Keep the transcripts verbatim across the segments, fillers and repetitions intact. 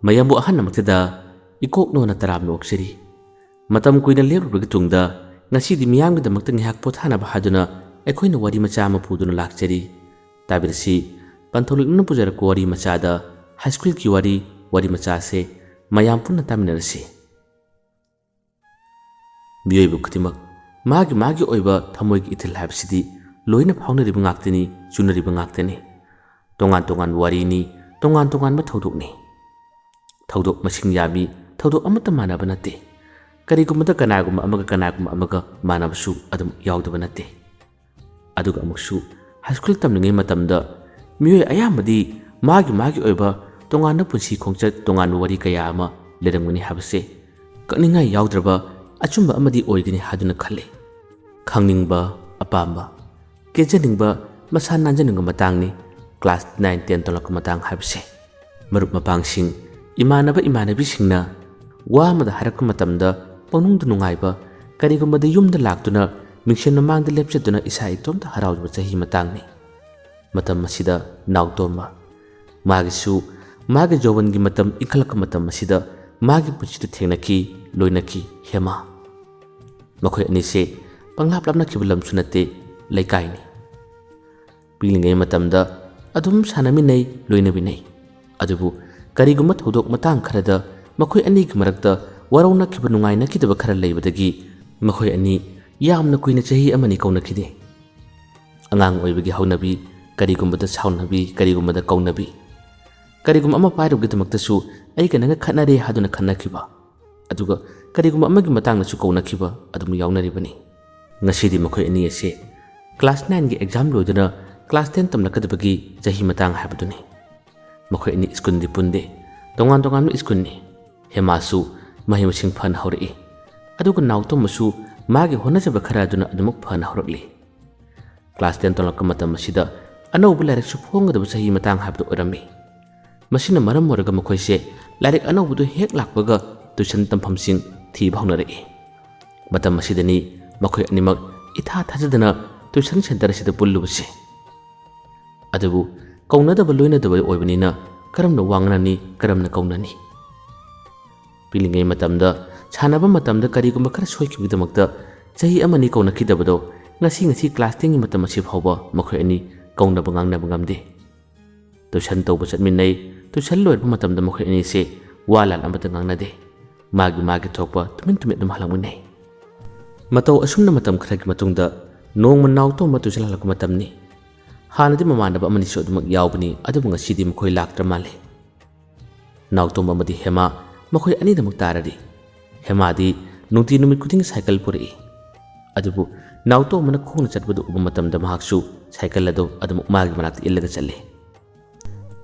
ꯃꯌꯥꯝꯕꯨ ꯑꯍꯟ ꯑꯃꯛꯇꯗ ꯏꯀꯣꯛꯅꯣꯅ ꯇꯔꯥꯝꯅ ꯑꯣꯛꯆꯔꯤ꯫ ꯃꯇꯝ ꯀꯨꯏꯅ ꯂꯦꯞꯂꯨꯕꯒꯤ ꯇꯨꯡꯗ ꯉꯁꯤꯗꯤ ꯃꯤꯌꯥꯝꯒꯤꯗꯃꯛꯇ ꯉꯥꯏꯍꯥꯛ ꯄꯣꯊꯥꯅꯕ ꯍꯥꯏꯗꯨꯅ ꯑꯩꯈꯣꯏꯅ ꯋꯥꯔꯤ ꯃꯆꯥ ꯑꯃ ꯄꯨꯗꯨꯅ ꯂꯥꯛꯆꯔꯤ꯫ ꯇꯥꯕꯤꯔꯁꯤ, ꯄꯟꯊꯧ ꯂꯤꯛꯅ ꯄꯨꯖꯔꯛꯄ ꯋꯥꯔꯤ ꯃꯆꯥꯗ ꯍꯥꯏ ꯁ꯭ꯀꯨꯜꯒꯤ ꯋꯥꯔꯤ, ꯋꯥꯔꯤ ꯃꯆꯥꯁꯦ ꯃꯌꯥꯝ ꯄꯨꯟꯅ ꯇꯥꯃꯤꯟꯅꯔꯁꯤ꯫ ꯃꯤꯑꯣꯏꯕ ꯈꯨꯗꯤꯡꯃꯛ ꯃꯥꯒꯤ ꯃꯥꯒꯤ ꯑꯣꯏꯕ ꯊꯃꯣꯏꯒꯤ ꯏꯊꯤꯜ ꯍꯥꯏꯕꯁꯤꯗꯤ ꯂꯣꯏꯅ ꯐꯥꯎꯅꯔꯤꯕ ꯉꯥꯛꯇꯅꯤ, ꯆꯨꯅꯔꯤꯕ ꯉꯥꯛꯇꯅꯤ꯫ ꯇꯣꯉꯥꯟ ꯇꯣꯉꯥꯟꯕ ꯋꯥꯔꯤꯅꯤ, ꯇꯣꯉꯥꯟ ꯇꯣꯉꯥꯟꯕ ꯊꯧꯗꯣꯛꯅꯤ꯫ ꯊꯧꯗꯣꯛ ꯃꯁꯤꯡ ꯌꯥꯝꯃꯤ, ꯊꯧꯗꯣꯛ ꯑꯃꯠꯇ ꯃꯥꯟꯅꯕ ꯅꯠꯇꯦ꯫ ꯀꯔꯤꯒꯨꯝꯕꯗ ꯀꯅꯥꯒꯨꯝꯕ ꯑꯃꯒ ꯀꯅꯥꯒꯨꯝꯕ ꯑꯃꯒ ꯃꯥꯟꯅꯕꯁꯨ ꯑꯗꯨꯝ ꯌꯥꯎꯗꯕ ꯅꯠꯇꯦ꯫ ꯑꯗꯨꯒ ꯑꯃꯨꯛꯁꯨ ꯍꯥꯏ ꯁ꯭ꯀꯨꯜ ꯇꯝꯂꯤꯉꯩ ꯃꯇꯝꯗ ꯃꯤꯑꯣꯏ ꯑꯌꯥꯝꯕꯗꯤ ꯃꯥꯒꯤ ꯃꯥꯒꯤ ꯑꯣꯏꯕ ꯇꯣꯉꯥꯟꯕ ꯄꯨꯟꯁꯤ ꯈꯣꯡꯆꯠ, ꯇꯣꯉꯥꯟꯕ ꯋꯥꯔꯤ ꯀꯌꯥ ꯑꯃ ꯂꯩꯔꯝꯒꯅꯤ ꯍꯥꯏꯕꯁꯦ ꯀꯛꯅꯤꯡꯉꯥꯏ ꯌꯥꯎꯗ꯭ꯔꯕ ꯑꯆꯨꯝꯕ ꯑꯃꯗꯤ ꯑꯣꯏꯒꯅꯤ ꯍꯥꯏꯗꯨꯅ ꯈꯜꯂꯤ꯫ ꯈꯪꯅꯤꯡꯕ, ꯑꯄꯥꯝꯕ, ꯀꯦꯖꯅꯤꯡꯕ, ꯃꯁꯥ ꯅꯥꯟꯖꯅꯤꯡꯕ ꯃꯇꯥꯡꯅꯤ ꯀ꯭ꯂꯥꯁ ꯅꯥꯏꯟ ꯇꯦꯟ ꯇꯝꯂꯛꯄ ꯃꯇꯥꯡ ꯍꯥꯏꯕꯁꯦ꯫ ꯃꯔꯨꯞ ꯃꯄꯥꯡꯁꯤꯡ, ꯏꯃꯥꯟꯅꯕ ꯏꯃꯥꯟꯅꯕꯤꯁꯤꯡꯅ ꯋꯥ ꯑꯃꯗ ꯍꯥꯏꯔꯛꯄ ꯃꯇꯝꯗ ꯄꯪꯅꯨꯡꯗ ꯅꯨꯡꯉꯥꯏꯕ, ꯀꯔꯤꯒꯨꯝꯕꯗ ꯌꯨꯝꯗ ꯂꯥꯛꯇꯨꯅ ꯃꯤꯡꯁꯦꯜ ꯃꯃꯥꯡꯗ ꯂꯦꯞꯆꯗꯨꯅ ꯏꯁꯥ ꯏꯇꯣꯝꯇ ꯍꯔꯥꯎꯖꯕ ꯆꯍꯤ ꯃꯇꯥꯡꯅꯤ꯫ ꯃꯇꯝ ꯑꯁꯤꯗ ꯅꯥꯎꯇꯣꯝꯕ, ꯃꯥꯒꯤꯁꯨ ꯃꯥꯒꯤ ꯖꯣꯕꯟꯒꯤ ꯃꯇꯝ ꯏꯟꯈꯠꯂꯛꯄ ꯃꯇꯝ ꯑꯁꯤꯗ ꯃꯥꯒꯤ ꯄꯨꯟꯁꯤꯗ ꯊꯦꯡꯅꯈꯤ, ꯂꯣꯏꯅꯈꯤ ꯍꯦꯃꯥ꯫ ꯃꯈꯣꯏ ꯑꯅꯤꯁꯦ ꯄꯪꯂꯥꯞ ꯂꯥꯞꯅꯈꯤꯕ ꯂꯝꯁꯨ ꯅꯠꯇꯦ, ꯂꯩꯀꯥꯏꯅꯤ꯫ ꯄꯤꯛꯂꯤꯉꯩ ꯃꯇꯝꯗ ꯑꯗꯨꯝ ꯁꯥꯟꯅꯃꯤꯟꯅꯩ, ꯂꯣꯏꯅꯃꯤꯟꯅꯩ꯫ ꯑꯗꯨꯕꯨ ꯀꯔꯤꯒꯨꯝꯕ ꯊꯧꯗꯣꯛ ꯃꯇꯥꯡ ꯈꯔꯗ ꯃꯈꯣꯏ ꯑꯅꯤꯒꯤ ꯃꯔꯛꯇ ꯋꯥꯔꯧꯅꯈꯤꯕ, ꯅꯨꯡꯉꯥꯏꯅꯈꯤꯗꯕ ꯈꯔ ꯂꯩꯕꯗꯒꯤ ꯃꯈꯣꯏ ꯑꯅꯤ ꯌꯥꯝꯅ ꯀꯨꯏꯅ ꯆꯍꯤ ꯑꯃꯅꯤ ꯀꯧꯅꯈꯤꯗꯦ꯫ ꯑꯉꯥꯡ ꯑꯣꯏꯕꯒꯤ ꯍꯧꯅꯕꯤ, ꯀꯔꯤꯒꯨꯝꯕꯗ ꯁꯥꯎꯅꯕꯤ, ꯀꯔꯤꯒꯨꯝꯕꯗ ꯀꯧꯅꯕꯤ, ꯀꯔꯤꯒꯨꯝꯕ ꯑꯃ ꯄꯥꯏꯔꯨꯕꯒꯤꯗꯃꯛꯇꯁꯨ ꯑꯩꯒ ꯅꯪꯒ ꯈꯠꯅꯔꯦ ꯍꯥꯏꯗꯨꯅ ꯈꯠꯅꯈꯤꯕ, ꯑꯗꯨꯒ ꯀꯔꯤꯒꯨꯝꯕ ꯑꯃꯒꯤ ꯃꯇꯥꯡꯗꯁꯨ ꯀꯧꯅꯈꯤꯕ ꯑꯗꯨꯝ ꯌꯥꯎꯅꯔꯤꯕꯅꯤ꯫ ꯉꯁꯤꯗꯤ ꯃꯈꯣꯏ ꯑꯅꯤ ꯑꯁꯦ ꯀ꯭ꯂꯥꯁ ꯅꯥꯏꯟꯒꯤ ꯑꯦꯛꯖꯥꯝ ꯂꯣꯏꯗꯨꯅ ꯀ꯭ꯂꯥꯁ ꯇꯦꯟ ꯇꯝꯂꯛꯀꯗꯕꯒꯤ ꯆꯍꯤ ꯃꯇꯥꯡ ꯍꯥꯏꯕꯗꯨꯅꯤ꯫ ꯃꯈꯣꯏ ꯑꯅꯤ ꯁ꯭ꯀꯨꯜꯗꯤ ꯄꯨꯟꯗꯦ, ꯇꯣꯉꯥꯟ ꯇꯣꯉꯥꯟꯕ ꯁ꯭ꯀꯨꯜꯅꯤ꯫ ꯍꯦꯃꯥꯁꯨ ꯃꯍꯩ ꯃꯁꯤꯡ ꯐꯅ ꯍꯧꯔꯛꯏ, ꯑꯗꯨꯒ ꯅꯥꯎꯇꯣꯝꯕꯁꯨ ꯃꯥꯒꯤ ꯍꯣꯠꯅꯖꯕ ꯈꯔ ꯑꯗꯨꯅ ꯑꯗꯨꯃꯛ ꯐꯅ ꯍꯧꯔꯛꯂꯤ꯫ ꯀ꯭ꯂꯥꯁ ꯇꯦꯟ ꯇꯝꯂꯛꯄ ꯃꯇꯝ ꯑꯁꯤꯗ ꯑꯅꯧꯕ ꯂꯥꯏꯔꯤꯛꯁꯨ ꯐꯣꯡꯒꯗꯕ ꯆꯍꯤ ꯃꯇꯥꯡ ꯍꯥꯏꯕꯗꯨ ꯑꯣꯏꯔꯝꯃꯤ꯫ ꯃꯁꯤꯅ ꯃꯔꯝ ꯑꯣꯏꯔꯒ ꯃꯈꯣꯏꯁꯦ ꯂꯥꯏꯔꯤꯛ ꯑꯅꯧꯕꯗꯨ ꯍꯦꯛ ꯂꯥꯛꯄꯒ ꯇ꯭ꯌꯨꯁꯟ ꯇꯝꯐꯝꯁꯤꯡ ꯊꯤꯕ ꯍꯧꯅꯔꯛꯏ꯫ ꯃꯇꯝ ꯑꯁꯤꯗꯅꯤ ꯃꯈꯣꯏ ꯑꯅꯤꯃꯛ ꯏꯊꯥ ꯊꯥꯖꯗꯅ ꯇ꯭ꯌꯨꯁꯟ ꯁꯦꯟꯇꯔ ꯑꯁꯤꯗ ꯄꯨꯜꯂꯨꯕꯁꯦ꯫ ꯑꯗꯨꯕꯨ ꯀꯧꯅꯗꯕ ꯂꯣꯏꯅꯗꯕ ꯑꯣꯏꯕꯅꯤꯅ ꯀꯔꯝꯅ ꯋꯥ ꯉꯥꯡꯅꯅꯤ, ꯀꯔꯝꯅ ꯀꯧꯅꯅꯤ? ꯄꯤꯛꯂꯤꯉꯩ ꯃꯇꯝꯗ ꯁꯥꯟꯅꯕ ꯃꯇꯝꯗ ꯀꯔꯤꯒꯨꯝꯕ ꯈꯔ ꯁꯣꯏꯈꯤꯕꯒꯤꯗꯃꯛꯇ ꯆꯍꯤ ꯑꯃꯅꯤ ꯀꯧꯅꯈꯤꯗꯕꯗꯣ ꯉꯁꯤ ꯉꯁꯤ class tenꯒꯤ ꯃꯇꯝ ꯑꯁꯤ ꯐꯥꯎꯕ ꯃꯈꯣꯏ ꯑꯅꯤ ꯀꯧꯅꯕ ꯉꯥꯡꯅꯕ ꯉꯝꯗꯦ꯫ Tuition ꯇꯧꯕ ꯆꯠꯃꯤꯟꯅꯩ꯫ Tuition ꯂꯣꯏꯔꯕ ꯃꯇꯝꯗ ꯃꯈꯣꯏ ꯑꯅꯤꯁꯦ ꯋꯥ ꯂꯥꯟ ꯑꯃꯠꯇ ꯉꯥꯡꯅꯗꯦ꯫ ꯃꯥꯒꯤ ꯃꯥꯒꯤ ꯊꯣꯛꯄ ꯇꯨꯃꯤꯟ ꯇꯨꯃꯤꯟ ꯑꯗꯨꯝ ꯍꯜꯂꯛꯃꯤꯟꯅꯩ꯫ ꯃꯇꯧ ꯑꯁꯨꯝꯅ ꯃꯇꯝ ꯈꯔꯒꯤ ꯃꯇꯨꯡꯗ ꯅꯣꯡꯃ ꯅꯥꯎꯇꯣꯝꯕ tuition ꯍꯜꯂꯛꯄ ꯃꯇꯝꯅꯤ꯫ ꯍꯥꯟꯅꯗꯤ ꯃꯃꯥꯟꯅꯕ ꯑꯃꯅꯤꯁꯨ ꯑꯗꯨꯃꯛ ꯌꯥꯎꯕꯅꯤ, ꯑꯗꯨꯕꯨ ꯉꯁꯤꯗꯤ ꯃꯈꯣꯏ ꯂꯥꯛꯇ꯭ꯔ ꯃꯥꯜꯂꯦ꯫ ꯅꯥꯎꯇꯣꯝꯕ ꯑꯃꯗꯤ ꯍꯦꯃꯥ ꯃꯈꯣꯏ ꯑꯅꯤꯗꯃꯛ ꯇꯥꯔꯔꯤ꯫ ꯍꯦꯃꯥꯗꯤ ꯅꯨꯡꯇꯤ ꯅꯨꯃꯤꯠ ꯈꯨꯗꯤꯡꯒꯤ cycle ꯄꯨꯔꯛꯏ꯫ ꯑꯗꯨꯕꯨ ꯅꯥꯎꯇꯣꯝꯕꯅ ꯈꯣꯡꯅ ꯆꯠꯄꯗꯨ ꯎꯕ ꯃꯇꯝꯗ ꯃꯍꯥꯛꯁꯨ cycle ꯑꯗꯨ ꯑꯗꯨꯃꯛ ꯃꯥꯒꯤ ꯃꯅꯥꯛꯇ ꯏꯜꯂꯒ ꯆꯠꯂꯤ꯫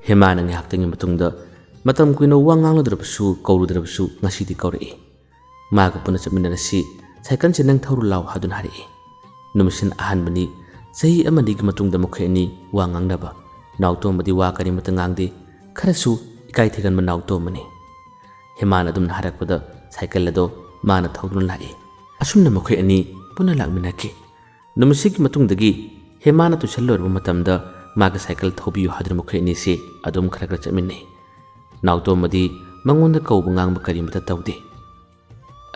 ꯍꯦꯃꯥꯅ ꯉꯥꯏꯍꯥꯛꯇꯪꯒꯤ ꯃꯇꯨꯡꯗ ꯃꯇꯝ ꯀꯨꯏꯅ ꯋꯥ ꯉꯥꯡꯂꯨꯗ꯭ꯔꯕꯁꯨ ꯀꯧꯔꯨꯗ꯭ꯔꯕꯁꯨ ꯉꯁꯤꯗꯤ ꯀꯧꯔꯛꯏ꯫ ꯃꯥꯒ ꯄꯨꯟꯅ ꯆꯠꯃꯤꯟꯅꯔꯁꯤ, cycleꯁꯦ ꯅꯪ ꯊꯧꯔꯨ ꯂꯥꯎ ꯍꯥꯏꯗꯨꯅ ꯍꯥꯏꯔꯛꯏ꯫ ꯅꯨꯃꯤꯠꯁꯤꯅ ꯑꯍꯥꯟꯕꯅꯤ, ꯆꯍꯤ ꯑꯃꯅꯤꯒꯤ ꯃꯇꯨꯡꯗ ꯃꯈꯣꯏ ꯑꯅꯤ ꯋꯥ ꯉꯥꯡꯅꯕ꯫ ꯅꯥꯎꯇꯣꯝꯕꯗꯤ ꯋꯥ ꯀꯔꯤꯃꯠꯇ ꯉꯥꯡꯗꯦ, ꯈꯔꯁꯨ ꯏꯀꯥꯏ ꯊꯤꯒꯟꯕ ꯅꯥꯎꯇꯣꯝꯕꯅꯤ꯫ ꯍꯦꯃꯥꯅ ꯑꯗꯨꯝꯅ ꯍꯥꯏꯔꯛꯄꯗ cycle ꯑꯗꯣ ꯃꯥꯅ ꯊꯧꯗꯨꯅ ꯂꯥꯛꯏ꯫ ꯑꯁꯨꯝꯅ ꯃꯈꯣꯏ ꯑꯅꯤ ꯄꯨꯟꯅ ꯂꯥꯛꯃꯤꯟꯅꯈꯤ꯫ ꯅꯨꯃꯤꯠꯁꯤꯒꯤ ꯃꯇꯨꯡꯗꯒꯤ ꯍꯦꯃꯥꯅ tuition ꯂꯣꯏꯔꯕ ꯃꯇꯝꯗ ꯃꯥꯒ cycle ꯊꯧꯕꯤꯌꯨ ꯍꯥꯏꯗꯨꯅ ꯃꯈꯣꯏ ꯑꯅꯤꯁꯤ ꯑꯗꯨꯝ ꯈꯔ ꯈꯔ ꯆꯠꯃꯤꯟꯅꯩ꯫ ꯅꯥꯎꯇꯣꯝꯕꯗꯤ ꯃꯉꯣꯟꯗ ꯀꯧꯕ ꯉꯥꯡꯕ ꯀꯔꯤꯃꯠꯇ ꯇꯧꯗꯦ꯫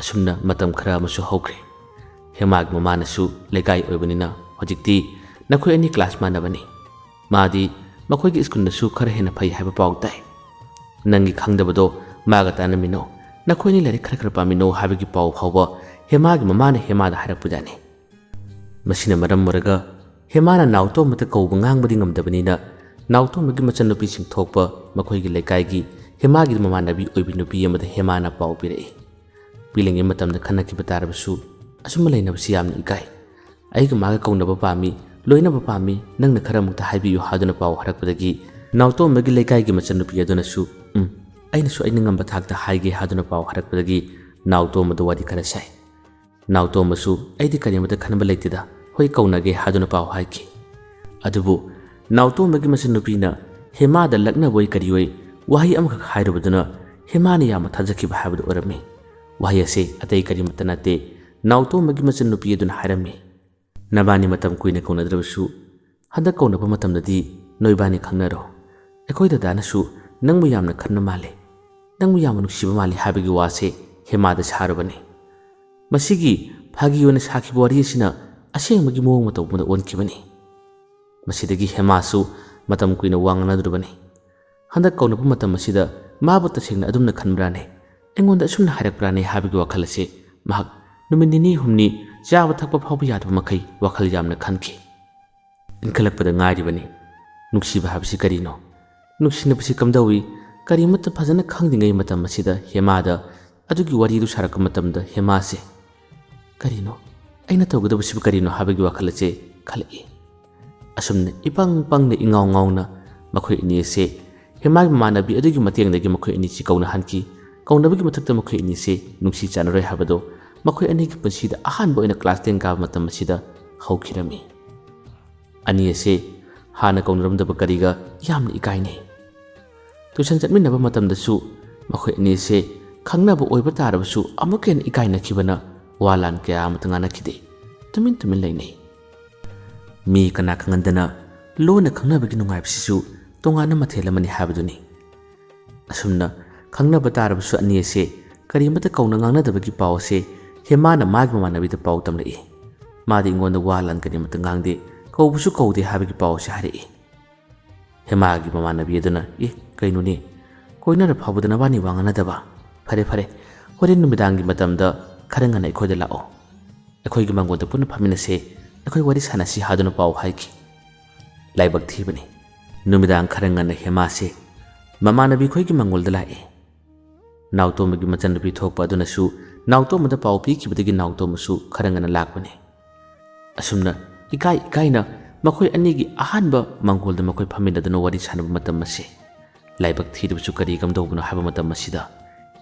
ꯑꯁꯨꯝꯅ ꯃꯇꯝ ꯈꯔ ꯑꯃꯁꯨ ꯍꯧꯈ꯭ꯔꯦ꯫ ꯍꯦꯃꯥꯒꯤ ꯃꯃꯥꯅꯁꯨ ꯂꯩꯀꯥꯏ ꯑꯣꯏꯕꯅꯤꯅ ꯍꯧꯖꯤꯛꯇꯤ ꯅꯈꯣꯏ ꯑꯅꯤ class ꯃꯥꯟꯅꯕꯅꯤ꯫ ꯃꯥꯗꯤ ꯃꯈꯣꯏꯒꯤ ꯁ꯭ꯀꯨꯜꯗꯁꯨ ꯈꯔ ꯍꯦꯟꯅ ꯐꯩ ꯍꯥꯏꯕ ꯄꯥꯎ ꯇꯥꯏ꯫ ꯅꯪꯒꯤ ꯈꯪꯗꯕꯗꯣ ꯃꯥꯒ ꯇꯥꯟꯅꯃꯤꯟꯅꯧ, ꯅꯈꯣꯏ ꯑꯅꯤ ꯂꯥꯏꯔꯤꯛ ꯈꯔ ꯈꯔ ꯄꯥꯃꯤꯟꯅꯧ ꯍꯥꯏꯕꯒꯤ ꯄꯥꯎ ꯐꯥꯎꯕ ꯍꯦꯃꯥꯒꯤ ꯃꯃꯥꯅ ꯍꯦꯃꯥꯗ ꯍꯥꯏꯔꯛꯄꯖꯥꯠꯅꯤ꯫ ꯃꯁꯤꯅ ꯃꯔꯝ ꯑꯣꯏꯔꯒ ꯍꯦꯃꯥꯅ ꯅꯥꯎꯇꯣꯝꯕꯗ ꯀꯧꯕ ꯉꯥꯡꯕꯗꯤ ꯉꯝꯗꯕꯅꯤꯅ ꯅꯥꯎꯇꯣꯝꯕꯒꯤ ꯃꯆꯟꯅꯨꯄꯤꯁꯤꯡ ꯊꯣꯛꯄ ꯃꯈꯣꯏꯒꯤ ꯂꯩꯀꯥꯏꯒꯤ ꯍꯦꯃꯥꯒꯤ ꯃꯃꯥꯟꯅꯕꯤ ꯑꯣꯏꯕꯤ ꯅꯨꯄꯤ ꯑꯃꯗ ꯍꯦꯃꯥꯅ ꯄꯥꯎ ꯄꯤꯔꯛꯏ꯫ ꯄꯤꯛꯂꯤꯉꯩ ꯃꯇꯝꯗ ꯈꯟꯅꯈꯤꯕ ꯇꯥꯔꯕꯁꯨ ꯑꯁꯨꯝꯕ ꯂꯩꯅꯕꯁꯤ ꯌꯥꯝꯅ ꯏꯀꯥꯏ꯫ ꯑꯩꯒ ꯃꯥꯒ ꯀꯧꯅꯕ ꯄꯥꯝꯃꯤ, ꯂꯣꯏꯅꯕ ꯄꯥꯝꯃꯤ, ꯅꯪꯅ ꯈꯔ ꯑꯃꯨꯛꯇ ꯍꯥꯏꯕꯤꯌꯨ ꯍꯥꯏꯗꯨꯅ ꯄꯥꯎ ꯍꯥꯏꯔꯛꯄꯗꯒꯤ ꯅꯥꯎꯇꯣꯝꯕꯒꯤ ꯂꯩꯀꯥꯏꯒꯤ ꯃꯆꯟꯅꯨꯄꯤ ꯑꯗꯨꯅꯁꯨ "ꯎꯝ, ꯑꯩꯅꯁꯨ ꯑꯩꯅ ꯉꯝꯕ ꯊꯥꯛꯇ ꯍꯥꯏꯒꯦ" ꯍꯥꯏꯗꯨꯅ ꯄꯥꯎ ꯍꯥꯏꯔꯛꯄꯗꯒꯤ ꯅꯥꯎꯇꯣꯝꯕꯗ ꯋꯥꯔꯤ ꯈꯔ ꯁꯥꯏ꯫ ꯅꯥꯎꯇꯣꯝꯕꯁꯨ "ꯑꯩꯗꯤ ꯀꯔꯤꯃꯇ ꯈꯟꯕ ꯂꯩꯇꯦꯗ, ꯍꯣꯏ ꯀꯧꯅꯒꯦ" ꯍꯥꯏꯗꯨꯅ ꯄꯥꯎ ꯍꯥꯏꯈꯤ꯫ ꯑꯗꯨꯕꯨ ꯅꯥꯎꯇꯣꯝꯕꯒꯤ ꯃꯆꯟꯅꯨꯄꯤꯅ ꯍꯦꯃꯥꯗ ꯂꯛꯅꯕꯣꯏ ꯀꯔꯤꯑꯣꯏ ꯋꯥꯍꯩ ꯑꯃꯈꯛ ꯍꯥꯏꯔꯨꯕꯗꯨꯅ ꯍꯦꯃꯥꯅ ꯌꯥꯝꯅ ꯊꯥꯖꯈꯤꯕ ꯍꯥꯏꯕꯗꯨ ꯑꯣꯏꯔꯝꯃꯤ꯫ ꯋꯥꯍꯩ ꯑꯁꯤ ꯑꯇꯩ ꯀꯔꯤꯃꯠꯇ ꯅꯠꯇꯦ, ꯅꯥꯎꯇꯣꯝꯕꯒꯤ ꯃꯆꯟꯅꯨꯄꯤ ꯑꯗꯨꯅ ꯍꯥꯏꯔꯝꯃꯤ꯫ "ꯅꯕꯥꯅꯤ ꯃꯇꯝ ꯀꯨꯏꯅ ꯀꯧꯅꯗ꯭ꯔꯕꯁꯨ ꯍꯟꯗꯛ ꯀꯧꯅꯕ ꯃꯇꯝꯗꯗꯤ ꯅꯣꯏꯕꯥꯅꯤ ꯈꯪꯅꯔꯣ꯫ ꯑꯩꯈꯣꯏ ꯗꯗꯥꯅꯁꯨ "ꯅꯪꯕꯨ ꯌꯥꯝꯅ ꯈꯟꯕ ꯃꯥꯜꯂꯤ, ꯅꯪꯕꯨ ꯌꯥꯝꯅ ꯅꯨꯡꯁꯤꯕ ꯃꯥꯜꯂꯤ" ꯍꯥꯏꯕꯒꯤ ꯋꯥꯁꯦ ꯍꯦꯃꯥꯗ ꯁꯥꯔꯨꯕꯅꯤ꯫ ꯃꯁꯤꯒꯤ ꯐꯥꯒꯤ ꯑꯣꯏꯅ ꯁꯥꯈꯤꯕ ꯋꯥꯔꯤ ꯑꯁꯤꯅ ꯑꯁꯦꯡꯕꯒꯤ ꯃꯑꯣꯡ ꯃꯇꯧ ꯑꯃꯗ ꯑꯣꯟꯈꯤꯕꯅꯤ꯫ ꯃꯁꯤꯗꯒꯤ ꯍꯦꯃꯥꯁꯨ ꯃꯇꯝ ꯀꯨꯏꯅ ꯋꯥ ꯉꯥꯡꯅꯗ꯭ꯔꯕꯅꯤ꯫ ꯍꯟꯗꯛ ꯀꯧꯅꯕ ꯃꯇꯝ ꯑꯁꯤꯗ ꯃꯥꯕꯨ ꯇꯁꯦꯡꯅ ꯑꯗꯨꯝꯅ ꯈꯟꯕ꯭ꯔꯥꯅꯦ, ꯑꯩꯉꯣꯟꯗ ꯑꯁꯨꯝꯅ ꯍꯥꯏꯔꯛꯄ꯭ꯔꯥꯅꯦ ꯍꯥꯏꯕꯒꯤ ꯋꯥꯈꯜ ꯑꯁꯤ ꯃꯍꯥꯛ ꯅꯨꯃꯤꯠ ꯅꯤꯅꯤ ꯍꯨꯝꯅꯤ ꯆꯥꯕ ꯊꯛꯄ ꯐꯥꯎꯕ ꯌꯥꯗꯕ ꯃꯈꯩ ꯋꯥꯈꯜ ꯌꯥꯝꯅ ꯈꯟꯈꯤ꯫ ꯏꯟꯈꯠꯂꯛꯄꯗ ꯉꯥꯏꯔꯤꯕꯅꯤ꯫ ꯅꯨꯡꯁꯤꯕ ꯍꯥꯏꯕꯁꯤ ꯀꯔꯤꯅꯣ? ꯅꯨꯡꯁꯤꯅꯕꯁꯤ ꯀꯝꯗꯧꯏ? ꯀꯔꯤꯃꯠꯇ ꯐꯖꯅ ꯈꯪꯗ꯭ꯔꯤꯉꯩ ꯃꯇꯝ ꯑꯁꯤꯗ ꯍꯦꯃꯥꯗ ꯑꯗꯨꯒꯤ ꯋꯥꯔꯤꯗꯨ ꯁꯥꯔꯛꯄ ꯃꯇꯝꯗ ꯍꯦꯃꯥꯁꯦ, "ꯀꯔꯤꯅꯣ? ꯑꯩꯅ ꯇꯧꯒꯗꯕꯁꯤꯕꯨ ꯀꯔꯤꯅꯣ?" ꯍꯥꯏꯕꯒꯤ ꯋꯥꯈꯜ ꯑꯁꯦ ꯈꯜꯂꯛꯏ꯫ ꯑꯁꯨꯝꯅ ꯏꯄꯪ ꯄꯪꯅ ꯏꯉꯥꯎ ꯉꯥꯎꯅ ꯃꯈꯣꯏ ꯑꯅꯤ ꯑꯁꯦ ꯍꯦꯃꯥꯒꯤ ꯃꯃꯥꯟꯅꯕꯤ ꯑꯗꯨꯒꯤ ꯃꯇꯦꯡꯗꯒꯤ ꯃꯈꯣꯏ ꯑꯅꯤꯁꯤ ꯀꯧꯅꯍꯟꯈꯤ꯫ ꯀꯧꯅꯕꯒꯤ ꯃꯊꯛꯇ ꯃꯈꯣꯏ ꯑꯅꯤꯁꯦ ꯅꯨꯡꯁꯤ ꯆꯥꯟꯅꯔꯣꯏ ꯍꯥꯏꯕꯗꯣ ꯃꯈꯣꯏ ꯑꯅꯤꯒꯤ ꯄꯨꯟꯁꯤꯗ ꯑꯍꯥꯟꯕ ꯑꯣꯏꯅ class ten ꯀꯥꯕ ꯃꯇꯝ ꯑꯁꯤꯗ ꯍꯧꯈꯤꯔꯝꯃꯤ꯫ ꯑꯅꯤ ꯑꯁꯦ ꯍꯥꯟꯅ ꯀꯧꯅꯔꯝꯗꯕ ꯀꯔꯤꯒ ꯌꯥꯝꯅ ꯏꯀꯥꯏꯅꯩ꯫ Tuition ꯆꯠꯃꯤꯟꯅꯕ ꯃꯇꯝꯗꯁꯨ ꯃꯈꯣꯏ ꯑꯅꯤ ꯑꯁꯦ ꯈꯪꯅꯕ ꯑꯣꯏꯕ ꯇꯥꯔꯕꯁꯨ ꯑꯃꯨꯛꯀ ꯍꯦꯟꯅ ꯏꯀꯥꯏꯅꯈꯤꯕꯅ ꯋꯥ ꯂꯥꯟ ꯀꯌꯥ ꯑꯃꯇ ꯉꯥꯡꯅꯈꯤꯗꯦ꯫ ꯇꯨꯃꯤꯟ ꯇꯨꯃꯤꯟ ꯂꯩꯅꯩ꯫ ꯃꯤ ꯀꯅꯥ ꯈꯪꯍꯟꯗꯅ ꯂꯣꯟꯅ ꯈꯪꯅꯕꯒꯤ ꯅꯨꯡꯉꯥꯏꯕꯁꯤꯁꯨ ꯇꯣꯉꯥꯟꯕ ꯃꯊꯦꯜ ꯑꯃꯅꯤ ꯍꯥꯏꯕꯗꯨꯅꯤ꯫ ꯑꯁꯨꯝꯅ ꯈꯪꯅꯕ ꯇꯥꯔꯕꯁꯨ ꯑꯅꯤ ꯑꯁꯦ ꯀꯔꯤꯃꯠꯇ ꯀꯧꯅ ꯉꯥꯡꯅꯗꯕꯒꯤ ꯄꯥꯎ ꯑꯁꯦ ꯍꯦꯃꯥꯅ ꯃꯥꯒꯤ ꯃꯃꯥꯟꯅꯕꯤꯗ ꯄꯥꯎ ꯇꯝꯂꯛꯏ꯫ ꯃꯥꯗꯤ ꯑꯩꯉꯣꯟꯗ ꯋꯥ ꯂꯥꯟ ꯀꯔꯤꯃꯠꯇ ꯉꯥꯡꯗꯦ, ꯀꯧꯕꯁꯨ ꯀꯧꯗꯦ ꯍꯥꯏꯕꯒꯤ ꯄꯥꯎ ꯑꯁꯦ ꯍꯥꯏꯔꯛꯏ꯫ ꯍꯦꯃꯥꯒꯤ ꯃꯃꯥꯟꯅꯕꯤ ꯑꯗꯨꯅ, "ꯑꯦ, ꯀꯩꯅꯣꯅꯦ? ꯀꯣꯏꯅꯔ ꯐꯥꯎꯕꯗ ꯅꯕꯥꯅꯤ ꯋꯥ ꯉꯥꯡꯅꯗꯕ? ꯐꯔꯦ, ꯐꯔꯦ, ꯍꯣꯔꯦꯟ ꯅꯨꯃꯤꯗꯥꯡꯒꯤ ꯃꯇꯝꯗ ꯈꯔ ꯉꯟꯅ ꯑꯩꯈꯣꯏꯗ ꯂꯥꯛꯑꯣ꯫ ꯑꯩꯈꯣꯏꯒꯤ ꯃꯥꯡꯒꯣꯜꯗ ꯄꯨꯟꯅ ꯐꯝꯃꯤꯟꯅꯁꯦ, ꯑꯩꯈꯣꯏ ꯋꯥꯔꯤ ꯁꯥꯟꯅꯁꯤ" ꯍꯥꯏꯗꯨꯅ ꯄꯥꯎ ꯍꯥꯏꯈꯤ꯫ ꯂꯥꯏꯕꯛ ꯊꯤꯕꯅꯤ, ꯅꯨꯃꯤꯗꯥꯡ ꯈꯔ ꯉꯟꯅ ꯍꯦꯃꯥꯁꯦ ꯃꯃꯥꯟꯅꯕꯤ ꯈꯣꯏꯒꯤ ꯃꯥꯡꯒꯣꯜꯗ ꯂꯥꯛꯑꯦ꯫ ꯅꯥꯎꯇꯣꯝꯕꯒꯤ ꯃꯆꯟꯅꯨꯄꯤ ꯊꯣꯛꯄ ꯑꯗꯨꯅꯁꯨ ꯅꯥꯎꯇꯣꯝꯕꯗ ꯄꯥꯎ ꯄꯤꯈꯤꯕꯗꯒꯤ ꯅꯥꯎꯇꯣꯝꯕꯁꯨ ꯈꯔ ꯉꯟꯅ ꯂꯥꯛꯄꯅꯤ꯫ ꯑꯁꯨꯝꯅ ꯏꯀꯥꯏ ꯏꯀꯥꯏꯅ ꯃꯈꯣꯏ ꯑꯅꯤꯒꯤ ꯑꯍꯥꯟꯕ ꯃꯥꯡꯒꯣꯜꯗ ꯃꯈꯣꯏ ꯐꯝꯃꯤꯟꯅꯗꯨꯅ ꯋꯥꯔꯤ ꯁꯥꯟꯅꯕ ꯃꯇꯝ ꯑꯁꯦ ꯂꯥꯏꯕꯛ ꯊꯤꯔꯕꯁꯨ ꯀꯔꯤ ꯀꯝꯗꯧꯕꯅꯣ ꯍꯥꯏꯕ ꯃꯇꯝ ꯑꯁꯤꯗ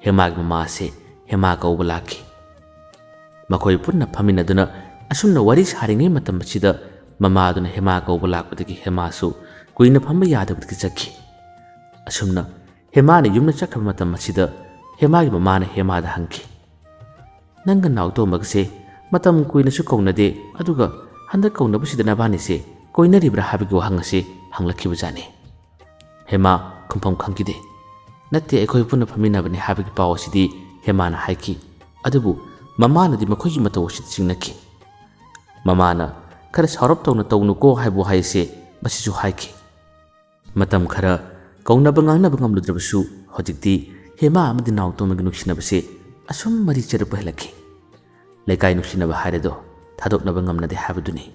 ꯍꯦꯃꯥꯒꯤ ꯃꯃꯥ ꯑꯁꯦ ꯍꯦꯃꯥ ꯀꯧꯕ ꯂꯥꯛꯈꯤ꯫ ꯃꯈꯣꯏ ꯄꯨꯟꯅ ꯐꯝꯃꯤꯟꯅꯗꯨꯅ ꯑꯁꯨꯝꯅ ꯋꯥꯔꯤ ꯁꯥꯔꯤꯉꯩ ꯃꯇꯝ ꯑꯁꯤꯗ ꯃꯃꯥꯗꯨꯅ ꯍꯦꯃꯥ ꯀꯧꯕ ꯂꯥꯛꯄꯗꯒꯤ ꯍꯦꯃꯥꯁꯨ ꯀꯨꯏꯅ ꯐꯝꯕ ꯌꯥꯗꯕꯗꯒꯤ ꯆꯠꯈꯤ꯫ ꯑꯁꯨꯝꯅ ꯍꯦꯃꯥꯅ ꯌꯨꯝꯗ ꯆꯠꯈ꯭ꯔꯕ ꯃꯇꯝ ꯑꯁꯤꯗ ꯍꯦꯃꯥꯒꯤ ꯃꯃꯥꯅ ꯍꯦꯃꯥꯗ ꯍꯪꯈꯤ, "ꯅꯪꯒ ꯅꯥꯎꯇꯣꯝꯕꯒꯁꯦ ꯃꯇꯝ ꯀꯨꯏꯅꯁꯨ ꯀꯧꯅꯗꯦ, ꯑꯗꯨꯒ ꯍꯟꯗꯛ ꯀꯧꯅꯕꯁꯤꯗ ꯅꯕꯥꯅꯤꯁꯦ ꯀꯣꯏꯅꯔꯤꯕ꯭ꯔꯥ?" ꯍꯥꯏꯕꯒꯤ ꯋꯥꯍꯪ ꯑꯁꯤ ꯍꯪꯂꯛꯈꯤꯕꯖꯥꯠꯅꯤ꯫ ꯍꯦꯃꯥ ꯈꯨꯝꯐꯝ ꯈꯪꯈꯤꯗꯦ꯫ "ꯅꯠꯇꯦ, ꯑꯩꯈꯣꯏ ꯄꯨꯟꯅ ꯐꯝꯃꯤꯟꯅꯕꯅꯤ" ꯍꯥꯏꯕꯒꯤ ꯄꯥꯎ ꯑꯁꯤꯗꯤ ꯍꯦꯃꯥꯅ ꯍꯥꯏꯈꯤ꯫ ꯑꯗꯨꯕꯨ ꯃꯃꯥꯅꯗꯤ ꯃꯈꯣꯏꯒꯤ ꯃꯇꯧ ꯑꯁꯤꯗ ꯆꯤꯡꯅꯈꯤ꯫ ꯃꯃꯥꯅ "ꯈꯔ ꯁꯥꯎꯔꯞ ꯇꯧꯅ ꯇꯧꯅꯨꯀꯣ" ꯍꯥꯏꯕ ꯋꯥꯍꯩ ꯑꯁꯦ ꯃꯁꯤꯁꯨ ꯍꯥꯏꯈꯤ꯫ ꯃꯇꯝ ꯈꯔ ꯀꯧꯅꯕ ꯉꯥꯡꯅꯕ ꯉꯝꯂꯨꯗ꯭ꯔꯕꯁꯨ, ꯍꯧꯖꯤꯛꯇꯤ ꯍꯦꯃꯥ ꯑꯃꯗꯤ ꯅꯥꯎꯇꯣꯝꯕꯒꯤ ꯅꯨꯡꯁꯤꯅꯕꯁꯦ ꯑꯁꯨꯝ ꯃꯔꯤ ꯆꯦꯔꯛꯄ ꯍꯦꯜꯂꯛꯈꯤ꯫ ꯂꯩꯀꯥꯏ ꯅꯨꯡꯁꯤꯅꯕ ꯍꯥꯏꯔꯦꯗꯣ, ꯊꯥꯗꯣꯛꯅꯕ ꯉꯝꯅꯗꯦ ꯍꯥꯏꯕꯗꯨꯅꯤ꯫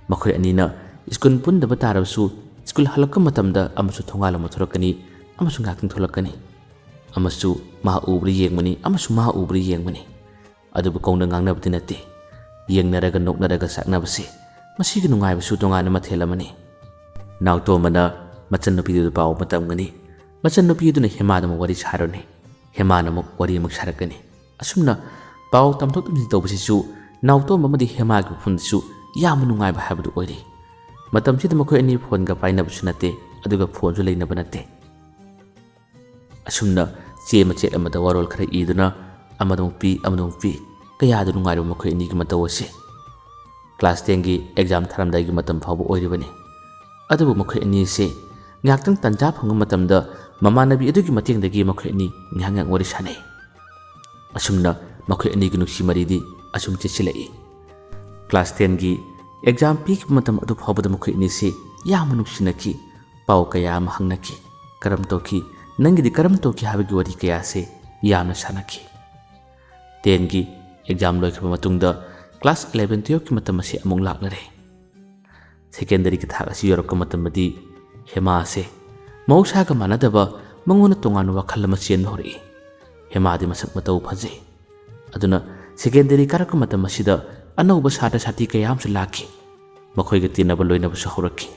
ꯃꯈꯣꯏ ꯑꯅꯤꯅ ꯁ꯭ꯀꯨꯜ ꯄꯨꯟꯗꯕ ꯇꯥꯔꯕꯁꯨ, ꯁ꯭ꯀꯨꯜ ꯍꯜꯂꯛꯄ ꯃꯇꯝꯗ ꯑꯃꯁꯨ ꯊꯣꯡꯒꯥꯜ ꯑꯃ ꯊꯣꯛꯂꯛꯀꯅꯤ, ꯑꯃꯁꯨ ꯉꯥꯏꯍꯥꯛꯇꯪ ꯊꯣꯛꯂꯛꯀꯅꯤ, ꯑꯃꯁꯨ ꯃꯥ ꯎꯕ꯭ꯔꯥ ꯌꯦꯡꯕꯅꯤ, ꯑꯃꯁꯨ ꯃꯥ ꯎꯕ꯭ꯔꯥ ꯌꯦꯡꯕꯅꯤ꯫ ꯑꯗꯨꯕꯨ ꯀꯧꯅ ꯉꯥꯡꯅꯕꯗꯤ ꯅꯠꯇꯦ꯫ ꯌꯦꯡꯅꯔꯒ ꯅꯣꯛꯅꯔꯒ ꯆꯥꯛꯅꯕꯁꯦ, ꯃꯁꯤꯒꯤ ꯅꯨꯡꯉꯥꯏꯕꯁꯨ ꯇꯣꯉꯥꯟꯕ ꯃꯊꯦꯜ ꯑꯃꯅꯤ꯫ ꯅꯥꯎꯇꯣꯝꯕꯅ ꯃꯆꯟꯅꯨꯄꯤꯗꯨꯗ ꯄꯥꯎ ꯑꯃ ꯇꯝꯒꯅꯤ꯫ ꯃꯆꯟꯅꯨꯄꯤ ꯑꯗꯨꯅ ꯍꯦꯃꯥꯗ ꯑꯃꯨꯛ ꯋꯥꯔꯤ ꯁꯥꯔꯅꯤ꯫ ꯍꯦꯃꯥꯅ ꯑꯃꯨꯛ ꯋꯥꯔꯤ ꯑꯃꯨꯛ ꯁꯥꯔꯛꯀꯅꯤ꯫ ꯑꯁꯨꯝꯅ ꯄꯥꯎ ꯇꯝꯊꯣꯛ ꯇꯝꯁꯤꯟ ꯇꯧꯕꯁꯤꯁꯨ ꯅꯥꯎꯇꯣꯝꯕ ꯑꯃꯗꯤ ꯍꯦꯃꯥꯒꯤ ꯋꯥꯐꯝꯗꯁꯨ ꯌꯥꯝꯅ ꯅꯨꯡꯉꯥꯏꯕ ꯍꯥꯏꯕꯗꯨ ꯑꯣꯏꯔꯤ꯫ ꯃꯇꯝꯁꯤꯗ ꯃꯈꯣꯏ ꯑꯅꯤ ꯐꯣꯟꯒ ꯄꯥꯏꯅꯕꯁꯨ ꯅꯠꯇꯦ, ꯑꯗꯨꯒ ꯐꯣꯟꯁꯨ ꯂꯩꯅꯕ ꯅꯠꯇꯦ꯫ ꯑꯁꯨꯝꯅ ꯆꯦ ꯃꯆꯦꯠ ꯑꯃꯗ ꯋꯥꯔꯣꯜ ꯈꯔ ꯏꯗꯨꯅ ꯑꯃꯗꯃꯨꯛ ꯄꯤ, ꯑꯃꯗꯃꯨꯛ ꯄꯤ, ꯀꯌꯥꯗ ꯅꯨꯡꯉꯥꯏꯔꯕ ꯃꯈꯣꯏ ꯑꯅꯤꯒꯤ ꯃꯇꯧ ꯑꯁꯤ꯫ ꯀ꯭ꯂꯥꯁ ꯇꯦꯟꯒꯤ ꯑꯦꯛꯖꯥꯝ ꯊꯥꯔꯝꯗꯥꯏꯒꯤ ꯃꯇꯝ ꯐꯥꯎꯕ ꯑꯣꯏꯔꯤꯕꯅꯤ꯫ ꯑꯗꯨꯕꯨ ꯃꯈꯣꯏ ꯑꯅꯤꯁꯦ ꯉꯥꯏꯍꯥꯛꯇꯪ ꯇꯥꯟꯖꯥ ꯐꯪꯕ ꯃꯇꯝꯗ ꯃꯃꯥꯟꯅꯕꯤ ꯑꯗꯨꯒꯤ ꯃꯇꯦꯡꯗꯒꯤ ꯃꯈꯣꯏ ꯑꯅꯤ ꯉꯥꯏꯍꯥꯛ ꯉꯥꯏꯍꯥꯛ ꯋꯥꯔꯤ ꯁꯥꯟꯅꯩ꯫ ꯑꯁꯨꯝꯅ ꯃꯈꯣꯏ ꯑꯅꯤꯒꯤ ꯅꯨꯡꯁꯤ ꯃꯔꯤꯗꯤ ꯑꯁꯨꯝ ꯆꯦꯠꯁꯤꯜꯂꯛꯏ꯫ ꯀ꯭ꯂꯥꯁ ꯇꯦꯟꯒꯤ ꯑꯦꯛꯖꯥꯝ ꯄꯤꯈꯤꯕ ꯃꯇꯝ ꯑꯗꯨ ꯐꯥꯎꯕꯗ ꯃꯈꯣꯏ ꯑꯅꯤꯁꯤ ꯌꯥꯝꯅ ꯅꯨꯡꯁꯤꯅꯈꯤ꯫ ꯄꯥꯎ ꯀꯌꯥ ꯑꯃ ꯍꯪꯅꯈꯤ꯫ "ꯀꯔꯝ ꯇꯧꯈꯤ? ꯅꯪꯒꯤꯗꯤ ꯀꯔꯝ ꯇꯧꯈꯤ?" ꯍꯥꯏꯕꯒꯤ ꯋꯥꯔꯤ ꯀꯌꯥꯁꯦ ꯌꯥꯝꯅ ꯁꯥꯟꯅꯈꯤ꯫ ꯇꯦꯟꯒꯤ ꯑꯦꯛꯖꯥꯝ ꯂꯣꯏꯈ꯭ꯔꯕ ꯃꯇꯨꯡꯗ ꯀ꯭ꯂꯥꯁ ꯏꯂꯦꯚꯦꯟ ꯇꯨꯌꯦꯜꯐꯀꯤ ꯃꯇꯝ ꯑꯁꯤ ꯑꯃꯨꯛ ꯂꯥꯛꯅꯔꯦ꯫ ꯁꯦꯀꯦꯟꯗꯔꯤꯒꯤ ꯊꯥꯛ ꯑꯁꯤ ꯌꯧꯔꯛꯄ ꯃꯇꯝꯗꯗꯤ ꯍꯦꯃꯥꯁꯦ ꯃꯍꯧꯁꯥꯒ ꯃꯥꯟꯅꯗꯕ, ꯃꯉꯣꯟꯗ ꯇꯣꯉꯥꯟꯕ ꯋꯥꯈꯜ ꯑꯃ ꯆꯦꯟꯕ ꯍꯧꯔꯛꯏ꯫ ꯍꯦꯃꯥꯗꯤ ꯃꯁꯛ ꯃꯇꯧ ꯐꯖꯩ꯫ ꯑꯗꯨꯅ ꯁꯦꯀꯦꯟꯗꯔꯤ ꯀꯥꯔꯛꯄ ꯃꯇꯝ ꯑꯁꯤꯗ ꯑꯅꯧꯕ ꯁꯥꯇ꯭ꯔ ꯁꯥꯇ꯭ꯔꯤ ꯀꯌꯥ ꯑꯃꯁꯨ ꯂꯥꯛꯈꯤ꯫ ꯃꯈꯣꯏꯒ ꯇꯤꯟꯅꯕ ꯂꯣꯏꯅꯕꯁꯨ ꯍꯧꯔꯛꯈꯤ꯫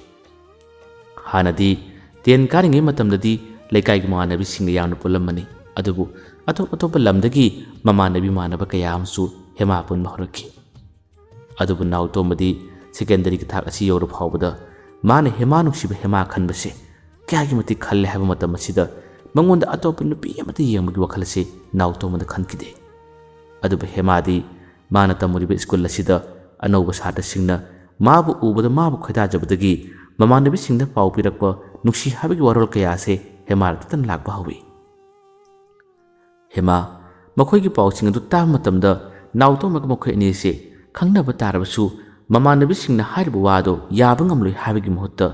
ꯍꯥꯟꯅꯗꯤ ꯇꯦꯟ ꯀꯥꯔꯤꯉꯩ ꯃꯇꯝꯗꯗꯤ ꯂꯩꯀꯥꯏꯒꯤ ꯃꯃꯥꯟꯅꯕꯤꯁꯤꯡꯒ ꯌꯥꯝꯅ ꯄꯨꯜꯂꯝꯕꯅꯤ, ꯑꯗꯨꯕꯨ ꯑꯇꯣꯞ ꯑꯇꯣꯞꯄ ꯂꯝꯗꯒꯤ ꯃꯃꯥꯟꯅꯕꯤ ꯃꯃꯥꯟꯅꯕ ꯀꯌꯥ ꯑꯃꯁꯨ ꯍꯦꯃꯥ ꯄꯨꯟꯕ ꯍꯧꯔꯛꯈꯤ꯫ ꯑꯗꯨꯕꯨ ꯅꯥꯎꯇꯣꯝꯕꯗꯤ ꯁꯦꯀꯦꯟꯗꯔꯤꯒꯤ ꯊꯥꯛ ꯑꯁꯤ ꯌꯧꯔ ꯐꯥꯎꯕꯗ ꯃꯥꯅ ꯍꯦꯃꯥ ꯅꯨꯡꯁꯤꯕ ꯍꯦꯃꯥ ꯈꯟꯕꯁꯦ ꯀꯌꯥꯒꯤ ꯃꯇꯤꯛ ꯈꯜꯂꯦ ꯍꯥꯏꯕ ꯃꯇꯝ ꯑꯁꯤꯗ ꯃꯉꯣꯟꯗ ꯑꯇꯣꯞꯄ ꯅꯨꯄꯤ ꯑꯃꯠꯇ ꯌꯦꯡꯕꯒꯤ ꯋꯥꯈꯜ ꯑꯁꯤ ꯅꯥꯎꯇꯣꯝꯕꯗ ꯈꯟꯈꯤꯗꯦ꯫ ꯑꯗꯨꯕꯨ ꯍꯦꯃꯥꯗꯤ ꯃꯥꯅ ꯇꯝꯃꯨꯔꯤꯕ ꯁ꯭ꯀꯨꯜ ꯑꯁꯤꯗ ꯑꯅꯧꯕ ꯁꯥꯇ꯭ꯔꯁꯤꯡꯅ ꯃꯥꯕꯨ ꯎꯕꯗ ꯃꯥꯕꯨ ꯈꯣꯏꯗꯥꯖꯕꯗꯒꯤ ꯃꯃꯥꯟꯅꯕꯤꯁꯤꯡꯗ ꯄꯥꯎ ꯄꯤꯔꯛꯄ ꯅꯨꯡꯁꯤ ꯍꯥꯏꯕꯒꯤ ꯋꯥꯔꯣꯜ ꯀꯌꯥ ꯑꯁꯦ ꯍꯦꯃꯥꯗ ꯇꯠꯇꯅ ꯂꯥꯛꯄ ꯍꯧꯏ꯫ ꯍꯦꯃꯥ, ꯃꯈꯣꯏꯒꯤ ꯄꯥꯎꯁꯤꯡ ꯑꯗꯨ ꯇꯥꯕ ꯃꯇꯝꯗ ꯅꯥꯎꯇꯣꯝꯕꯒ ꯃꯈꯣꯏ ꯑꯅꯤ ꯑꯁꯤ ꯈꯪꯅꯕ ꯇꯥꯔꯕꯁꯨ ꯃꯃꯥꯟꯅꯕꯤꯁꯤꯡꯅ ꯍꯥꯏꯔꯤꯕ ꯋꯥꯗꯣ ꯌꯥꯕ ꯉꯝꯂꯣꯏ ꯍꯥꯏꯕꯒꯤ ꯃꯍꯨꯠꯇ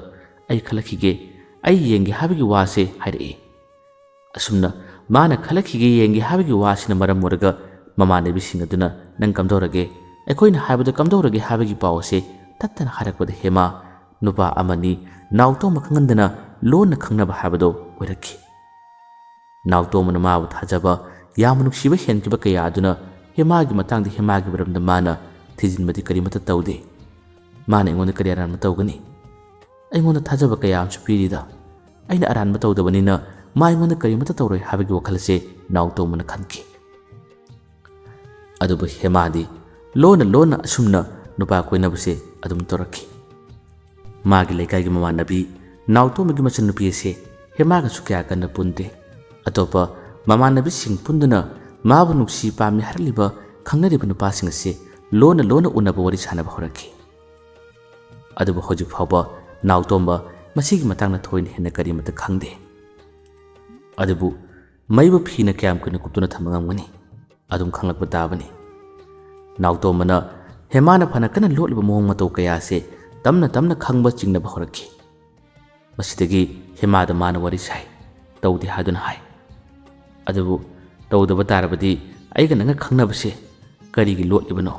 "ꯑꯩ ꯈꯜꯂꯛꯈꯤꯒꯦ, ꯑꯩ ꯌꯦꯡꯒꯦ" ꯍꯥꯏꯕꯒꯤ ꯋꯥꯁꯦ ꯍꯥꯏꯔꯛꯏ꯫ ꯑꯁꯨꯝꯅ ꯃꯥꯅ "ꯈꯜꯂꯛꯈꯤꯒꯦ, ꯌꯦꯡꯒꯦ" ꯍꯥꯏꯕꯒꯤ ꯋꯥꯁꯤꯅ ꯃꯔꯝ ꯑꯣꯏꯔꯒ ꯃꯃꯥꯟꯅꯕꯤꯁꯤꯡ ꯑꯗꯨꯅ "ꯅꯪ ꯀꯝꯗꯧꯔꯒꯦ? ꯑꯩꯈꯣꯏꯅ ꯍꯥꯏꯕꯗ ꯀꯝꯗꯧꯔꯒꯦ?" ꯍꯥꯏꯕꯒꯤ ꯄꯥꯎ ꯑꯁꯦ ꯇꯠꯇꯅ ꯍꯥꯏꯔꯛꯄꯗ ꯍꯦꯃꯥ ꯅꯨꯄꯥ ꯑꯃꯅꯤ ꯅꯥꯎꯇꯣꯝꯕ ꯈꯪꯍꯟꯗꯅ ꯂꯣꯟꯅ ꯈꯪꯅꯕ ꯍꯥꯏꯕꯗꯣ ꯑꯣꯏꯔꯛꯈꯤ꯫ ꯅꯥꯎꯇꯣꯝꯕꯅ ꯃꯥꯕꯨ ꯊꯥꯖꯕ, ꯌꯥꯝꯅ ꯅꯨꯡꯁꯤꯕ ꯍꯦꯟꯈꯤꯕ ꯀꯌꯥ ꯑꯗꯨꯅ ꯍꯦꯃꯥꯒꯤ ꯃꯇꯥꯡꯗ ꯍꯦꯃꯥꯒꯤ ꯃꯔꯝꯗ ꯃꯥꯅ ꯊꯤꯖꯤꯟꯕꯗꯤ ꯀꯔꯤꯃꯠꯇ ꯇꯧꯗꯦ꯫ ꯃꯥꯅ ꯑꯩꯉꯣꯟꯗ ꯀꯔꯤ ꯑꯔꯥꯟꯕ ꯇꯧꯒꯅꯤ? ꯑꯩꯉꯣꯟꯗ ꯊꯥꯖꯕ ꯀꯌꯥ ꯑꯃꯁꯨ ꯄꯤꯔꯤꯗ꯫ ꯑꯩꯅ ꯑꯔꯥꯟꯕ ꯇꯧꯗꯕꯅꯤꯅ ꯃꯥ ꯑꯩꯉꯣꯟꯗ ꯀꯔꯤꯃꯠꯇ ꯇꯧꯔꯣꯏ ꯍꯥꯏꯕꯒꯤ ꯋꯥꯈꯜ ꯑꯁꯦ ꯅꯥꯎꯇꯣꯝꯕꯅ ꯈꯟꯈꯤ꯫ ꯑꯗꯨꯕꯨ ꯍꯦꯃꯥꯗꯤ ꯂꯣꯟꯅ ꯂꯣꯟꯅ ꯑꯁꯨꯝꯅ ꯅꯨꯄꯥ ꯀꯣꯏꯅꯕꯁꯦ ꯑꯗꯨꯝ ꯇꯧꯔꯛꯈꯤ꯫ ꯃꯥꯒꯤ ꯂꯩꯀꯥꯏꯒꯤ ꯃꯃꯥꯟꯅꯕꯤ ꯅꯥꯎꯇꯣꯝꯕꯒꯤ ꯃꯆꯟꯅꯨꯄꯤ ꯑꯁꯦ ꯍꯦꯃꯥꯒꯁꯨ ꯀꯌꯥ ꯀꯟꯅ ꯄꯨꯟꯗꯦ꯫ ꯑꯇꯣꯞꯄ ꯃꯃꯥꯟꯅꯕꯤꯁꯤꯡ ꯄꯨꯟꯗꯨꯅ ꯃꯥꯕꯨ ꯅꯨꯡꯁꯤ ꯄꯥꯝꯃꯤ ꯍꯥꯏꯔꯛꯂꯤꯕ ꯈꯪꯅꯔꯤꯕ ꯅꯨꯄꯥꯁꯤꯡ ꯑꯁꯦ ꯂꯣꯟꯅ ꯂꯣꯟꯅ ꯎꯅꯕ ꯋꯥꯔꯤ ꯁꯥꯟꯅꯕ ꯍꯧꯔꯛꯈꯤ꯫ ꯑꯗꯨꯕꯨ ꯍꯧꯖꯤꯛ ꯐꯥꯎꯕ ꯅꯥꯎꯇꯣꯝꯕ ꯃꯁꯤꯒꯤ ꯃꯇꯥꯡꯗ ꯊꯣꯏꯅ ꯍꯦꯟꯅ ꯀꯔꯤꯃꯠꯇ ꯈꯪꯗꯦ꯫ ꯑꯗꯨꯕꯨ ꯃꯩꯕꯨ ꯐꯤꯅ ꯀꯌꯥꯝ ꯀꯨꯏꯅ ꯀꯨꯞꯇꯨꯅ ꯊꯝꯕ ꯉꯝꯒꯅꯤ? ꯑꯗꯨꯝ ꯈꯪꯂꯛꯄ ꯇꯥꯕꯅꯤ꯫ ꯅꯥꯎꯇꯣꯝꯕꯅ ꯍꯦꯃꯥꯅ ꯐꯅ ꯀꯟꯅ ꯂꯣꯠꯂꯤꯕ ꯃꯑꯣꯡ ꯃꯇꯧ ꯀꯌꯥ ꯑꯁꯦ ꯇꯝꯅ ꯇꯝꯅ ꯈꯪꯕ ꯆꯤꯡꯅꯕ ꯍꯧꯔꯛꯈꯤ꯫ ꯃꯁꯤꯗꯒꯤ ꯍꯦꯃꯥꯗ ꯃꯥꯅ ꯋꯥꯔꯤ ꯁꯥꯏ꯫ "ꯇꯧꯗꯦ" ꯍꯥꯏꯗꯨꯅ ꯍꯥꯏ꯫ "ꯑꯗꯨꯕꯨ ꯇꯧꯗꯕ ꯇꯥꯔꯕꯗꯤ ꯑꯩꯒ ꯅꯪꯒ ꯈꯪꯅꯕꯁꯦ ꯀꯔꯤꯒꯤ ꯂꯣꯠꯂꯤꯕꯅꯣ?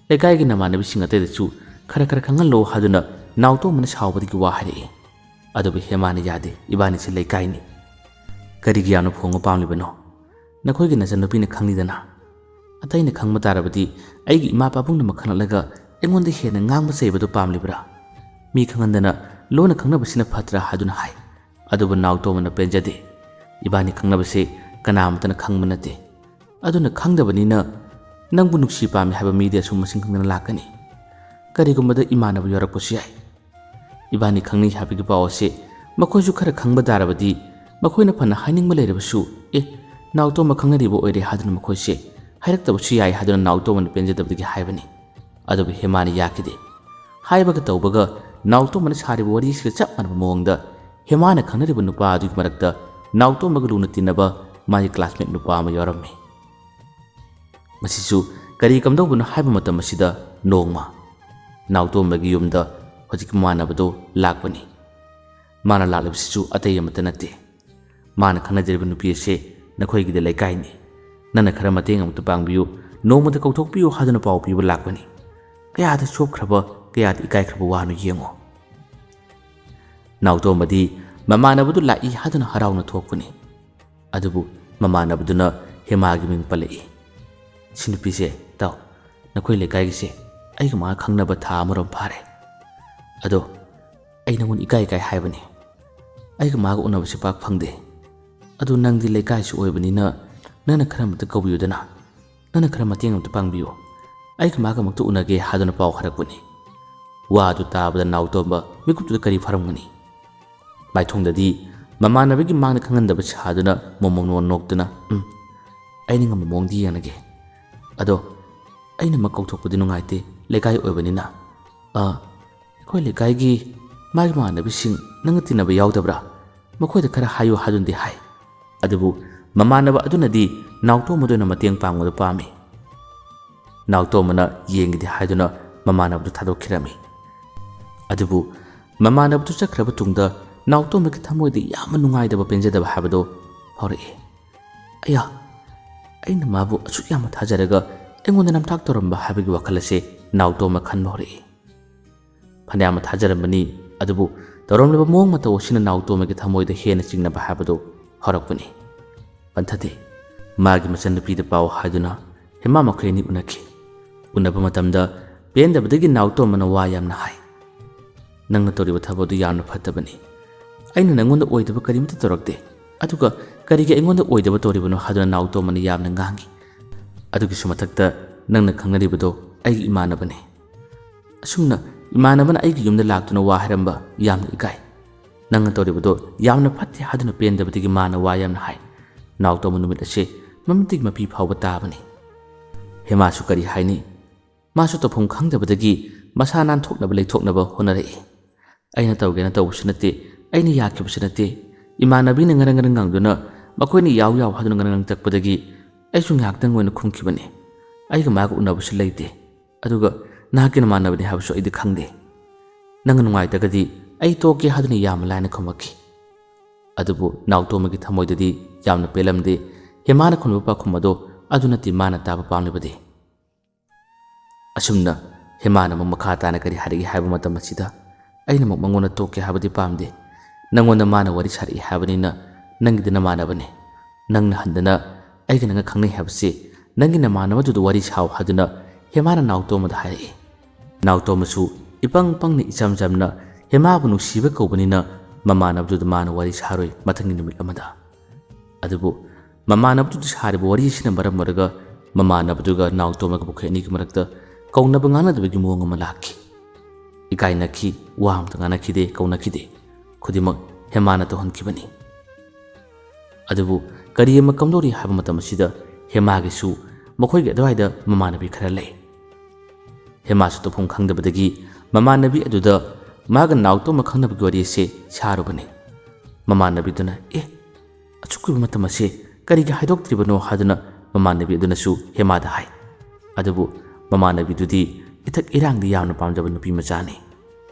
ꯂꯩꯀꯥꯏꯒꯤ ꯅꯃꯥꯟꯅꯕꯤꯁꯤꯡ ꯑꯇꯩꯗꯁꯨ ꯈꯔ ꯈꯔ ꯈꯪꯍꯜꯂꯣ" ꯍꯥꯏꯗꯨꯅ ꯅꯥꯎꯇꯣꯝꯕꯅ ꯁꯥꯎꯕꯗꯒꯤ ꯋꯥ ꯍꯥꯏꯔꯛꯏ꯫ ꯑꯗꯨꯕꯨ ꯍꯦꯃꯥꯅ ꯌꯥꯗꯦ, "ꯏꯕꯥꯅꯤꯁꯦ ꯂꯩꯀꯥꯏꯅꯤ꯫ ꯀꯔꯤꯒꯤ ꯌꯥꯝꯅ ꯐꯣꯡꯕ ꯄꯥꯝꯂꯤꯕꯅꯣ? ꯅꯈꯣꯏꯒꯤ ꯅꯆꯟꯅꯨꯄꯤꯅ ꯈꯪꯂꯤꯗꯅ꯫ ꯑꯇꯩꯅ ꯈꯪꯕ ꯇꯥꯔꯕꯗꯤ ꯑꯩꯒꯤ ꯏꯃꯥ ꯄꯥꯕꯨꯡꯅ ꯃꯈꯜꯂꯛꯂꯒ ꯑꯩꯉꯣꯟꯗ ꯍꯦꯟꯅ ꯉꯥꯡꯕ ꯆꯩꯕꯗꯨ ꯄꯥꯝꯂꯤꯕ꯭ꯔꯥ? ꯃꯤ ꯈꯪꯍꯟꯗꯅ ꯂꯣꯟꯅ ꯈꯪꯅꯕꯁꯤꯅ ꯐꯠꯇ꯭ꯔꯥ?" ꯍꯥꯏꯗꯨꯅ ꯍꯥꯏ꯫ ꯑꯗꯨꯕꯨ ꯅꯥꯎꯇꯣꯝꯕꯅ ꯄꯦꯟꯖꯗꯦ꯫ "ꯏꯕꯥꯅꯤ ꯈꯪꯅꯕꯁꯤ ꯀꯅꯥꯃꯠꯇꯅ ꯈꯪꯕ ꯅꯠꯇꯦ꯫ ꯑꯗꯨꯅ ꯈꯪꯗꯕꯅꯤꯅ ꯅꯪꯕꯨ ꯅꯨꯡꯁꯤ ꯄꯥꯝꯃꯤ ꯍꯥꯏꯕ ꯃꯤꯗꯤ ꯑꯁꯨꯝ ꯃꯁꯤꯡ ꯈꯪꯗꯅ ꯂꯥꯛꯀꯅꯤ꯫ ꯀꯔꯤꯒꯨꯝꯕꯗ ꯏꯃꯥꯟꯅꯕ ꯌꯥꯎꯔꯛꯄꯁꯨ ꯌꯥꯏ꯫ ꯏꯕꯥꯅꯤ ꯈꯪꯅꯩ ꯍꯥꯏꯕꯒꯤ ꯄꯥꯎ ꯑꯁꯤ ꯃꯈꯣꯏꯁꯨ ꯈꯔ ꯈꯪꯕ ꯇꯥꯔꯕꯗꯤ ꯃꯈꯣꯏꯅ ꯐꯅ ꯍꯥꯏꯅꯤꯡꯕ ꯂꯩꯔꯕꯁꯨ, 'ꯑꯦ, ꯅꯥꯎꯇꯣꯝꯕ ꯈꯪꯅꯔꯤꯕ ꯑꯣꯏꯔꯦ' ꯍꯥꯏꯗꯨꯅ ꯃꯈꯣꯏꯁꯦ ꯍꯥꯏꯔꯛꯇꯕꯁꯨ ꯌꯥꯏ" ꯍꯥꯏꯗꯨꯅ ꯅꯥꯎꯇꯣꯝꯕꯅ ꯄꯦꯟꯖꯗꯕꯗꯒꯤ ꯍꯥꯏꯕꯅꯤ꯫ ꯑꯗꯨꯕꯨ ꯍꯦꯃꯥꯅ ꯌꯥꯈꯤꯗꯦ꯫ ꯍꯥꯏꯕꯒ ꯇꯧꯕꯒ ꯅꯥꯎꯇꯣꯝꯕꯅ ꯁꯥꯔꯤꯕ ꯋꯥꯔꯤꯁꯤꯒ ꯆꯞ ꯃꯥꯟꯅꯕ ꯃꯑꯣꯡꯗ ꯍꯦꯃꯥꯅ ꯈꯪꯅꯔꯤꯕ ꯅꯨꯄꯥ ꯑꯗꯨꯒꯤ ꯃꯔꯛꯇ ꯅꯥꯎꯇꯣꯝꯕꯒ ꯂꯨꯅ ꯇꯤꯟꯅꯕ ꯃꯥꯒꯤ ꯀ꯭ꯂꯥꯁꯃꯦꯠ ꯅꯨꯄꯥ ꯑꯃ ꯌꯥꯎꯔꯝꯃꯤ꯫ ꯃꯁꯤꯁꯨ ꯀꯔꯤ ꯀꯝꯗꯧꯕꯅꯣ ꯍꯥꯏꯕ ꯃꯇꯝ ꯑꯁꯤꯗ ꯅꯣꯡꯃ ꯅꯥꯎꯇꯣꯝꯕꯒꯤ ꯌꯨꯝꯗ ꯍꯧꯖꯤꯛꯀꯤ ꯃꯃꯥꯟꯅꯕꯗꯣ ꯂꯥꯛꯄꯅꯤ꯫ ꯃꯥꯅ ꯂꯥꯛꯂꯤꯕꯁꯤꯁꯨ ꯑꯇꯩ ꯑꯃꯠꯇ ꯅꯠꯇꯦ꯫ ꯃꯥꯅ ꯈꯪꯅꯖꯔꯤꯕ ꯅꯨꯄꯤ ꯑꯁꯦ ꯅꯈꯣꯏꯒꯤꯗꯤ ꯂꯩꯀꯥꯏꯅꯤ꯫ ꯅꯪꯅ ꯈꯔ ꯃꯇꯦꯡ ꯑꯃꯨꯛꯇ ꯄꯥꯡꯕꯤꯌꯨ, ꯅꯣꯡꯃꯗ ꯀꯧꯊꯣꯛꯄꯤꯌꯨ ꯍꯥꯏꯗꯨꯅ ꯄꯥꯎ ꯄꯤꯕ ꯂꯥꯛꯄꯅꯤ꯫ ꯀꯌꯥꯗ ꯆꯣꯞꯈ꯭ꯔꯕ, ꯀꯌꯥꯗ ꯏꯀꯥꯏꯈ꯭ꯔꯕ ꯋꯥꯅꯣ ꯌꯦꯡꯉꯣ꯫ ꯅꯥꯎꯇꯣꯝꯕꯗꯤ ꯃꯃꯥꯟꯅꯕꯗꯨ ꯂꯥꯛꯏ ꯍꯥꯏꯗꯨꯅ ꯍꯔꯥꯎꯅ ꯊꯣꯛꯄꯅꯤ꯫ ꯑꯗꯨꯕꯨ ꯃꯃꯥꯟꯅꯕꯗꯨꯅ ꯍꯦꯃꯥꯒꯤ ꯃꯤꯡ ꯄꯜꯂꯛꯏ꯫ "ꯁꯤ ꯅꯨꯄꯤꯁꯦ ꯇꯥꯎ, ꯅꯈꯣꯏ ꯂꯩꯀꯥꯏꯒꯤꯁꯦ ꯑꯩꯒ ꯃꯥ ꯈꯪꯅꯕ ꯊꯥ ꯑꯃꯔꯣꯝ ꯐꯥꯔꯦ꯫ ꯑꯗꯣ ꯑꯩ ꯅꯪꯉꯣꯟꯗ ꯏꯀꯥꯏ ꯏꯀꯥꯏ ꯍꯥꯏꯕꯅꯤ꯫ ꯑꯩꯒ ꯃꯥꯒ ꯎꯅꯕꯁꯦ ꯄꯥꯛ ꯐꯪꯗꯦ꯫ ꯑꯗꯨ ꯅꯪꯗꯤ ꯂꯩꯀꯥꯏꯁꯨ ꯑꯣꯏꯕꯅꯤꯅ ꯅꯪꯅ ꯈꯔ ꯑꯃꯇ ꯀꯧꯕꯤꯌꯨꯗꯅ꯫ ꯅꯪꯅ ꯈꯔ ꯃꯇꯦꯡ ꯑꯃꯇ ꯄꯥꯡꯕꯤꯌꯨ꯫ ꯑꯩꯒ ꯃꯥꯒ ꯑꯃꯨꯛꯇ ꯎꯅꯒꯦ" ꯍꯥꯏꯗꯨꯅ ꯄꯥꯎ ꯍꯥꯏꯔꯛꯄꯅꯤ꯫ ꯋꯥ ꯑꯗꯨ ꯇꯥꯕꯗ ꯅꯥꯎꯇꯣꯝꯕ ꯃꯤꯀꯨꯞꯇꯨꯗ ꯀꯔꯤ ꯐꯔꯝꯒꯅꯤ? ꯃꯥꯏꯊꯣꯡꯗꯗꯤ ꯃꯃꯥꯟꯅꯕꯒꯤ ꯃꯥꯡꯗ ꯈꯪꯍꯟꯗꯕ ꯁꯥꯗꯨꯅ ꯃꯣꯃꯣꯟ ꯃꯣꯃꯣꯟ ꯅꯣꯛꯇꯨꯅ, "ꯎꯝ, ꯑꯩꯅ ꯉꯝꯕ ꯃꯑꯣꯡꯗꯤ ꯌꯦꯡꯂꯒꯦ꯫ ꯑꯗꯣ ꯑꯩꯅ ꯑꯃ ꯀꯧꯊꯣꯛꯄꯗꯤ ꯅꯨꯡꯉꯥꯏꯇꯦ, ꯂꯩꯀꯥꯏ ꯑꯣꯏꯕꯅꯤꯅ꯫ ꯑ, ꯑꯩꯈꯣꯏ ꯂꯩꯀꯥꯏꯒꯤ ꯃꯥꯒꯤ ꯃꯃꯥꯟꯅꯕꯤꯁꯤꯡ ꯅꯪꯒ ꯇꯤꯟꯅꯕ ꯌꯥꯎꯗꯕ꯭ꯔꯥ? ꯃꯈꯣꯏꯗ ꯈꯔ ꯍꯥꯏꯌꯨ" ꯍꯥꯏꯗꯨꯅꯗꯤ ꯍꯥꯏ꯫ ꯑꯗꯨꯕꯨ ꯃꯃꯥꯟꯅꯕ ꯑꯗꯨꯅꯗꯤ ꯅꯥꯎꯇꯣꯝꯕꯗ ꯑꯣꯏꯅ ꯃꯇꯦꯡ ꯄꯥꯡꯕꯗꯨ ꯄꯥꯝꯃꯤ꯫ ꯅꯥꯎꯇꯣꯝꯕꯅ ꯌꯦꯡꯒꯦꯗꯤ ꯍꯥꯏꯗꯨꯅ ꯃꯃꯥꯟꯅꯕꯗꯨ ꯊꯥꯗꯣꯛꯈꯤꯔꯝꯃꯤ꯫ ꯑꯗꯨꯕꯨ ꯃꯃꯥꯟꯅꯕꯗꯨ ꯆꯠꯈ꯭ꯔꯕ ꯇꯨꯡꯗ ꯅꯥꯎꯇꯣꯝꯕꯒꯤ ꯊꯃꯣꯏꯗ ꯌꯥꯝꯅ ꯅꯨꯡꯉꯥꯏꯇꯕ, ꯄꯦꯟꯖꯗꯕ ꯍꯥꯏꯕꯗꯨ ꯐꯥꯎꯔꯛꯏ꯫ "ꯑꯌꯥ, ꯑꯩꯅ ꯃꯥꯕꯨ ꯑꯁꯨꯛ ꯌꯥꯝꯅ ꯊꯥꯖꯔꯒ ꯑꯩꯉꯣꯟꯗ ꯅꯝꯊꯥꯛ ꯇꯧꯔꯝꯕ" ꯍꯥꯏꯕꯒꯤ ꯋꯥꯈꯜ ꯑꯁꯦ ꯅꯥꯎꯇꯣꯝꯕ ꯈꯟꯕ ꯍꯧꯔꯛꯏ꯫ ꯐꯅꯌꯥꯝ ꯊꯥꯖꯔꯝꯕꯅꯤ, ꯑꯗꯨꯕꯨ ꯇꯧꯔꯝꯂꯤꯕ ꯃꯑꯣꯡ ꯃꯇꯧ ꯑꯁꯤꯅ ꯅꯥꯎꯇꯣꯝꯕꯒꯤ ꯊꯃꯣꯏꯗ ꯍꯦꯟꯅ ꯆꯤꯡꯅꯕ ꯍꯥꯏꯕꯗꯨ ꯍꯧꯔꯛꯄꯅꯤ꯫ ꯄꯟꯊꯗꯦ꯫ ꯃꯥꯒꯤ ꯃꯆꯟꯅꯨꯄꯤꯗ ꯄꯥꯎ ꯍꯥꯏꯗꯨꯅ ꯍꯦꯃꯥ ꯃꯈꯣꯏ ꯑꯅꯤ ꯎꯅꯈꯤ꯫ ꯎꯅꯕ ꯃꯇꯝꯗ ꯄꯦꯟꯗꯕꯗꯒꯤ ꯅꯥꯎꯇꯣꯝꯕꯅ ꯋꯥ ꯌꯥꯝꯅ ꯍꯥꯏ꯫ "ꯅꯪꯅ ꯇꯧꯔꯤꯕ ꯊꯕꯛ ꯑꯗꯨ ꯌꯥꯝꯅ ꯐꯠꯇꯕꯅꯤ꯫ ꯑꯩꯅ ꯅꯪꯉꯣꯟꯗ ꯑꯣꯏꯗꯕ ꯀꯔꯤꯃꯠꯇ ꯇꯧꯔꯛꯇꯦ, ꯑꯗꯨꯒ ꯀꯔꯤꯒꯤ ꯑꯩꯉꯣꯟꯗ ꯑꯣꯏꯗꯕ ꯇꯧꯔꯤꯕꯅꯣ?" ꯍꯥꯏꯗꯨꯅ ꯅꯥꯎꯇꯣꯝꯕꯅ ꯌꯥꯝꯅ ꯉꯥꯡꯉꯤ꯫ ꯑꯗꯨꯒꯤꯁꯨ ꯃꯊꯛꯇ ꯅꯪꯅ ꯈꯪꯅꯔꯤꯕꯗꯣ ꯑꯩꯒꯤ ꯏꯃꯥꯟꯅꯕꯅꯤ꯫ ꯑꯁꯨꯝꯅ ꯏꯃꯥꯟꯅꯕꯅ ꯑꯩꯒꯤ ꯌꯨꯝꯗ ꯂꯥꯛꯇꯨꯅ ꯋꯥ ꯍꯥꯏꯔꯝꯕ ꯌꯥꯝꯅ ꯏꯀꯥꯏ꯫ ꯅꯪꯅ ꯇꯧꯔꯤꯕꯗꯣ ꯌꯥꯝꯅ ꯐꯠꯇꯦ ꯍꯥꯏꯗꯨꯅ ꯄꯦꯟꯗꯕꯗꯒꯤ ꯃꯥꯅ ꯋꯥ ꯌꯥꯝꯅ ꯍꯥꯏ꯫ ꯅꯥꯎꯇꯣꯝꯕ ꯅꯨꯃꯤꯠ ꯑꯁꯦ ꯃꯃꯤꯠꯇꯒꯤ ꯃꯄꯤ ꯐꯥꯎꯕ ꯇꯥꯕꯅꯤ꯫ ꯍꯦꯃꯥꯁꯨ ꯀꯔꯤ ꯍꯥꯏꯅꯤ? ꯃꯥꯁꯨ ꯇꯧꯐꯝ ꯈꯪꯗꯕꯗꯒꯤ ꯃꯁꯥ ꯅꯥꯟꯊꯣꯛꯅꯕ ꯂꯩꯊꯣꯛꯅꯕ ꯍꯣꯠꯅꯔꯛꯏ꯫ "ꯑꯩꯅ ꯇꯧꯒꯦꯅ ꯇꯧꯕꯁꯨ ꯅꯠꯇꯦ, ꯑꯩꯅ ꯌꯥꯈꯤꯕꯁꯨ ꯅꯠꯇꯦ꯫ ꯏꯃꯥꯟꯅꯕꯤꯅ ꯉꯔꯪ ꯉꯔꯪ ꯉꯥꯡꯗꯨꯅ ꯃꯈꯣꯏꯅ ꯌꯥꯎ ꯌꯥꯎ ꯍꯥꯏꯗꯨꯅ ꯉꯔꯪ ꯉꯔꯪ ꯆꯠꯄꯗꯒꯤ ꯑꯩꯁꯨ ꯉꯥꯏꯍꯥꯛꯇꯪ ꯑꯣꯏꯅ ꯈꯨꯝꯈꯤꯕꯅꯤ꯫ ꯑꯩꯒ ꯃꯥꯒ ꯎꯅꯕꯁꯨ ꯂꯩꯇꯦ꯫ ꯑꯗꯨꯒ ꯅꯍꯥꯛꯀꯤ ꯅꯃꯥꯟꯅꯕꯅꯤ ꯍꯥꯏꯕꯁꯨ ꯑꯩꯗꯤ ꯈꯪꯗꯦ꯫ ꯅꯪ ꯅꯨꯡꯉꯥꯏꯇ꯭ꯔꯒꯗꯤ ꯑꯩ ꯇꯣꯛꯀꯦ ꯍꯥꯏꯗꯨꯅ ꯌꯥꯝꯅ ꯂꯥꯏꯅ ꯈꯨꯝꯃꯛꯈꯤ꯫ ꯑꯗꯨꯕꯨ ꯅꯥꯎꯇꯣꯝꯕꯒꯤ ꯊꯃꯣꯏꯗꯗꯤ ꯌꯥꯝꯅ ꯄꯦꯜꯂꯝꯗꯦ꯫ ꯍꯦꯃꯥꯅ ꯈꯨꯝꯂꯤꯕ ꯄꯥꯎꯈꯨꯝ ꯑꯗꯣ ꯑꯗꯨ ꯅꯠꯇꯦ ꯃꯥꯅ ꯇꯥꯕ ꯄꯥꯝꯂꯤꯕꯗꯤ꯫ ꯑꯁꯨꯝꯅ ꯍꯦꯃꯥꯅ ꯑꯃꯨꯛ ꯃꯈꯥ ꯇꯥꯅ ꯀꯔꯤ ꯍꯥꯏꯔꯛꯏ ꯍꯥꯏꯕ ꯃꯇꯝ ꯑꯁꯤꯗ ꯑꯩꯅ ꯑꯃꯨꯛ ꯃꯉꯣꯟꯗ ꯇꯣꯛꯀꯦ ꯍꯥꯏꯕꯗꯤ ꯄꯥꯝꯗꯦ꯫ ꯅꯪꯉꯣꯟꯗ ꯃꯥꯅ ꯋꯥꯔꯤ ꯁꯥꯔꯛꯏ ꯍꯥꯏꯕꯅꯤꯅ ꯅꯪꯒꯤꯗꯤ ꯅꯃꯥꯟꯅꯕꯅꯤ꯫ ꯅꯪꯅ ꯍꯟꯗꯅ ꯑꯩꯒ ꯅꯪꯒ ꯈꯪꯅꯩ ꯍꯥꯏꯕꯁꯤ ꯅꯪꯒꯤ ꯅꯃꯥꯟꯅꯕꯗꯨꯗ ꯋꯥꯔꯤ ꯁꯥꯎ ꯍꯥꯏꯗꯨꯅ ꯍꯦꯃꯥꯅ ꯅꯥꯎꯇꯣꯝꯕꯗ ꯍꯥꯏꯔꯛꯏ꯫ ꯅꯥꯎꯇꯣꯝꯕꯁꯨ ꯏꯄꯪ ꯄꯪꯅ ꯏꯆꯝ ꯆꯝꯅ ꯍꯦꯃꯥꯕꯨ ꯅꯨꯡꯁꯤꯕ ꯀꯧꯕꯅꯤꯅ ꯃꯃꯥꯟꯅꯕꯗꯨꯗ ꯃꯥꯅ ꯋꯥꯔꯤ ꯁꯥꯔꯣꯏ ꯃꯊꯪꯒꯤ ꯅꯨꯃꯤꯠ ꯑꯃꯗ꯫ ꯑꯗꯨꯕꯨ ꯃꯃꯥꯟꯅꯕꯗꯨꯗ ꯁꯥꯔꯤꯕ ꯋꯥꯔꯤ ꯑꯁꯤꯅ ꯃꯔꯝ ꯑꯣꯏꯔꯒ ꯃꯃꯥꯟꯅꯕꯗꯨꯒ ꯅꯥꯎꯇꯣꯝꯕꯒ ꯃꯈꯣꯏ ꯑꯅꯤꯒꯤ ꯃꯔꯛꯇ ꯀꯧꯅꯕ ꯉꯥꯡꯅꯗꯕꯒꯤ ꯃꯑꯣꯡ ꯑꯃ ꯂꯥꯛꯈꯤ꯫ ꯏꯀꯥꯏꯅꯈꯤ, ꯋꯥ ꯑꯃꯇ ꯉꯥꯡꯅꯈꯤꯗꯦ, ꯀꯧꯅꯈꯤꯗꯦ꯫ ꯈꯨꯗꯤꯡꯃꯛ ꯍꯦꯃꯥꯅ ꯇꯧꯍꯟꯈꯤꯕꯅꯤ꯫ ꯑꯗꯨꯕꯨ ꯀꯔꯤ ꯑꯃ ꯀꯝꯗꯧꯔꯤ ꯍꯥꯏꯕ ꯃꯇꯝ ꯑꯁꯤꯗ ꯍꯦꯃꯥꯒꯤꯁꯨ ꯃꯈꯣꯏꯒꯤ ꯑꯗꯨꯋꯥꯏꯗ ꯃꯃꯥꯟꯅꯕꯤ ꯈꯔ ꯂꯩ꯫ ꯍꯦꯃꯥꯁꯨ ꯇꯧꯐꯝ ꯈꯪꯗꯕꯗꯒꯤ ꯃꯃꯥꯟꯅꯕꯤ ꯑꯗꯨꯗ ꯃꯥꯒ ꯅꯥꯎꯇꯣꯝꯕ ꯈꯪꯅꯕꯒꯤ ꯋꯥꯔꯤ ꯑꯁꯤ ꯁꯥꯔꯨꯕꯅꯤ꯫ ꯃꯃꯥꯟꯅꯕꯤꯗꯨꯅ "ꯑꯦ, ꯑꯁꯨꯛ ꯀꯨꯏꯕ ꯃꯇꯝ ꯑꯁꯤ ꯀꯔꯤꯒꯤ ꯍꯥꯏꯗꯣꯛꯇ꯭ꯔꯤꯕꯅꯣ?" ꯍꯥꯏꯗꯨꯅ ꯃꯃꯥꯟꯅꯕꯤ ꯑꯗꯨꯅꯁꯨ ꯍꯦꯃꯥꯗ ꯍꯥꯏ꯫ ꯑꯗꯨꯕꯨ ꯃꯃꯥꯟꯅꯕꯤꯗꯨꯗꯤ ꯏꯊꯛ ꯏꯔꯥꯡꯗꯤ ꯌꯥꯝꯅ ꯄꯥꯝꯖꯕ ꯅꯨꯄꯤ ꯃꯆꯥꯅꯤ꯫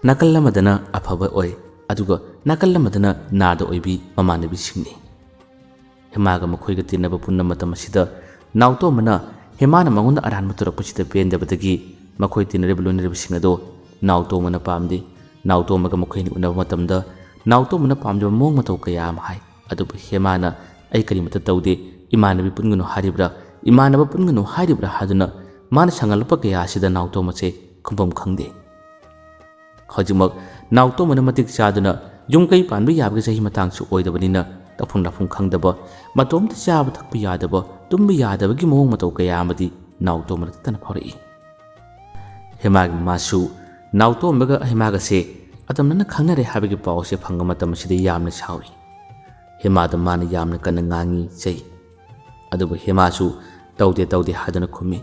ꯅꯥꯀꯜ ꯑꯃꯗꯅ ꯑꯐꯕ ꯑꯣꯏ, ꯑꯗꯨꯒ ꯅꯥꯀꯜ ꯑꯃꯗꯅ ꯅꯥꯗ ꯑꯣꯏꯕꯤ ꯃꯃꯥꯟꯅꯕꯤꯁꯤꯡꯅꯤ꯫ ꯍꯦꯃꯥꯒ ꯃꯈꯣꯏꯒ ꯇꯤꯟꯅꯕ ꯄꯨꯟꯕ ꯃꯇꯝ ꯑꯁꯤꯗ ꯅꯥꯎꯇꯣꯝꯕꯅ ꯍꯦꯃꯥꯅ ꯃꯉꯣꯟꯗ ꯑꯔꯥꯟꯕ ꯇꯧꯔꯛꯄꯁꯤꯗ ꯄꯦꯟꯗꯕꯗꯒꯤ ꯃꯈꯣꯏ ꯇꯤꯟꯅꯔꯤꯕ ꯂꯣꯏꯅꯔꯤꯕꯁꯤꯡ ꯑꯗꯣ ꯅꯥꯎꯇꯣꯝꯕꯅ ꯄꯥꯝꯗꯦ꯫ ꯅꯥꯎꯇꯣꯝꯕꯒ ꯃꯈꯣꯏ ꯑꯅꯤ ꯎꯅꯕ ꯃꯇꯝꯗ ꯅꯥꯎꯇꯣꯝꯕꯅ ꯄꯥꯝꯖꯕ ꯃꯑꯣꯡ ꯃꯇꯧ ꯀꯌꯥ ꯑꯃ ꯍꯥꯏ꯫ ꯑꯗꯨꯕꯨ ꯍꯦꯃꯥꯅ "ꯑꯩ ꯀꯔꯤꯃꯠꯇ ꯇꯧꯗꯦ, ꯏꯃꯥꯟꯅꯕꯤ ꯄꯨꯟꯒꯅꯨ ꯍꯥꯏꯔꯤꯕ꯭ꯔꯥ, ꯏꯃꯥꯟꯅꯕ ꯄꯨꯟꯒꯅꯨ ꯍꯥꯏꯔꯤꯕ꯭ꯔꯥ?" ꯍꯥꯏꯗꯨꯅ ꯃꯥꯅ ꯁꯪꯒꯜꯂꯛꯄ ꯀꯌꯥ ꯑꯁꯤꯗ ꯅꯥꯎꯇꯣꯝꯕꯁꯦ ꯈꯨꯝꯐꯝ ꯈꯪꯗꯦ꯫ ꯍꯧꯖꯤꯛꯃꯛ ꯅꯥꯎꯇꯣꯝꯕꯅ ꯃꯇꯤꯛ ꯆꯥꯗꯨꯅ ꯌꯨꯝ ꯀꯩ ꯄꯥꯟꯕ ꯌꯥꯕꯒꯤ ꯆꯍꯤ ꯃꯇꯥꯡꯁꯨ ꯑꯣꯏꯗꯕꯅꯤꯅ ꯇꯧꯐꯝ ꯂꯥꯛꯐꯝ ꯈꯪꯗꯕ, ꯃꯇꯣꯝꯇ ꯆꯥꯕ ꯊꯛꯄ ꯌꯥꯗꯕ, ꯇꯨꯝꯕ ꯌꯥꯗꯕꯒꯤ ꯃꯑꯣꯡ ꯃꯇꯧ ꯀꯌꯥ ꯑꯃꯗꯤ ꯅꯥꯎꯇꯣꯝꯕꯅ ꯇꯠꯇꯅ ꯐꯥꯎꯔꯛꯏ꯫ ꯍꯦꯃꯥꯒꯤ ꯃꯃꯥꯁꯨ ꯅꯥꯎꯇꯣꯝꯕꯒ ꯍꯦꯃꯥꯒꯁꯦ ꯑꯇꯝꯅꯅ ꯈꯪꯅꯔꯦ ꯍꯥꯏꯕꯒꯤ ꯄꯥꯎ ꯑꯁꯦ ꯐꯪꯕ ꯃꯇꯝ ꯑꯁꯤꯗ ꯌꯥꯝꯅ ꯁꯥꯎꯏ꯫ ꯍꯦꯃꯥꯗ ꯃꯥꯅ ꯌꯥꯝꯅ ꯀꯟꯅ ꯉꯥꯡꯉꯤ, ꯆꯩ꯫ ꯑꯗꯨꯕꯨ ꯍꯦꯃꯥꯁꯨ "ꯇꯧꯗꯦ, ꯇꯧꯗꯦ" ꯍꯥꯏꯗꯨꯅ ꯈꯨꯝꯃꯤ꯫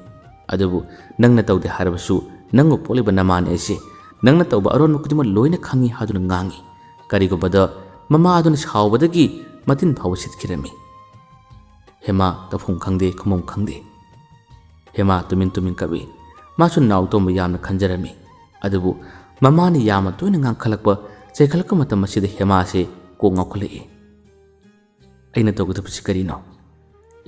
ꯑꯗꯨꯕꯨ "ꯅꯪꯅ ꯇꯧꯗꯦ ꯍꯥꯏꯔꯕꯁꯨ ꯅꯪꯕꯨ ꯄꯣꯛꯂꯤꯕ ꯅꯃꯥꯅ ꯑꯩꯁꯦ ꯅꯪꯅ ꯇꯧꯕ ꯑꯔꯣꯟꯕ ꯈꯨꯗꯤꯡꯃꯛ ꯂꯣꯏꯅ ꯈꯪꯉꯤ" ꯍꯥꯏꯗꯨꯅ ꯉꯥꯡꯉꯤ꯫ ꯀꯔꯤꯒꯨꯝꯕꯗ ꯃꯃꯥ ꯑꯗꯨꯅ ꯁꯥꯎꯕꯗꯒꯤ ꯃꯇꯤꯟ ꯐꯥꯎꯕ ꯁꯤꯠꯈꯤꯔꯝꯃꯤ꯫ ꯍꯦꯃꯥ ꯇꯧꯐꯝ ꯈꯪꯗꯦ, ꯈꯨꯝꯐꯝ ꯈꯪꯗꯦ꯫ ꯍꯦꯃꯥ ꯇꯨꯃꯤꯟ ꯇꯨꯃꯤꯟ ꯀꯞꯏ꯫ ꯃꯥꯁꯨ ꯅꯥꯎꯇꯣꯝꯕ ꯌꯥꯝꯅ ꯈꯟꯖꯔꯝꯃꯤ꯫ ꯑꯗꯨꯕꯨ ꯃꯃꯥꯅ ꯌꯥꯝꯅ ꯇꯣꯏꯅ ꯉꯥꯡꯈꯠꯂꯛꯄ, ꯆꯩꯈꯠꯂꯛꯄ ꯃꯇꯝ ꯑꯁꯤꯗ ꯍꯦꯃꯥꯁꯦ ꯀꯣꯛ ꯉꯥꯎꯈꯠꯂꯛꯏ꯫ "ꯑꯩꯅ ꯇꯧꯒꯗꯕꯁꯤ ꯀꯔꯤꯅꯣ?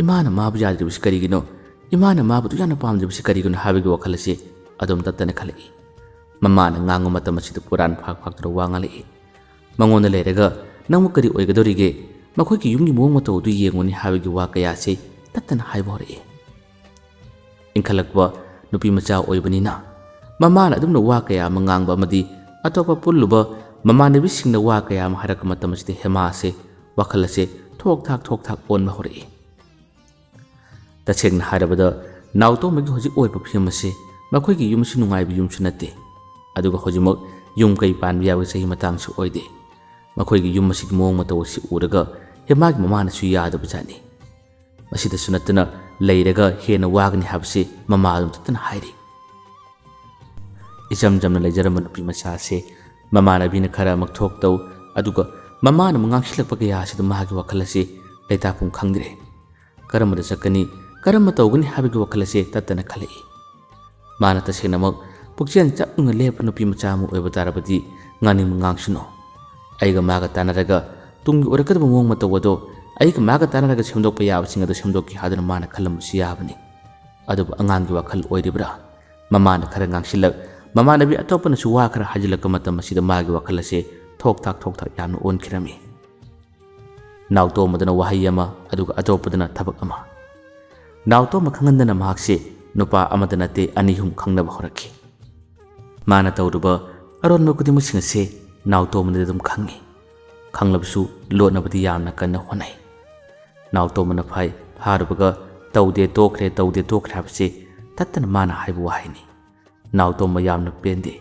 ꯏꯃꯥꯅ ꯃꯥꯕꯨ ꯌꯥꯗ꯭ꯔꯤꯕꯁꯤ ꯀꯔꯤꯒꯤꯅꯣ? ꯏꯃꯥꯅ ꯃꯥꯕꯨ ꯑꯗꯨꯛ ꯌꯥꯝꯅ ꯄꯥꯝꯗ꯭ꯔꯤꯕꯁꯤ ꯀꯔꯤꯒꯤꯅꯣ?" ꯍꯥꯏꯕꯒꯤ ꯋꯥꯈꯜ ꯑꯁꯤ ꯑꯗꯨꯝ ꯇꯠꯇꯅ ꯈꯜꯂꯛꯏ꯫ ꯃꯃꯥꯅ ꯉꯥꯡꯕ ꯃꯇꯝ ꯑꯁꯤꯗ ꯄꯨꯔꯥꯟ ꯐꯥꯛ ꯐꯥꯛꯇꯨꯅ ꯋꯥ ꯉꯥꯡꯂꯛꯏ꯫ "ꯃꯉꯣꯟꯗ ꯂꯩꯔꯒ ꯅꯪꯕꯨ ꯀꯔꯤ ꯑꯣꯏꯒꯗꯧꯔꯤꯒꯦ? ꯃꯈꯣꯏꯒꯤ ꯌꯨꯝꯒꯤ ꯃꯑꯣꯡ ꯃꯇꯧ ꯑꯗꯨ ꯌꯦꯡꯉꯨꯅꯤ" ꯍꯥꯏꯕꯒꯤ ꯋꯥ ꯀꯌꯥꯁꯤ ꯇꯠꯇꯅ ꯍꯥꯏꯕ ꯍꯧꯔꯛꯏ꯫ ꯏꯟꯈꯠꯂꯛꯄ ꯅꯨꯄꯤ ꯃꯆꯥ ꯑꯣꯏꯕꯅꯤꯅ ꯃꯃꯥꯅ ꯑꯗꯨꯝꯅ ꯋꯥ ꯀꯌꯥ ꯑꯃ ꯉꯥꯡꯕ ꯑꯃꯗꯤ ꯑꯇꯣꯞꯄ ꯄꯨꯜꯂꯨꯕ ꯃꯃꯥꯟꯅꯕꯤꯁꯤꯡꯅ ꯋꯥ ꯀꯌꯥ ꯑꯃ ꯍꯥꯏꯔꯛꯄ ꯃꯇꯝ ꯑꯁꯤꯗ ꯍꯦꯃꯥ ꯑꯁꯦ ꯋꯥꯈꯜ ꯑꯁꯦ ꯊꯣꯛ ꯊꯥꯛ ꯊꯣꯛ ꯊꯥꯛ ꯑꯣꯟꯕ ꯍꯧꯔꯛꯏ꯫ ꯇꯁꯦꯡꯅ ꯍꯥꯏꯔꯕꯗ, ꯅꯥꯎꯇꯣꯝꯕꯒꯤ ꯍꯧꯖꯤꯛ ꯑꯣꯏꯕ ꯐꯤꯕꯝ ꯑꯁꯤ ꯃꯈꯣꯏꯒꯤ ꯌꯨꯝ ꯑꯁꯤ ꯅꯨꯡꯉꯥꯏꯕ ꯌꯨꯝꯁꯨ ꯅꯠꯇꯦ, ꯑꯗꯨꯒ ꯍꯧꯖꯤꯛꯃꯛ ꯌꯨꯝ ꯀꯩ ꯄꯥꯟꯕ ꯌꯥꯕ ꯆꯍꯤ ꯃꯇꯥꯡꯁꯨ ꯑꯣꯏꯗꯦ꯫ ꯃꯈꯣꯏꯒꯤ ꯌꯨꯝ ꯑꯁꯤꯒꯤ ꯃꯑꯣꯡ ꯃꯇꯧ ꯑꯁꯤ ꯎꯔꯒ ꯍꯦꯃꯥꯒꯤ ꯃꯃꯥꯅꯁꯨ ꯌꯥꯗꯕ ꯖꯥꯠꯅꯤ꯫ ꯃꯁꯤꯗꯁꯨ ꯅꯠꯇꯅ ꯂꯩꯔꯒ ꯍꯦꯟꯅ ꯋꯥꯒꯅꯤ ꯍꯥꯏꯕꯁꯤ ꯃꯃꯥ ꯑꯗꯨꯝ ꯇꯠꯇꯅ ꯍꯥꯏꯔꯤ꯫ ꯏꯆꯝ ꯆꯝꯅ ꯂꯩꯖꯔꯝꯕ ꯅꯨꯄꯤ ꯃꯆꯥ ꯑꯁꯤ ꯃꯃꯥꯟꯅꯕꯤꯅ ꯈꯔ ꯑꯃꯨꯛ ꯊꯣꯛ ꯇꯧ, ꯑꯗꯨꯒ ꯃꯃꯥꯅ ꯑꯃꯨꯛ ꯉꯥꯡꯁꯤꯜꯂꯛꯄ ꯀꯌꯥ ꯑꯁꯤꯗ ꯃꯥꯒꯤ ꯋꯥꯈꯜ ꯑꯁꯤ ꯂꯩꯇꯥꯐꯝ ꯈꯪꯗ꯭ꯔꯦ꯫ ꯀꯔꯝꯕꯗ ꯆꯠꯀꯅꯤ, ꯀꯔꯝꯕ ꯇꯧꯒꯅꯤ ꯍꯥꯏꯕꯒꯤ ꯋꯥꯈꯜ ꯑꯁꯤ ꯇꯠꯇꯅ ꯈꯜꯂꯛꯏ꯫ ꯃꯥꯅ ꯇꯁꯦꯡꯅꯃꯛ ꯄꯨꯛꯆꯦꯜ ꯆꯞ ꯌꯨꯡꯅ ꯂꯦꯞꯄ ꯅꯨꯄꯤ ꯃꯆꯥ ꯑꯃ ꯑꯣꯏꯕ ꯇꯥꯔꯕꯗꯤ ꯉꯥꯡꯅꯤꯡꯕ ꯉꯥꯡꯁꯅꯨ꯫ ꯑꯩꯒ ꯃꯥꯒ ꯇꯥꯟꯅꯔꯒ ꯇꯨꯡꯒꯤ ꯑꯣꯏꯔꯛꯀꯗꯕ ꯃꯑꯣꯡ ꯃꯇꯧ ꯑꯗꯣ ꯑꯩꯒ ꯃꯥꯒ ꯇꯥꯟꯅꯔꯒ ꯁꯦꯝꯗꯣꯛꯄ ꯌꯥꯕꯁꯤꯡ ꯑꯗꯣ ꯁꯦꯝꯗꯣꯛꯀꯦ ꯍꯥꯏꯗꯨꯅ ꯃꯥꯅ ꯈꯜꯂꯝꯕꯁꯨ ꯌꯥꯕꯅꯤ꯫ ꯑꯗꯨꯕꯨ ꯑꯉꯥꯡꯒꯤ ꯋꯥꯈꯜ ꯑꯣꯏꯔꯤꯕ꯭ꯔꯥ? ꯃꯃꯥꯅ ꯈꯔ ꯉꯥꯡꯁꯤꯜꯂꯛ, ꯃꯃꯥꯟꯅꯕꯤ ꯑꯇꯣꯞꯄꯅꯁꯨ ꯋꯥ ꯈꯔ ꯍꯥꯏꯖꯤꯜꯂꯛꯄ ꯃꯇꯝ ꯑꯁꯤꯗ ꯃꯥꯒꯤ ꯋꯥꯈꯜ ꯑꯁꯦ ꯊꯣꯛ ꯊꯥꯛ ꯊꯣꯛ ꯊꯥꯛ ꯌꯥꯝꯅ ꯑꯣꯟꯈꯤꯔꯝꯃꯤ꯫ ꯅꯥꯎꯇꯣꯝꯕꯗꯅ ꯋꯥꯍꯩ ꯑꯃ, ꯑꯗꯨꯒ ꯑꯇꯣꯞꯄꯗꯅ ꯊꯕꯛ ꯑꯃ꯫ ꯅꯥꯎꯇꯣꯝꯕ ꯈꯪꯍꯟꯗꯅ ꯃꯍꯥꯛꯁꯦ ꯅꯨꯄꯥ ꯑꯃꯗ ꯅꯠꯇꯦ, ꯑꯅꯤ ꯑꯍꯨꯝ ꯈꯪꯅꯕ ꯍꯧꯔꯛꯈꯤ꯫ ꯃꯥꯅ ꯇꯧꯔꯨꯕ ꯑꯔꯣꯟꯕ ꯈꯨꯗꯤꯡꯃꯛꯁꯤꯡ ꯑꯁꯦ ꯅꯥꯎꯇꯣꯝꯕꯅꯗꯤ ꯑꯗꯨꯝ ꯈꯪꯉꯤ꯫ ꯈꯪꯂꯕꯁꯨ ꯂꯣꯠꯅꯕꯗꯤ ꯌꯥꯝꯅ ꯀꯟꯅ ꯍꯣꯠꯅꯩ꯫ ꯅꯥꯎꯇꯣꯝꯕꯅ ꯐꯥꯏ ꯐꯥꯔꯨꯕꯒ "ꯇꯧꯗꯦ ꯇꯣꯛꯈ꯭ꯔꯦ, ꯇꯧꯗꯦ ꯇꯣꯛꯈ꯭ꯔꯦ" ꯍꯥꯏꯕꯁꯤ ꯇꯠꯇꯅ ꯃꯥꯅ ꯍꯥꯏꯕ ꯋꯥꯍꯩꯅꯤ꯫ ꯅꯥꯎꯇꯣꯝꯕ ꯌꯥꯝꯅ ꯄꯦꯟꯗꯦ꯫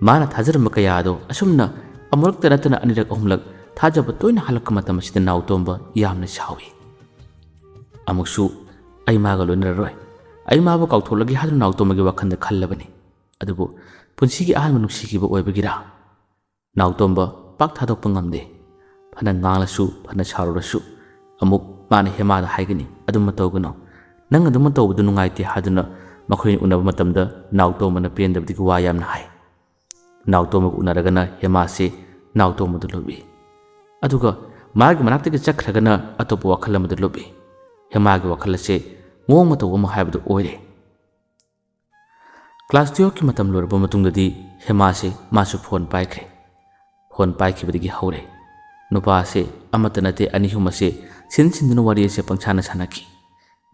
ꯃꯥꯅ ꯊꯥꯖꯔꯝꯕ ꯀꯌꯥ ꯑꯗꯣ ꯑꯁꯨꯝꯅ ꯑꯃꯨꯔꯛꯇ ꯅꯠꯇꯅ ꯑꯅꯤꯔꯛ ꯑꯍꯨꯝꯂꯛ ꯊꯥꯖꯕ ꯇꯣꯏꯅ ꯍꯜꯂꯛꯄ ꯃꯇꯝ ꯑꯁꯤꯗ ꯅꯥꯎꯇꯣꯝꯕ ꯌꯥꯝꯅ ꯁꯥꯎꯏ꯫ ꯑꯃꯨꯛꯁꯨ "ꯑꯩ ꯃꯥꯒ ꯂꯣꯏꯅꯔꯔꯣꯏ, ꯑꯩ ꯃꯥꯕꯨ ꯀꯥꯎꯊꯣꯛꯂꯒꯦ" ꯍꯥꯏꯗꯨꯅ ꯅꯥꯎꯇꯣꯝꯕꯒꯤ ꯋꯥꯈꯜꯗ ꯈꯜꯂꯕꯅꯤ꯫ ꯑꯗꯨꯕꯨ ꯄꯨꯟꯁꯤꯒꯤ ꯑꯍꯥꯟꯕ ꯅꯨꯡꯁꯤꯈꯤꯕ ꯑꯣꯏꯕꯒꯤꯔꯥ? ꯅꯥꯎꯇꯣꯝꯕ ꯄꯥꯛ ꯊꯥꯗꯣꯛꯄ ꯉꯝꯗꯦ꯫ ꯐꯅ ꯉꯥꯡꯂꯁꯨ, ꯐꯅ ꯁꯥꯎꯔꯨꯔꯁꯨ, ꯑꯃꯨꯛ ꯃꯥꯅ ꯍꯦꯃꯥꯗ ꯍꯥꯏꯒꯅꯤ, "ꯑꯗꯨꯝꯕ ꯇꯧꯒꯅꯨ, ꯅꯪ ꯑꯗꯨꯝꯕ ꯇꯧꯕꯗꯨ ꯅꯨꯡꯉꯥꯏꯇꯦ" ꯍꯥꯏꯗꯨꯅ ꯃꯈꯣꯏꯅꯤ ꯎꯅꯕ ꯃꯇꯝꯗ ꯅꯥꯎꯇꯣꯝꯕꯅ ꯄꯦꯟꯗꯕꯗꯒꯤ ꯋꯥ ꯌꯥꯝꯅ ꯍꯥꯏ꯫ ꯅꯥꯎꯇꯣꯝꯕꯒ ꯎꯅꯔꯒꯅ ꯍꯦꯃꯥꯁꯦ ꯅꯥꯎꯇꯣꯝꯕꯗ ꯂꯨꯞꯏ, ꯑꯗꯨꯒ ꯃꯥꯒꯤ ꯃꯅꯥꯛꯇꯒꯤ ꯆꯠꯈ꯭ꯔꯒꯅ ꯑꯇꯣꯞꯄ ꯋꯥꯈꯜ ꯑꯃꯗ ꯂꯨꯞꯏ꯫ ꯍꯦꯃꯥꯒꯤ ꯋꯥꯈꯜ ꯑꯁꯦ ꯃꯑꯣꯡ ꯃꯇꯧ ꯑꯃ ꯍꯥꯏꯕꯗꯨ ꯑꯣꯏꯔꯦ꯫ ꯀ꯭ꯂꯥꯁ ꯇꯨꯌꯦꯜꯐꯀꯤ ꯃꯇꯝ ꯂꯣꯏꯔꯕ ꯃꯇꯨꯡꯗꯗꯤ ꯍꯦꯃꯥꯁꯦ ꯃꯥꯁꯨ ꯐꯣꯟ ꯄꯥꯏꯈ꯭ꯔꯦ꯫ ꯐꯣꯟ ꯄꯥꯏꯈꯤꯕꯗꯒꯤ ꯍꯧꯔꯦ꯫ ꯅꯨꯄꯥꯁꯦ ꯑꯃꯠꯇ ꯅꯠꯇꯦ, ꯑꯅꯤ ꯑꯍꯨꯝ ꯑꯁꯦ ꯁꯤꯟ ꯁꯤꯟꯗꯨꯅ ꯋꯥꯔꯤ ꯑꯁꯦ ꯄꯪꯁꯥꯅ ꯁꯥꯟꯅꯈꯤ꯫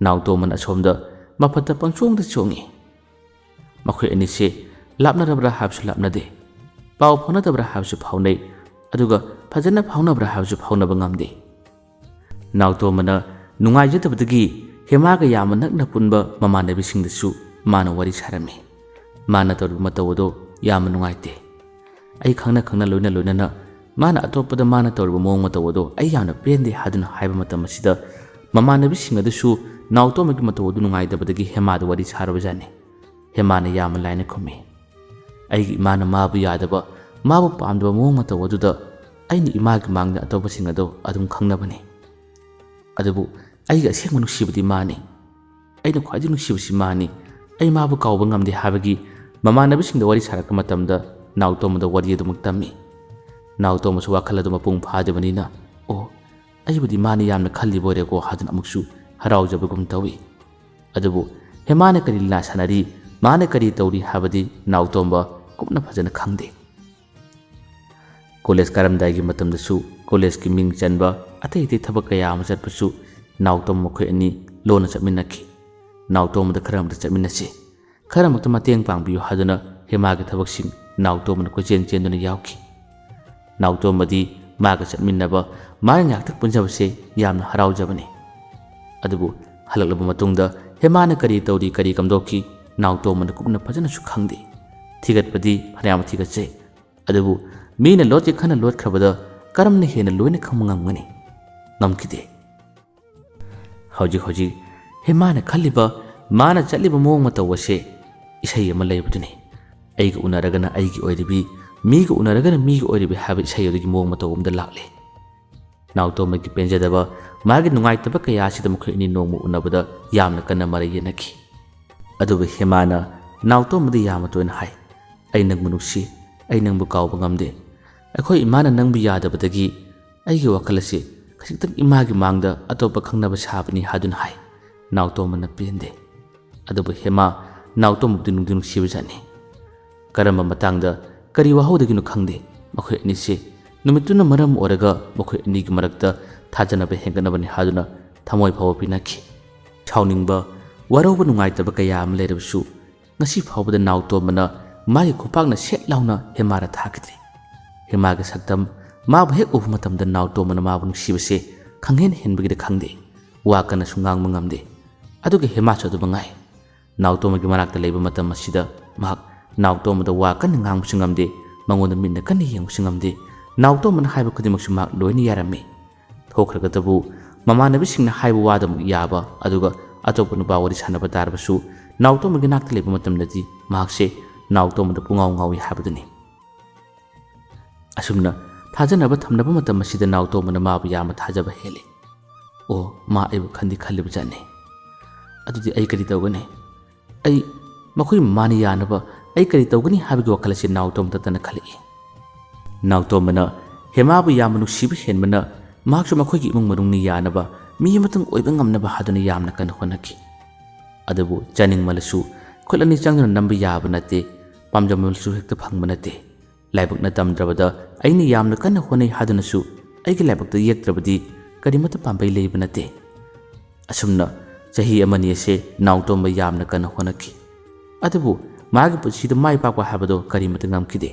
ꯅꯥꯎꯇꯣꯝꯕꯅ ꯑꯁꯣꯝꯗ ꯃꯐꯠꯇ ꯄꯪꯆꯣꯡꯗ ꯆꯣꯡꯉꯤ꯫ ꯃꯈꯣꯏ ꯑꯅꯤꯁꯦ ꯂꯥꯞꯅꯔꯕ꯭ꯔꯥ ꯍꯥꯏꯕꯁꯨ ꯂꯥꯞꯅꯗꯦ, ꯄꯥꯎ ꯐꯥꯎꯅꯗꯕ꯭ꯔꯥ ꯍꯥꯏꯕꯁꯨ ꯐꯥꯎꯅꯩ, ꯑꯗꯨꯒ ꯐꯖꯅ ꯐꯥꯎꯅꯕ꯭ꯔꯥ ꯍꯥꯏꯕꯁꯨ ꯐꯥꯎꯅꯕ ꯉꯝꯗꯦ꯫ ꯅꯥꯎꯇꯣꯝꯕꯅ ꯅꯨꯡꯉꯥꯏꯖꯗꯕꯗꯒꯤ ꯍꯦꯃꯥꯒ ꯌꯥꯝꯅ ꯅꯛꯅ ꯄꯨꯟꯕ ꯃꯃꯥꯟꯅꯕꯤꯁꯤꯡꯗꯁꯨ ꯃꯥꯅ ꯋꯥꯔꯤ ꯁꯥꯔꯝꯃꯤ꯫ ꯃꯥꯅ ꯇꯧꯔꯤꯕ ꯃꯇꯧ ꯑꯗꯨ ꯌꯥꯝꯅ ꯅꯨꯡꯉꯥꯏꯇꯦ꯫ ꯑꯩ ꯈꯪꯅ ꯈꯪꯅ ꯂꯣꯏꯅ ꯂꯣꯏꯅꯅ ꯃꯥꯅ ꯑꯇꯣꯞꯄꯗ ꯃꯥꯅ ꯇꯧꯔꯤꯕ ꯃꯑꯣꯡ ꯃꯇꯧ ꯑꯗꯨ ꯑꯩ ꯌꯥꯝꯅ ꯄꯦꯟꯗꯦ ꯍꯥꯏꯗꯨꯅ ꯍꯥꯏꯕ ꯃꯇꯝ ꯑꯁꯤꯗ ꯃꯃꯥꯟꯅꯕꯤꯁꯤꯡ ꯑꯗꯨꯁꯨ ꯅꯥꯎꯇꯣꯝꯕꯒꯤ ꯃꯇꯧ ꯑꯗꯨ ꯅꯨꯡꯉꯥꯏꯇꯕꯗꯒꯤ ꯍꯦꯃꯥꯗ ꯋꯥꯔꯤ ꯁꯥꯔꯕꯖꯥꯠꯅꯤ꯫ ꯍꯦꯃꯥꯅ ꯌꯥꯝꯅ ꯂꯥꯏꯅ ꯈꯨꯝꯃꯤ, "ꯑꯩꯒꯤ ꯏꯃꯥꯅ ꯃꯥꯕꯨ ꯌꯥꯗꯕ, ꯃꯥꯕꯨ ꯄꯥꯝꯗꯕ ꯃꯑꯣꯡ ꯃꯇꯧ ꯑꯗꯨꯗ ꯑꯩꯅ ꯏꯃꯥꯒꯤ ꯃꯥꯡꯗ ꯑꯇꯣꯞꯄꯁꯤꯡ ꯑꯗꯨ ꯑꯗꯨꯝ ꯈꯪꯅꯕꯅꯤ꯫ ꯑꯗꯨꯕꯨ ꯑꯩꯒꯤ ꯑꯁꯦꯡꯕ ꯅꯨꯡꯁꯤꯕꯗꯤ ꯃꯥꯅꯤ꯫ ꯑꯩꯅ ꯈ꯭ꯋꯥꯏꯗꯒꯤ ꯅꯨꯡꯁꯤꯕꯁꯤ ꯃꯥꯅꯤ꯫ ꯑꯩ ꯃꯥꯕꯨ ꯀꯥꯎꯕ ꯉꯝꯗꯦ" ꯍꯥꯏꯕꯒꯤ ꯃꯃꯥꯟꯅꯕꯤꯁꯤꯡꯗ ꯋꯥꯔꯤ ꯁꯥꯔꯛꯄ ꯃꯇꯝꯗ ꯅꯥꯎꯇꯣꯝꯕꯗ ꯋꯥꯔꯤ ꯑꯗꯨꯃꯛ ꯇꯝꯃꯤ꯫ ꯅꯥꯎꯇꯣꯝꯕꯁꯨ ꯋꯥꯈꯜ ꯑꯗꯨ ꯃꯄꯨꯡ ꯐꯥꯗꯕꯅꯤꯅ, "ꯑꯣ, ꯑꯩꯕꯨꯗꯤ ꯃꯥꯅ ꯌꯥꯝꯅ ꯈꯜꯂꯤꯕ ꯑꯣꯏꯔꯦꯀꯣ" ꯍꯥꯏꯗꯨꯅ ꯑꯃꯨꯛꯁꯨ ꯍꯔꯥꯎꯖꯕꯒꯨꯝ ꯇꯧꯏ꯫ ꯑꯗꯨꯕꯨ ꯍꯦꯃꯥꯅ ꯀꯔꯤ ꯂꯤꯂꯥ ꯁꯥꯟꯅꯔꯤ, ꯃꯥꯅ ꯀꯔꯤ ꯇꯧꯔꯤ ꯍꯥꯏꯕꯗꯤ ꯅꯥꯎꯇꯣꯝꯕ ꯀꯨꯞꯅ ꯐꯖꯅ ꯈꯪꯗꯦ꯫ ꯀꯣꯂꯦꯖ ꯀꯥꯔꯝꯗꯥꯏꯒꯤ ꯃꯇꯝꯗꯁꯨ ꯀꯣꯂꯦꯖꯀꯤ ꯃꯤꯡ ꯆꯟꯕ, ꯑꯇꯩ ꯑꯇꯩ ꯊꯕꯛ ꯀꯌꯥ ꯑꯃ ꯆꯠꯄꯁꯨ ꯅꯥꯎꯇꯣꯝꯕ ꯃꯈꯣꯏ ꯑꯅꯤ ꯂꯣꯟꯅ ꯆꯠꯃꯤꯟꯅꯈꯤ꯫ ꯅꯥꯎꯇꯣꯝꯕꯗ ꯈꯔ ꯑꯃꯇ ꯆꯠꯃꯤꯟꯅꯁꯤ, ꯈꯔ ꯑꯃꯇ ꯃꯇꯦꯡ ꯄꯥꯡꯕꯤꯌꯨ ꯍꯥꯏꯗꯨꯅ ꯍꯦꯃꯥꯒꯤ ꯊꯕꯛꯁꯤꯡ ꯅꯥꯎꯇꯣꯝꯕꯅ ꯀꯣꯏꯆꯦꯟ ꯆꯦꯟꯗꯨꯅ ꯌꯥꯎꯈꯤ꯫ ꯅꯥꯎꯇꯣꯝꯕꯗꯤ ꯃꯥꯒ ꯆꯠꯃꯤꯟꯅꯕ, ꯃꯥꯒ ꯉꯥꯏꯍꯥꯛꯇꯪ ꯄꯨꯟꯖꯕꯁꯦ ꯌꯥꯝꯅ ꯍꯔꯥꯎꯖꯕꯅꯤ꯫ ꯑꯗꯨꯕꯨ ꯍꯜꯂꯛꯂꯕ ꯃꯇꯨꯡꯗ ꯍꯦꯃꯥꯅ ꯀꯔꯤ ꯇꯧꯔꯤ, ꯀꯔꯤ ꯀꯝꯗꯧꯈꯤ, ꯅꯥꯎꯇꯣꯝꯕꯅ ꯀꯨꯞꯅ ꯐꯖꯅꯁꯨ ꯈꯪꯗꯦ꯫ ꯊꯤꯒꯠꯄꯗꯤ ꯐꯅꯌꯥꯝ ꯊꯤꯒꯠꯆꯩ, ꯑꯗꯨꯕꯨ ꯃꯤꯅ ꯂꯣꯠꯀꯦ ꯈꯟꯅ ꯂꯣꯠꯈ꯭ꯔꯕꯗ ꯀꯔꯝꯅ ꯍꯦꯟꯅ ꯂꯣꯏꯅ ꯈꯪꯕ ꯉꯝꯒꯅꯤ? ꯉꯝꯈꯤꯗꯦ꯫ ꯍꯧꯖꯤꯛ ꯍꯧꯖꯤꯛ ꯍꯦꯃꯥꯅ ꯈꯜꯂꯤꯕ, ꯃꯥꯅ ꯆꯠꯂꯤꯕ ꯃꯑꯣꯡ ꯃꯇꯧ ꯑꯁꯦ ꯏꯁꯩ ꯑꯃ ꯂꯩꯕꯗꯨꯅꯤ꯫ "ꯑꯩꯒ ꯎꯅꯔꯒꯅ ꯑꯩꯒꯤ ꯑꯣꯏꯔꯤꯕꯤ, ꯃꯤꯒ ꯎꯅꯔꯒꯅ ꯃꯤꯒ ꯑꯣꯏꯔꯤꯕ ꯍꯥꯏꯕ ꯏꯁꯩ ꯑꯗꯨꯒꯤ ꯃꯑꯣꯡ ꯃꯇꯧ ꯑꯃꯗ ꯂꯥꯛꯂꯦ꯫ ꯅꯥꯎꯇꯣꯝꯕꯒꯤ ꯄꯦꯟꯖꯗꯕ, ꯃꯥꯒꯤ ꯅꯨꯡꯉꯥꯏꯇꯕ ꯀꯌꯥ ꯑꯁꯤꯗ ꯃꯈꯣꯏ ꯑꯅꯤ ꯅꯣꯡꯃ ꯎꯅꯕꯗ ꯌꯥꯝꯅ ꯀꯟꯅ ꯃꯔꯩ ꯌꯦꯠꯅꯈꯤ꯫ ꯑꯗꯨꯕꯨ ꯍꯦꯃꯥꯅ ꯅꯥꯎꯇꯣꯝꯕꯗ ꯌꯥꯝꯅ ꯇꯣꯏꯅ ꯍꯥꯏ, "ꯑꯩ ꯅꯪꯕꯨ ꯅꯨꯡꯁꯤ, ꯑꯩ ꯅꯪꯕꯨ ꯀꯥꯎꯕ ꯉꯝꯗꯦ꯫ ꯑꯩꯈꯣꯏ ꯏꯃꯥꯅ ꯅꯪꯕꯨ ꯌꯥꯗꯕꯗꯒꯤ ꯑꯩꯒꯤ ꯋꯥꯈꯜ ꯑꯁꯤ ꯈꯖꯤꯛꯇꯪ ꯏꯃꯥꯒꯤ ꯃꯥꯡꯗ ꯑꯇꯣꯞꯄ ꯈꯪꯅꯕ ꯁꯥꯕꯅꯤ" ꯍꯥꯏꯗꯨꯅ ꯍꯥꯏ꯫ ꯅꯥꯎꯇꯣꯝꯕꯅ ꯄꯦꯟꯗꯦ꯫ ꯑꯗꯨꯕꯨ ꯍꯦꯃꯥ ꯅꯥꯎꯇꯣꯝꯕꯕꯨꯗꯤ ꯅꯨꯡꯗꯤ ꯅꯨꯡꯁꯤꯕꯖꯥꯠꯅꯤ꯫ ꯀꯔꯝꯕ ꯃꯇꯥꯡꯗ, ꯀꯔꯤ ꯋꯥꯍꯧꯗꯒꯤꯅꯣ ꯈꯪꯗꯦ, ꯃꯈꯣꯏ ꯑꯅꯤꯁꯦ ꯅꯨꯃꯤꯠꯇꯨꯅ ꯃꯔꯝ ꯑꯣꯏꯔꯒ ꯃꯈꯣꯏ ꯑꯅꯤꯒꯤ ꯃꯔꯛꯇ ꯊꯥꯖꯅꯕ ꯍꯦꯟꯒꯠꯅꯕꯅꯤ ꯍꯥꯏꯗꯨꯅ ꯊꯃꯣꯏ ꯐꯥꯎꯕ ꯄꯤꯅꯈꯤ꯫ ꯁꯥꯎꯅꯤꯡꯕ, ꯋꯥꯔꯧꯕ, ꯅꯨꯡꯉꯥꯏꯇꯕ ꯀꯌꯥ ꯑꯃ ꯂꯩꯔꯕꯁꯨ, ꯉꯁꯤ ꯐꯥꯎꯕꯗ ꯅꯥꯎꯇꯣꯝꯕꯅ ꯃꯥꯒꯤ ꯈꯨꯄꯥꯛꯅ ꯁꯦꯠ ꯂꯥꯎꯅ ꯍꯦꯃꯥꯗ ꯊꯥꯈꯤꯗ꯭ꯔꯤ꯫ ꯍꯦꯃꯥꯒꯤ ꯁꯛꯇꯝ ꯃꯥꯕꯨ ꯍꯦꯛ ꯎꯕ ꯃꯇꯝꯗ ꯅꯥꯎꯇꯣꯝꯕꯅ ꯃꯥꯕꯨ ꯅꯨꯡꯁꯤꯕꯁꯦ ꯈꯪꯍꯦꯟ ꯍꯦꯟꯕꯒꯤꯔ ꯈꯪꯗꯦ, ꯋꯥ ꯀꯟꯅꯁꯨ ꯉꯥꯡꯕ ꯉꯝꯗꯦ꯫ ꯑꯗꯨꯒ ꯍꯦꯃꯥꯁꯨ ꯑꯗꯨ ꯃꯉꯥꯏ꯫ ꯅꯥꯎꯇꯣꯝꯕꯒꯤ ꯃꯅꯥꯛꯇ ꯂꯩꯕ ꯃꯇꯝ ꯑꯁꯤꯗ ꯃꯍꯥꯛ ꯅꯥꯎꯇꯣꯝꯕꯗ ꯋꯥ ꯀꯟꯅ ꯉꯥꯡꯕꯁꯨ ꯉꯝꯗꯦ, ꯃꯉꯣꯟꯗ ꯃꯤꯠꯅ ꯀꯟꯅ ꯌꯦꯡꯕꯁꯨ ꯉꯝꯗꯦ꯫ ꯅꯥꯎꯇꯣꯝꯕꯅ ꯍꯥꯏꯕ ꯈꯨꯗꯤꯡꯃꯛꯁꯨ ꯃꯍꯥꯛ ꯂꯣꯏꯅ ꯌꯥꯔꯝꯃꯤ꯫ ꯊꯣꯛꯈ꯭ꯔꯒꯗꯕꯨ ꯃꯃꯥꯟꯅꯕꯤꯁꯤꯡꯅ ꯍꯥꯏꯕ ꯋꯥꯗꯃꯛ ꯌꯥꯕ, ꯑꯗꯨꯒ ꯑꯇꯣꯞꯄ ꯅꯨꯄꯥ ꯋꯥꯔꯤ ꯁꯥꯟꯅꯕ ꯇꯥꯔꯕꯁꯨ, ꯅꯥꯎꯇꯣꯝꯕꯒꯤ ꯅꯥꯛꯇ ꯂꯩꯕ ꯃꯇꯝꯗꯗꯤ ꯃꯍꯥꯛꯁꯦ ꯅꯥꯎꯇꯣꯝꯕꯗ ꯄꯨꯡꯉꯥꯎ ꯉꯥꯎꯏ ꯍꯥꯏꯕꯗꯨꯅꯤ꯫ ꯑꯁꯨꯝꯅ ꯊꯥꯖꯅꯕ ꯊꯝꯅꯕ ꯃꯇꯝ ꯑꯁꯤꯗ ꯅꯥꯎꯇꯣꯝꯕꯅ ꯃꯥꯕꯨ ꯌꯥꯝꯅ ꯊꯥꯖꯕ ꯍꯦꯜꯂꯤ꯫ ꯑꯣ, ꯃꯥ ꯑꯩꯕꯨ ꯈꯟꯗꯤ ꯈꯜꯂꯤꯕ ꯖꯥꯠꯅꯤ꯫ ꯑꯗꯨꯗꯤ ꯑꯩ ꯀꯔꯤ ꯇꯧꯒꯅꯤ? ꯑꯩ, ꯃꯈꯣꯏ ꯃꯃꯥꯅ ꯌꯥꯅꯕ ꯑꯩ ꯀꯔꯤ ꯇꯧꯒꯅꯤ ꯍꯥꯏꯕꯒꯤ ꯋꯥꯈꯜ ꯑꯁꯤ ꯅꯥꯎꯇꯣꯝꯕꯗ ꯇꯅ ꯈꯜꯂꯛꯏ꯫ ꯅꯥꯎꯇꯣꯝꯕꯅ ꯍꯦꯃꯥꯕꯨ ꯌꯥꯝꯅ ꯅꯨꯡꯁꯤꯕ ꯍꯦꯟꯕꯅ ꯃꯍꯥꯛꯁꯨ ꯃꯈꯣꯏꯒꯤ ꯏꯃꯨꯡ ꯃꯅꯨꯡꯅ ꯌꯥꯅꯕ, ꯃꯤ ꯑꯃꯇꯪ ꯑꯣꯏꯕ ꯉꯝꯅꯕ ꯍꯥꯏꯗꯨꯅ ꯌꯥꯝꯅ ꯀꯟꯅ ꯍꯣꯠꯅꯈꯤ꯫ ꯑꯗꯨꯕꯨ ꯆꯥꯅꯤꯡꯃꯜꯂꯁꯨ ꯈꯨꯠ ꯑꯅꯤ ꯆꯪꯗꯨꯅ ꯅꯝꯕ ꯌꯥꯕ ꯅꯠꯇꯦ, ꯄꯥꯝꯖꯃꯜꯂꯁꯨ ꯍꯦꯛꯇ ꯐꯪꯕ ꯅꯠꯇꯦ꯫ ꯂꯥꯏꯕꯛꯅ ꯇꯝꯗ꯭ꯔꯕꯗ ꯑꯩꯅ ꯌꯥꯝꯅ ꯀꯟꯅ ꯍꯣꯠꯅꯩ ꯍꯥꯏꯗꯨꯅꯁꯨ ꯑꯩꯒꯤ ꯂꯥꯏꯕꯛꯇ ꯌꯦꯛꯇ꯭ꯔꯕꯗꯤ ꯀꯔꯤꯃꯠꯇ ꯄꯥꯝꯕꯩ ꯂꯩꯕ ꯅꯠꯇꯦ꯫ ꯑꯁꯨꯝꯅ ꯆꯍꯤ ꯑꯃꯅꯤ ꯑꯁꯦ ꯅꯥꯎꯇꯣꯝꯕ ꯌꯥꯝꯅ ꯀꯟꯅ ꯍꯣꯠꯅꯈꯤ꯫ ꯑꯗꯨꯕꯨ ꯃꯥꯒꯤ ꯄꯨꯟꯁꯤꯗ ꯃꯥꯏ ꯄꯥꯛꯄ ꯍꯥꯏꯕꯗꯣ ꯀꯔꯤꯃꯠꯇ ꯉꯝꯈꯤꯗꯦ꯫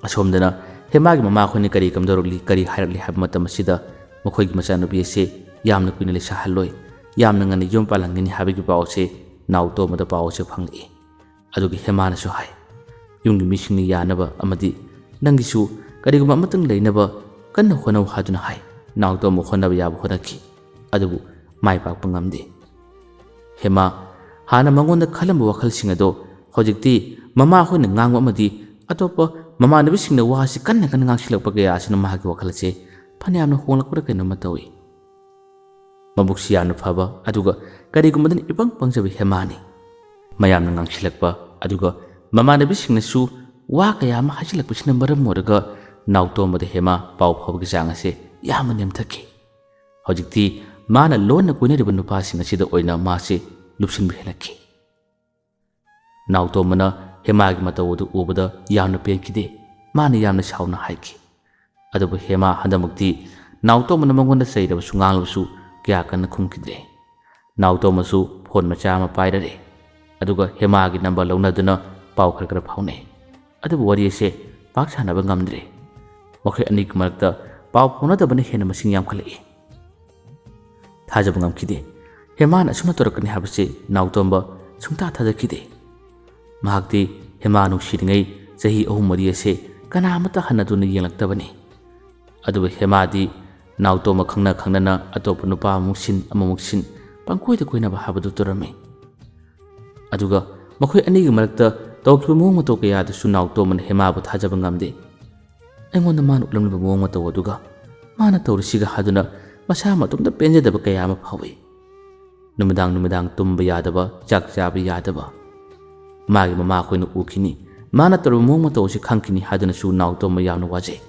ꯑꯁꯣꯝꯗꯅ ꯍꯦꯃꯥꯒꯤ ꯃꯃꯥꯈꯣꯏꯅ ꯀꯔꯤ ꯀꯝꯗꯧꯔꯛꯂꯤ, ꯀꯔꯤ ꯍꯥꯏꯔꯛꯂꯤ ꯍꯥꯏꯕ ꯃꯇꯝ ꯑꯁꯤꯗ ꯃꯈꯣꯏꯒꯤ ꯃꯆꯥꯅꯨꯄꯤ ꯑꯁꯦ ꯌꯥꯝꯅ ꯀꯨꯏꯅ ꯂꯩꯁꯥꯍꯜꯂꯣꯏ, ꯌꯥꯝꯅ ꯉꯟꯅ ꯌꯨꯝ ꯄꯥꯜꯍꯟꯒꯅꯤ ꯍꯥꯏꯕꯒꯤ ꯄꯥꯎ ꯑꯁꯦ ꯅꯥꯎꯇꯣꯝꯕꯗ ꯄꯥꯎ ꯑꯁꯦ ꯐꯪꯂꯛꯏ꯫ ꯑꯗꯨꯒ ꯍꯦꯃꯥꯅꯁꯨ ꯍꯥꯏ, ꯌꯨꯝꯒꯤ ꯃꯤꯁꯤꯡꯅ ꯌꯥꯅꯕ ꯑꯃꯗꯤ ꯅꯪꯒꯤꯁꯨ ꯀꯔꯤꯒꯨꯝꯕ ꯑꯃꯇꯪ ꯂꯩꯅꯕ ꯀꯟꯅ ꯍꯣꯠꯅꯧ ꯍꯥꯏꯗꯨꯅ ꯍꯥꯏ꯫ ꯅꯥꯎꯇꯣꯝꯕ ꯍꯣꯠꯅꯕ ꯌꯥꯕ ꯍꯣꯠꯅꯈꯤ, ꯑꯗꯨꯕꯨ ꯃꯥꯏ ꯄꯥꯛꯄ ꯉꯝꯗꯦ꯫ ꯍꯦꯃꯥ, ꯍꯥꯟꯅ ꯃꯉꯣꯟꯗ ꯈꯜꯂꯝꯕ ꯋꯥꯈꯜꯁꯤꯡ ꯑꯗꯣ ꯍꯧꯖꯤꯛꯇꯤ ꯃꯃꯥ ꯍꯣꯏꯅ ꯉꯥꯡꯕ ꯑꯃꯗꯤ ꯑꯇꯣꯞꯄ ꯃꯃꯥꯟꯅꯕꯤꯁꯤꯡꯅ ꯋꯥꯁꯤ ꯀꯟꯅ ꯀꯟꯅ ꯉꯥꯡꯁꯤꯜꯂꯛꯄ ꯀꯌꯥ ꯑꯁꯤꯅ ꯃꯍꯥꯛꯀꯤ ꯋꯥꯈꯜ ꯑꯁꯦ ꯐꯅꯌꯥꯝꯅ ꯍꯣꯡꯂꯛꯄ꯭ꯔꯥ ꯀꯩꯅꯣꯝꯃ ꯇꯧꯏ꯫ ꯃꯕꯨꯛꯁꯤ ꯌꯥꯝꯅ ꯐꯕ, ꯑꯗꯨꯒ ꯀꯔꯤꯒꯨꯝꯕꯗꯅ ꯏꯄꯪ ꯄꯪꯖꯕ ꯍꯦꯃꯥꯅꯤ꯫ ꯃꯌꯥꯝꯅ ꯉꯥꯡꯁꯤꯜꯂꯛꯄ, ꯑꯗꯨꯒ ꯃꯃꯥꯟꯅꯕꯤꯁꯤꯡꯅꯁꯨ ꯋꯥ ꯀꯌꯥ ꯑꯃ ꯍꯥꯏꯖꯤꯜꯂꯛꯄꯁꯤꯅ ꯃꯔꯝ ꯑꯣꯏꯔꯒ ꯅꯥꯎꯇꯣꯝꯕꯗ ꯍꯦꯃꯥ ꯄꯥꯎ ꯐꯥꯎꯕꯒꯤ ꯆꯥꯡ ꯑꯁꯦ ꯌꯥꯝꯅ ꯅꯦꯝꯊꯈꯤ꯫ ꯍꯧꯖꯤꯛꯇꯤ ꯃꯥꯅ ꯂꯣꯟꯅ ꯀꯣꯏꯅꯔꯤꯕ ꯅꯨꯄꯥꯁꯤꯡ ꯑꯁꯤꯗ ꯑꯣꯏꯅ ꯃꯥꯁꯤ ꯂꯨꯞꯁꯤꯟꯕ ꯍꯦꯜꯂꯛꯈꯤ꯫ ꯅꯥꯎꯇꯣꯝꯕꯅ ꯍꯦꯃꯥꯒꯤ ꯃꯇꯧ ꯑꯗꯨ ꯎꯕꯗ ꯌꯥꯝꯅ ꯄꯦꯟꯈꯤꯗꯦ꯫ ꯃꯥꯅ ꯌꯥꯝꯅ ꯁꯥꯎꯅ ꯍꯥꯏꯈꯤ꯫ ꯑꯗꯨꯕꯨ ꯍꯦꯃꯥ ꯍꯟꯗꯛꯃꯛꯇꯤ ꯅꯥꯎꯇꯣꯝꯕꯅ ꯃꯉꯣꯟꯗ ꯆꯩꯔꯕꯁꯨ ꯉꯥꯡꯂꯕꯁꯨ ꯀꯌꯥ ꯀꯟꯅ ꯈꯨꯝꯈꯤꯗ꯭ꯔꯦ꯫ ꯅꯥꯎꯇꯣꯝꯕꯁꯨ ꯐꯣꯟ ꯃꯆꯥ ꯑꯃ ꯄꯥꯏꯔꯔꯦ꯫ ꯑꯗꯨꯒ ꯍꯦꯃꯥꯒꯤ ꯅꯝꯕꯔ ꯂꯧꯅꯗꯨꯅ ꯄꯥꯎ ꯈꯔ ꯈꯔ ꯐꯥꯎꯅꯩ꯫ ꯑꯗꯨꯕꯨ ꯋꯥꯔꯤ ꯑꯁꯦ ꯄꯥꯛ ꯁꯥꯟꯅꯕ ꯉꯝꯗ꯭ꯔꯦ꯫ ꯃꯈꯣꯏ ꯑꯅꯤꯒꯤ ꯃꯔꯛꯇ ꯄꯥꯎ ꯐꯥꯎꯅꯗꯕꯅ ꯍꯦꯟꯅ ꯃꯁꯤꯡ ꯌꯥꯝꯈꯠꯂꯛꯏ꯫ ꯊꯥꯖꯕ ꯉꯝꯈꯤꯗꯦ꯫ ꯍꯦꯃꯥꯅ ꯑꯁꯨꯝꯅ ꯇꯧꯔꯛꯀꯅꯤ ꯍꯥꯏꯕꯁꯤ ꯅꯥꯎꯇꯣꯝꯕ ꯁꯨꯡꯊꯥ ꯊꯥꯖꯈꯤꯗꯦ꯫ ꯃꯍꯥꯛꯇꯤ ꯍꯦꯃꯥ ꯅꯨꯡꯁꯤꯔꯤꯉꯩ ꯆꯍꯤ ꯑꯍꯨꯝ ꯃꯔꯤ ꯑꯁꯦ ꯀꯅꯥ ꯑꯃꯠꯇ ꯍꯟꯅ ꯇꯨꯅ ꯌꯦꯡꯂꯛꯇꯕꯅꯤ꯫ ꯑꯗꯨꯕꯨ ꯍꯦꯃꯥꯗꯤ ꯅꯥꯎꯇꯣꯝꯕ ꯈꯪꯅ ꯈꯪꯅꯅ ꯑꯇꯣꯞꯄ ꯅꯨꯄꯥ ꯑꯃꯨꯛ ꯁꯤꯟ, ꯑꯃꯃꯨꯛ ꯁꯤꯟ, ꯄꯪꯀꯣꯏꯗ ꯀꯣꯏꯅꯕ ꯍꯥꯏꯕꯗꯨ ꯇꯧꯔꯝꯃꯤ꯫ ꯑꯗꯨꯒ ꯃꯈꯣꯏ ꯑꯅꯤꯒꯤ ꯃꯔꯛꯇ ꯇꯧꯈꯤꯕ ꯃꯑꯣꯡ ꯃꯇꯧ ꯀꯌꯥꯗꯁꯨ ꯅꯥꯎꯇꯣꯝꯕꯅ ꯍꯦꯃꯥꯕꯨ ꯊꯥꯖꯕ ꯉꯝꯗꯦ꯫ ꯑꯩꯉꯣꯟꯗ ꯃꯥꯅ ꯎꯠꯂꯝꯂꯤꯕ ꯃꯑꯣꯡ ꯃꯇꯧ ꯑꯗꯨꯒ ꯃꯥꯅ ꯇꯧꯔꯤꯁꯤꯒ ꯍꯥꯏꯗꯨꯅ ꯃꯁꯥ ꯃꯇꯣꯝꯇ ꯄꯦꯟꯖꯗꯕ ꯀꯌꯥ ꯑꯃ ꯐꯥꯎꯏ꯫ ꯅꯨꯃꯤꯗꯥꯡ ꯅꯨꯃꯤꯗꯥꯡ ꯇꯨꯝꯕ ꯌꯥꯗꯕ, ꯆꯥꯛ ꯆꯥꯕ ꯌꯥꯗꯕ꯫ ꯃꯥꯒꯤ ꯃꯃꯥꯈꯣꯏꯅ ꯎꯈꯤꯅꯤ꯫ ꯃꯥꯅ ꯇꯧꯔꯤꯕ ꯃꯑꯣꯡ ꯃꯇꯧ ꯑꯁꯤ ꯈꯪꯈꯤꯅꯤ ꯍꯥꯏꯗꯨꯅꯁꯨ ꯅꯥꯎꯇꯣꯝꯕ ꯌꯥꯝꯅ ꯋꯥꯖꯩ꯫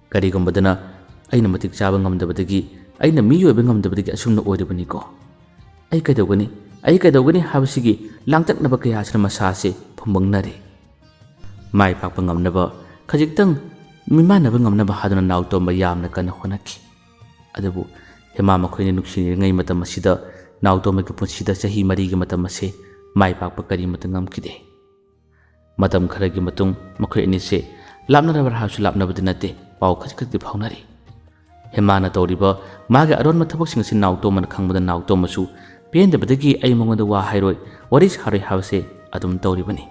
ꯀꯔꯤꯒꯨꯝꯕꯗꯅ ꯑꯩꯅ ꯃꯇꯤꯛ ꯆꯥꯕ ꯉꯝꯗꯕꯗꯒꯤ, ꯑꯩꯅ ꯃꯤ ꯑꯣꯏꯕ ꯉꯝꯗꯕꯗꯒꯤ ꯑꯁꯨꯝꯅ ꯑꯣꯏꯔꯤꯕꯅꯤꯀꯣ꯫ ꯑꯩ ꯀꯩꯗꯧꯒꯅꯤ, ꯑꯩ ꯀꯩꯗꯧꯒꯅꯤ ꯍꯥꯏꯕꯁꯤꯒꯤ ꯂꯥꯡꯇꯛꯅꯕ ꯀꯌꯥ ꯑꯁꯤꯅ ꯃꯁꯥ ꯑꯁꯤ ꯐꯨꯝꯕꯪꯅꯔꯦ꯫ ꯃꯥꯏ ꯄꯥꯛꯄ ꯉꯝꯅꯕ, ꯈꯖꯤꯛꯇꯪ ꯃꯤꯃꯥꯟꯅꯕ ꯉꯝꯅꯕ ꯍꯥꯏꯗꯨꯅ ꯅꯥꯎꯇꯣꯝꯕ ꯌꯥꯝꯅ ꯀꯟꯅ ꯍꯣꯠꯅꯈꯤ꯫ ꯑꯗꯨꯕꯨ ꯍꯦꯃꯥ ꯃꯈꯣꯏꯅ ꯅꯨꯡꯁꯤꯅꯔꯤꯉꯩ ꯃꯇꯝ ꯑꯁꯤꯗ ꯅꯥꯎꯇꯣꯝꯕꯒꯤ ꯄꯨꯟꯁꯤꯗ ꯆꯍꯤ ꯃꯔꯤꯒꯤ ꯃꯇꯝ ꯑꯁꯤ ꯃꯥꯏ ꯄꯥꯛꯄ ꯀꯔꯤꯃꯠꯇ ꯉꯝꯈꯤꯗꯦ꯫ ꯃꯇꯝ ꯈꯔꯒꯤ ꯃꯇꯨꯡ ꯃꯈꯣꯏ ꯑꯅꯤꯁꯦ ꯂꯥꯞꯅꯔꯕ꯭ꯔꯥ ꯍꯥꯏꯕꯁꯨ ꯂꯥꯞꯅꯕꯗꯤ ꯅꯠꯇꯦ, ꯄꯥꯎ ꯈꯖꯤꯛ ꯈꯖꯤꯛꯇꯤ ꯐꯥꯎꯅꯔꯤ꯫ ꯍꯦꯃꯥꯅ ꯇꯧꯔꯤꯕ ꯃꯥꯒꯤ ꯑꯔꯣꯟꯕ ꯊꯕꯛꯁꯤꯡ ꯑꯁꯤ ꯅꯥꯎꯇꯣꯝꯕꯅ ꯈꯪꯕꯗ ꯅꯥꯎꯇꯣꯝꯕꯁꯨ ꯄꯦꯟꯗꯕꯗꯒꯤ ꯑꯩ ꯃꯉꯣꯟꯗ ꯋꯥ ꯍꯥꯏꯔꯣꯏ, ꯋꯥꯔꯤ ꯁꯥꯔꯣꯏ ꯍꯥꯏꯕꯁꯦ ꯑꯗꯨꯝ ꯇꯧꯔꯤꯕꯅꯤ꯫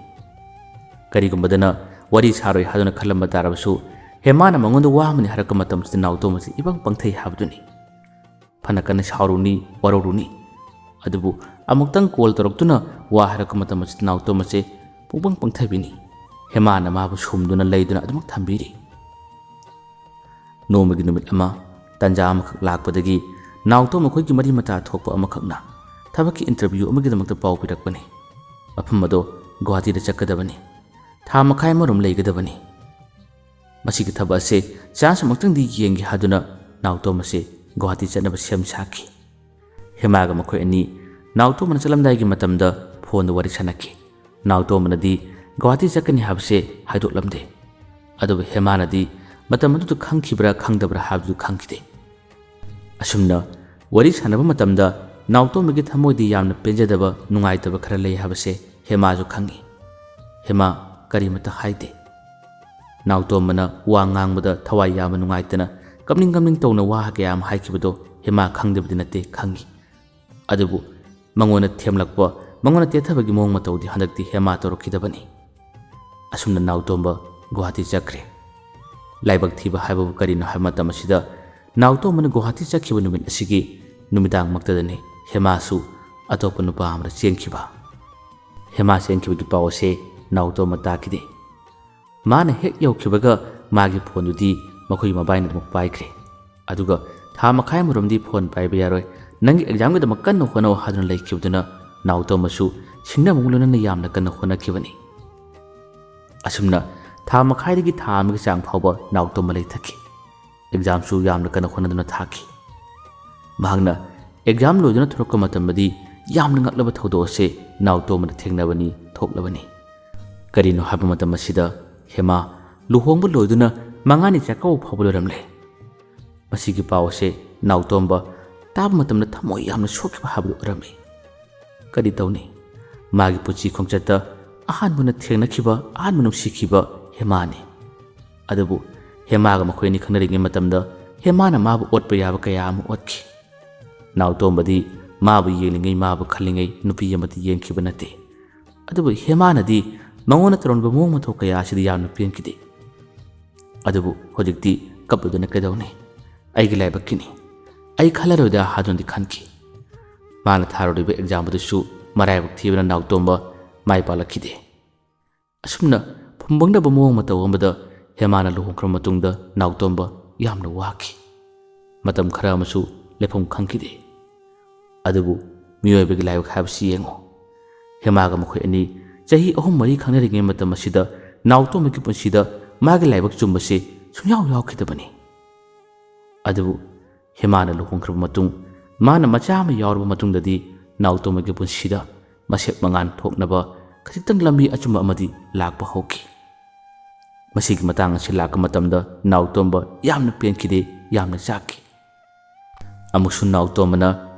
ꯀꯔꯤꯒꯨꯝꯕꯗꯅ ꯋꯥꯔꯤ ꯁꯥꯔꯣꯏ ꯍꯥꯏꯗꯨꯅ ꯈꯜꯂꯝꯕ ꯇꯥꯔꯕꯁꯨ ꯍꯦꯃꯥꯅ ꯃꯉꯣꯟꯗ ꯋꯥ ꯑꯃꯅꯤ ꯍꯥꯏꯔꯛꯄ ꯃꯇꯝꯁꯤꯗ ꯅꯥꯎꯇꯣꯝꯕꯁꯤ ꯏꯄꯪ ꯄꯪꯊꯩ ꯍꯥꯏꯕꯗꯨꯅꯤ꯫ ꯐꯅ ꯀꯟꯅ ꯁꯥꯎꯔꯨꯅꯤ, ꯋꯥꯔꯧꯔꯨꯅꯤ꯫ ꯑꯗꯨꯕꯨ ꯑꯃꯨꯛꯇꯪ ꯀꯣꯜ ꯇꯧꯔꯛꯇꯨꯅ ꯋꯥ ꯍꯥꯏꯔꯛꯄ ꯃꯇꯝ ꯑꯁꯤꯗ ꯅꯥꯎꯇꯣꯝꯕꯁꯦ ꯄꯨꯡꯄꯪ ꯄꯪꯊꯕꯤꯅꯤ꯫ ꯍꯦꯃꯥꯅ ꯃꯥꯕꯨ ꯁꯨꯝꯗꯨꯅ ꯂꯩꯗꯨꯅ ꯑꯗꯨꯃꯛ ꯊꯝꯕꯤꯔꯤ꯫ ꯅꯣꯡꯃꯒꯤ ꯅꯨꯃꯤꯠ ꯑꯃ, ꯇꯟꯖꯥ ꯑꯃꯈꯛ ꯂꯥꯛꯄꯗꯒꯤ ꯅꯥꯎꯇꯣꯝ ꯃꯈꯣꯏꯒꯤ ꯃꯔꯤ ꯃꯇꯥ ꯊꯣꯛꯄ ꯑꯃꯈꯛꯅ ꯊꯕꯛꯀꯤ interview ꯑꯃꯒꯤꯗꯃꯛꯇ ꯄꯥꯎ ꯄꯤꯔꯛꯄꯅꯤ꯫ ꯃꯐꯝ ꯑꯗꯣ ꯒꯨꯋꯥꯍꯥꯇꯤꯗ ꯆꯠꯀꯗꯕꯅꯤ꯫ ꯊꯥ ꯃꯈꯥꯏ ꯑꯃꯔꯣꯝ ꯂꯩꯒꯗꯕꯅꯤ꯫ ꯃꯁꯤꯒꯤ ꯊꯕꯛ ꯑꯁꯦ chance ꯑꯃꯨꯛꯇꯪꯗꯤ ꯌꯦꯡꯒꯦ ꯍꯥꯏꯗꯨꯅ ꯅꯥꯎꯇꯣꯝ ꯑꯁꯦ ꯒꯨꯋꯥꯍꯥꯇꯤ ꯆꯠꯅꯕ ꯁꯦꯝ ꯁꯥꯈꯤ꯫ ꯍꯦꯃꯥꯒ ꯃꯈꯣꯏ ꯑꯅꯤ ꯅꯥꯎꯇꯣꯝꯕꯅ ꯆꯠꯂꯝꯗꯥꯏꯒꯤ ꯃꯇꯝꯗ ꯐꯣꯟꯗ ꯋꯥꯔꯤ ꯁꯥꯟꯅꯈꯤ꯫ ꯅꯥꯎꯇꯣꯝꯕꯅꯗꯤ ꯒꯨꯋꯥꯍꯥꯇꯤ ꯆꯠꯀꯅꯤ ꯍꯥꯏꯕꯁꯦ ꯍꯥꯏꯗꯣꯛꯂꯝꯗꯦ꯫ ꯑꯗꯨꯕꯨ ꯍꯦꯃꯥꯅꯗꯤ ꯃꯇꯝ ꯑꯗꯨꯗ ꯈꯪꯈꯤꯕ꯭ꯔꯥ ꯈꯪꯗꯕ꯭ꯔꯥ ꯍꯥꯏꯕꯗꯨ ꯈꯪꯈꯤꯗꯦ꯫ ꯑꯁꯨꯝꯅ ꯋꯥꯔꯤ ꯁꯥꯟꯅꯕ ꯃꯇꯝꯗ ꯅꯥꯎꯇꯣꯝꯕꯒꯤ ꯊꯃꯣꯏꯗꯤ ꯌꯥꯝꯅ ꯄꯦꯟꯖꯗꯕ, ꯅꯨꯡꯉꯥꯏꯇꯕ ꯈꯔ ꯂꯩ ꯍꯥꯏꯕꯁꯦ ꯍꯦꯃꯥꯁꯨ ꯈꯪꯏ꯫ ꯍꯦꯃꯥ ꯀꯔꯤꯃꯠꯇ ꯍꯥꯏꯗꯦ꯫ ꯅꯥꯎꯇꯣꯝꯕꯅ ꯋꯥ ꯉꯥꯡꯕꯗ ꯊꯋꯥꯏ ꯌꯥꯝꯅ ꯅꯨꯡꯉꯥꯏꯇꯅ ꯀꯞꯅꯤꯡ ꯀꯞꯅꯤꯡ ꯇꯧꯅ ꯋꯥ ꯀꯌꯥ ꯑꯃ ꯍꯥꯏꯈꯤꯕꯗꯣ ꯍꯦꯃꯥ ꯈꯪꯗꯕꯗꯤ ꯅꯠꯇꯦ, ꯈꯪꯏ꯫ ꯑꯗꯨꯕꯨ ꯃꯉꯣꯟꯗ ꯊꯦꯝꯂꯛꯄ, ꯃꯉꯣꯟꯗ ꯇꯦꯊꯕꯒꯤ ꯃꯑꯣꯡ ꯃꯇꯧꯗꯤ ꯍꯟꯗꯛꯇꯤ ꯍꯦꯃꯥ ꯇꯧꯔꯛꯈꯤꯗꯕꯅꯤ꯫ ꯑꯁꯨꯝꯅ ꯅꯥꯎꯇꯣꯝꯕ ꯒꯨꯋꯥꯍꯥꯇꯤ ꯆꯠꯈ꯭ꯔꯦ꯫ ꯂꯥꯏꯕꯛ ꯊꯤꯕ ꯍꯥꯏꯕꯕꯨ ꯀꯔꯤꯅꯣ ꯍꯥꯏꯕ ꯃꯇꯝ ꯑꯁꯤꯗ ꯅꯥꯎꯇꯣꯝꯕꯅ ꯒꯨꯋꯥꯍꯥꯇꯤ ꯆꯠꯈꯤꯕ ꯅꯨꯃꯤꯠ ꯑꯁꯤꯒꯤ ꯅꯨꯃꯤꯗꯥꯡꯃꯛꯇꯗꯅꯤ ꯍꯦꯃꯥꯁꯨ ꯑꯇꯣꯞꯄ ꯅꯨꯄꯥ ꯑꯃꯗ ꯆꯦꯟꯈꯤꯕ꯫ ꯍꯦꯃꯥ ꯆꯦꯟꯈꯤꯕꯒꯤ ꯄꯥꯎ ꯑꯁꯦ ꯅꯥꯎꯇꯣꯝꯕ ꯇꯥꯈꯤꯗꯦ꯫ ꯃꯥꯅ ꯍꯦꯛ ꯌꯧꯈꯤꯕꯒ ꯃꯥꯒꯤ ꯐꯣꯟꯗꯨꯗꯤ ꯃꯈꯣꯏ ꯃꯕꯥꯏꯅ ꯑꯗꯨꯃꯛ ꯄꯥꯏꯈ꯭ꯔꯦ꯫ ꯑꯗꯨꯒ ꯊꯥ ꯃꯈꯥꯏ ꯑꯃꯔꯣꯝꯗꯤ ꯐꯣꯟ ꯄꯥꯏꯕ ꯌꯥꯔꯣꯏ, ꯅꯪꯒꯤ examꯒꯤꯗꯃꯛ ꯀꯟꯅ ꯍꯣꯠꯅꯧ ꯍꯥꯏꯗꯨꯅ ꯂꯩꯈꯤꯕꯗꯨꯅ ꯅꯥꯎꯇꯣꯝꯕꯁꯨ ꯁꯤꯡꯅꯕ ꯂꯣꯏꯅꯅ ꯌꯥꯝꯅ ꯀꯟꯅ ꯍꯣꯠꯅꯈꯤꯕꯅꯤ꯫ ꯑꯁꯨꯝꯅ ꯊꯥ ꯃꯈꯥꯏꯗꯒꯤ ꯊꯥ ꯑꯃꯒꯤ ꯆꯥꯡ ꯐꯥꯎꯕ ꯅꯥꯎꯇꯣꯝꯕ ꯂꯩꯊꯈꯤ꯫ Examꯁꯨ ꯌꯥꯝꯅ ꯀꯟꯅ ꯍꯣꯠꯅꯗꯨꯅ ꯊꯥꯈꯤ꯫ ꯃꯍꯥꯛꯅ exam ꯂꯣꯏꯗꯨꯅ ꯊꯣꯔꯛꯄ ꯃꯇꯝꯗꯗꯤ ꯌꯥꯝꯅ ꯉꯛꯂꯕ ꯊꯧꯗꯣꯛ ꯑꯁꯤ ꯅꯥꯎꯇꯣꯝꯕꯅ ꯊꯦꯡꯅꯕꯅꯤ, ꯊꯣꯛꯂꯕꯅꯤ꯫ ꯀꯔꯤꯅꯣ ꯍꯥꯏꯕ ꯃꯇꯝ ꯑꯁꯤꯗ ꯍꯦꯃꯥ ꯂꯨꯍꯣꯡꯕ ꯂꯣꯏꯗꯨꯅ ꯃꯉꯥꯅꯤ ꯆꯥꯛꯀꯧꯕ ꯐꯥꯎꯕ ꯂꯣꯏꯔꯝꯂꯦ꯫ ꯃꯁꯤꯒꯤ ꯄꯥꯎ ꯑꯁꯤ ꯅꯥꯎꯇꯣꯝꯕ ꯇꯥꯕ ꯃꯇꯝꯗ ꯊꯃꯣꯏ ꯌꯥꯝꯅ ꯁꯣꯛꯈꯤꯕ ꯍꯥꯏꯕꯗꯨ ꯑꯣꯏꯔꯝꯃꯤ꯫ ꯀꯔꯤ ꯇꯧꯅꯤ? ꯃꯥꯒꯤ ꯄꯨꯟꯁꯤ ꯈꯣꯡꯆꯠꯇ ꯑꯍꯥꯟꯕꯅ ꯊꯦꯡꯅꯈꯤꯕ, ꯑꯍꯥꯟꯕ ꯅꯨꯡꯁꯤꯈꯤꯕ ꯍꯦꯃꯥꯅꯤ꯫ ꯑꯗꯨꯕꯨ ꯍꯦꯃꯥꯒ ꯃꯈꯣꯏ ꯑꯅꯤ ꯈꯪꯅꯔꯤꯉꯩ ꯃꯇꯝꯗ ꯍꯦꯃꯥꯅ ꯃꯥꯕꯨ ꯑꯣꯠꯄ ꯌꯥꯕ ꯀꯌꯥ ꯑꯃ ꯑꯣꯠꯈꯤ꯫ ꯅꯥꯎꯇꯣꯝꯕꯗꯤ ꯃꯥꯕꯨ ꯌꯦꯡꯂꯤꯉꯩ, ꯃꯥꯕꯨ ꯈꯜꯂꯤꯉꯩ ꯅꯨꯄꯤ ꯑꯃꯗꯤ ꯌꯦꯡꯈꯤꯕ ꯅꯠꯇꯦ꯫ ꯑꯗꯨꯕꯨ ꯍꯦꯃꯥꯅꯗꯤ ꯃꯉꯣꯟꯗ ꯇꯧꯔꯝꯕ ꯃꯑꯣꯡ ꯃꯇꯧ ꯀꯌꯥ ꯑꯁꯤꯗ ꯌꯥꯝꯅ ꯄꯦꯟꯈꯤꯗꯦ꯫ ꯑꯗꯨꯕꯨ ꯍꯧꯖꯤꯛꯇꯤ ꯀꯞꯂꯨꯗꯅ ꯀꯩꯗꯧꯅꯤ? ꯑꯩꯒꯤ ꯂꯥꯏꯕꯛꯀꯤꯅꯤ꯫ ꯑꯩ ꯈꯜꯂꯔꯣꯏꯗ ꯍꯥꯏꯗꯨꯅꯗꯤ ꯈꯟꯈꯤ꯫ ꯃꯥꯅ ꯊꯥꯔꯨꯔꯤꯕ exam ꯑꯗꯨꯁꯨ ꯃꯔꯥꯏꯕꯛ ꯊꯤꯕꯅ ꯅꯥꯎꯇꯣꯝꯕ ꯃꯥꯏ ꯄꯥꯛꯂꯛꯈꯤꯗꯦ꯫ ꯑꯁꯨꯝꯅ ꯐꯨꯝꯕꯪꯅꯕ ꯃꯑꯣꯡ ꯃꯇꯧ ꯑꯃꯗ ꯍꯦꯃꯥꯅ ꯂꯨꯍꯣꯡꯈ꯭ꯔꯕ ꯃꯇꯨꯡꯗ ꯅꯥꯎꯇꯣꯝꯕ ꯌꯥꯝꯅ ꯋꯥꯈꯤ꯫ ꯃꯇꯝ ꯈꯔ ꯑꯃꯁꯨ ꯂꯩꯐꯝ ꯈꯪꯈꯤꯗꯦ꯫ ꯑꯗꯨꯕꯨ ꯃꯤꯑꯣꯏꯕꯒꯤ ꯂꯥꯏꯕꯛ ꯍꯥꯏꯕꯁꯤ ꯌꯦꯡꯉꯨ꯫ ꯍꯦꯃꯥꯒ ꯃꯈꯣꯏ ꯑꯅꯤ ꯆꯍꯤ ꯑꯍꯨꯝ ꯃꯔꯤ ꯈꯪꯅꯔꯤꯉꯩ ꯃꯇꯝ ꯑꯁꯤꯗ ꯅꯥꯎꯇꯣꯝꯕꯒꯤ ꯄꯨꯟꯁꯤꯗ ꯃꯥꯒꯤ ꯂꯥꯏꯕꯛ ꯆꯨꯝꯕꯁꯤ ꯁꯨꯡꯌꯥꯎ ꯌꯥꯎꯈꯤꯗꯕꯅꯤ꯫ ꯑꯗꯨꯕꯨ ꯍꯦꯃꯥꯅ ꯂꯨꯍꯣꯡꯈ꯭ꯔꯕ ꯃꯇꯨꯡ, ꯃꯥꯅ ꯃꯆꯥ ꯑꯃ ꯌꯥꯎꯔꯕ ꯃꯇꯨꯡꯗꯗꯤ ꯅꯥꯎꯇꯣꯝꯕꯒꯤ ꯄꯨꯟꯁꯤꯗ ꯃꯁꯦꯛ ꯃꯉꯥꯜ ꯊꯣꯛꯅꯕ ꯈꯖꯤꯛꯇꯪ ꯂꯝꯕꯤ ꯑꯆꯨꯝꯕ ꯑꯃꯗꯤ ꯂꯥꯛꯄ ꯍꯧꯈꯤ꯫ ꯃꯁꯤꯒꯤ ꯃꯇꯥꯡ ꯑꯁꯤ ꯂꯥꯛꯄ ꯃꯇꯝꯗ ꯅꯥꯎꯇꯣꯝꯕ ꯌꯥꯝꯅ ꯄꯦꯟꯈꯤꯗꯦ, ꯌꯥꯝꯅ ꯆꯥꯛꯈꯤ꯫ ꯑꯃꯨꯛꯁꯨ ꯅꯥꯎꯇꯣꯝꯕꯅ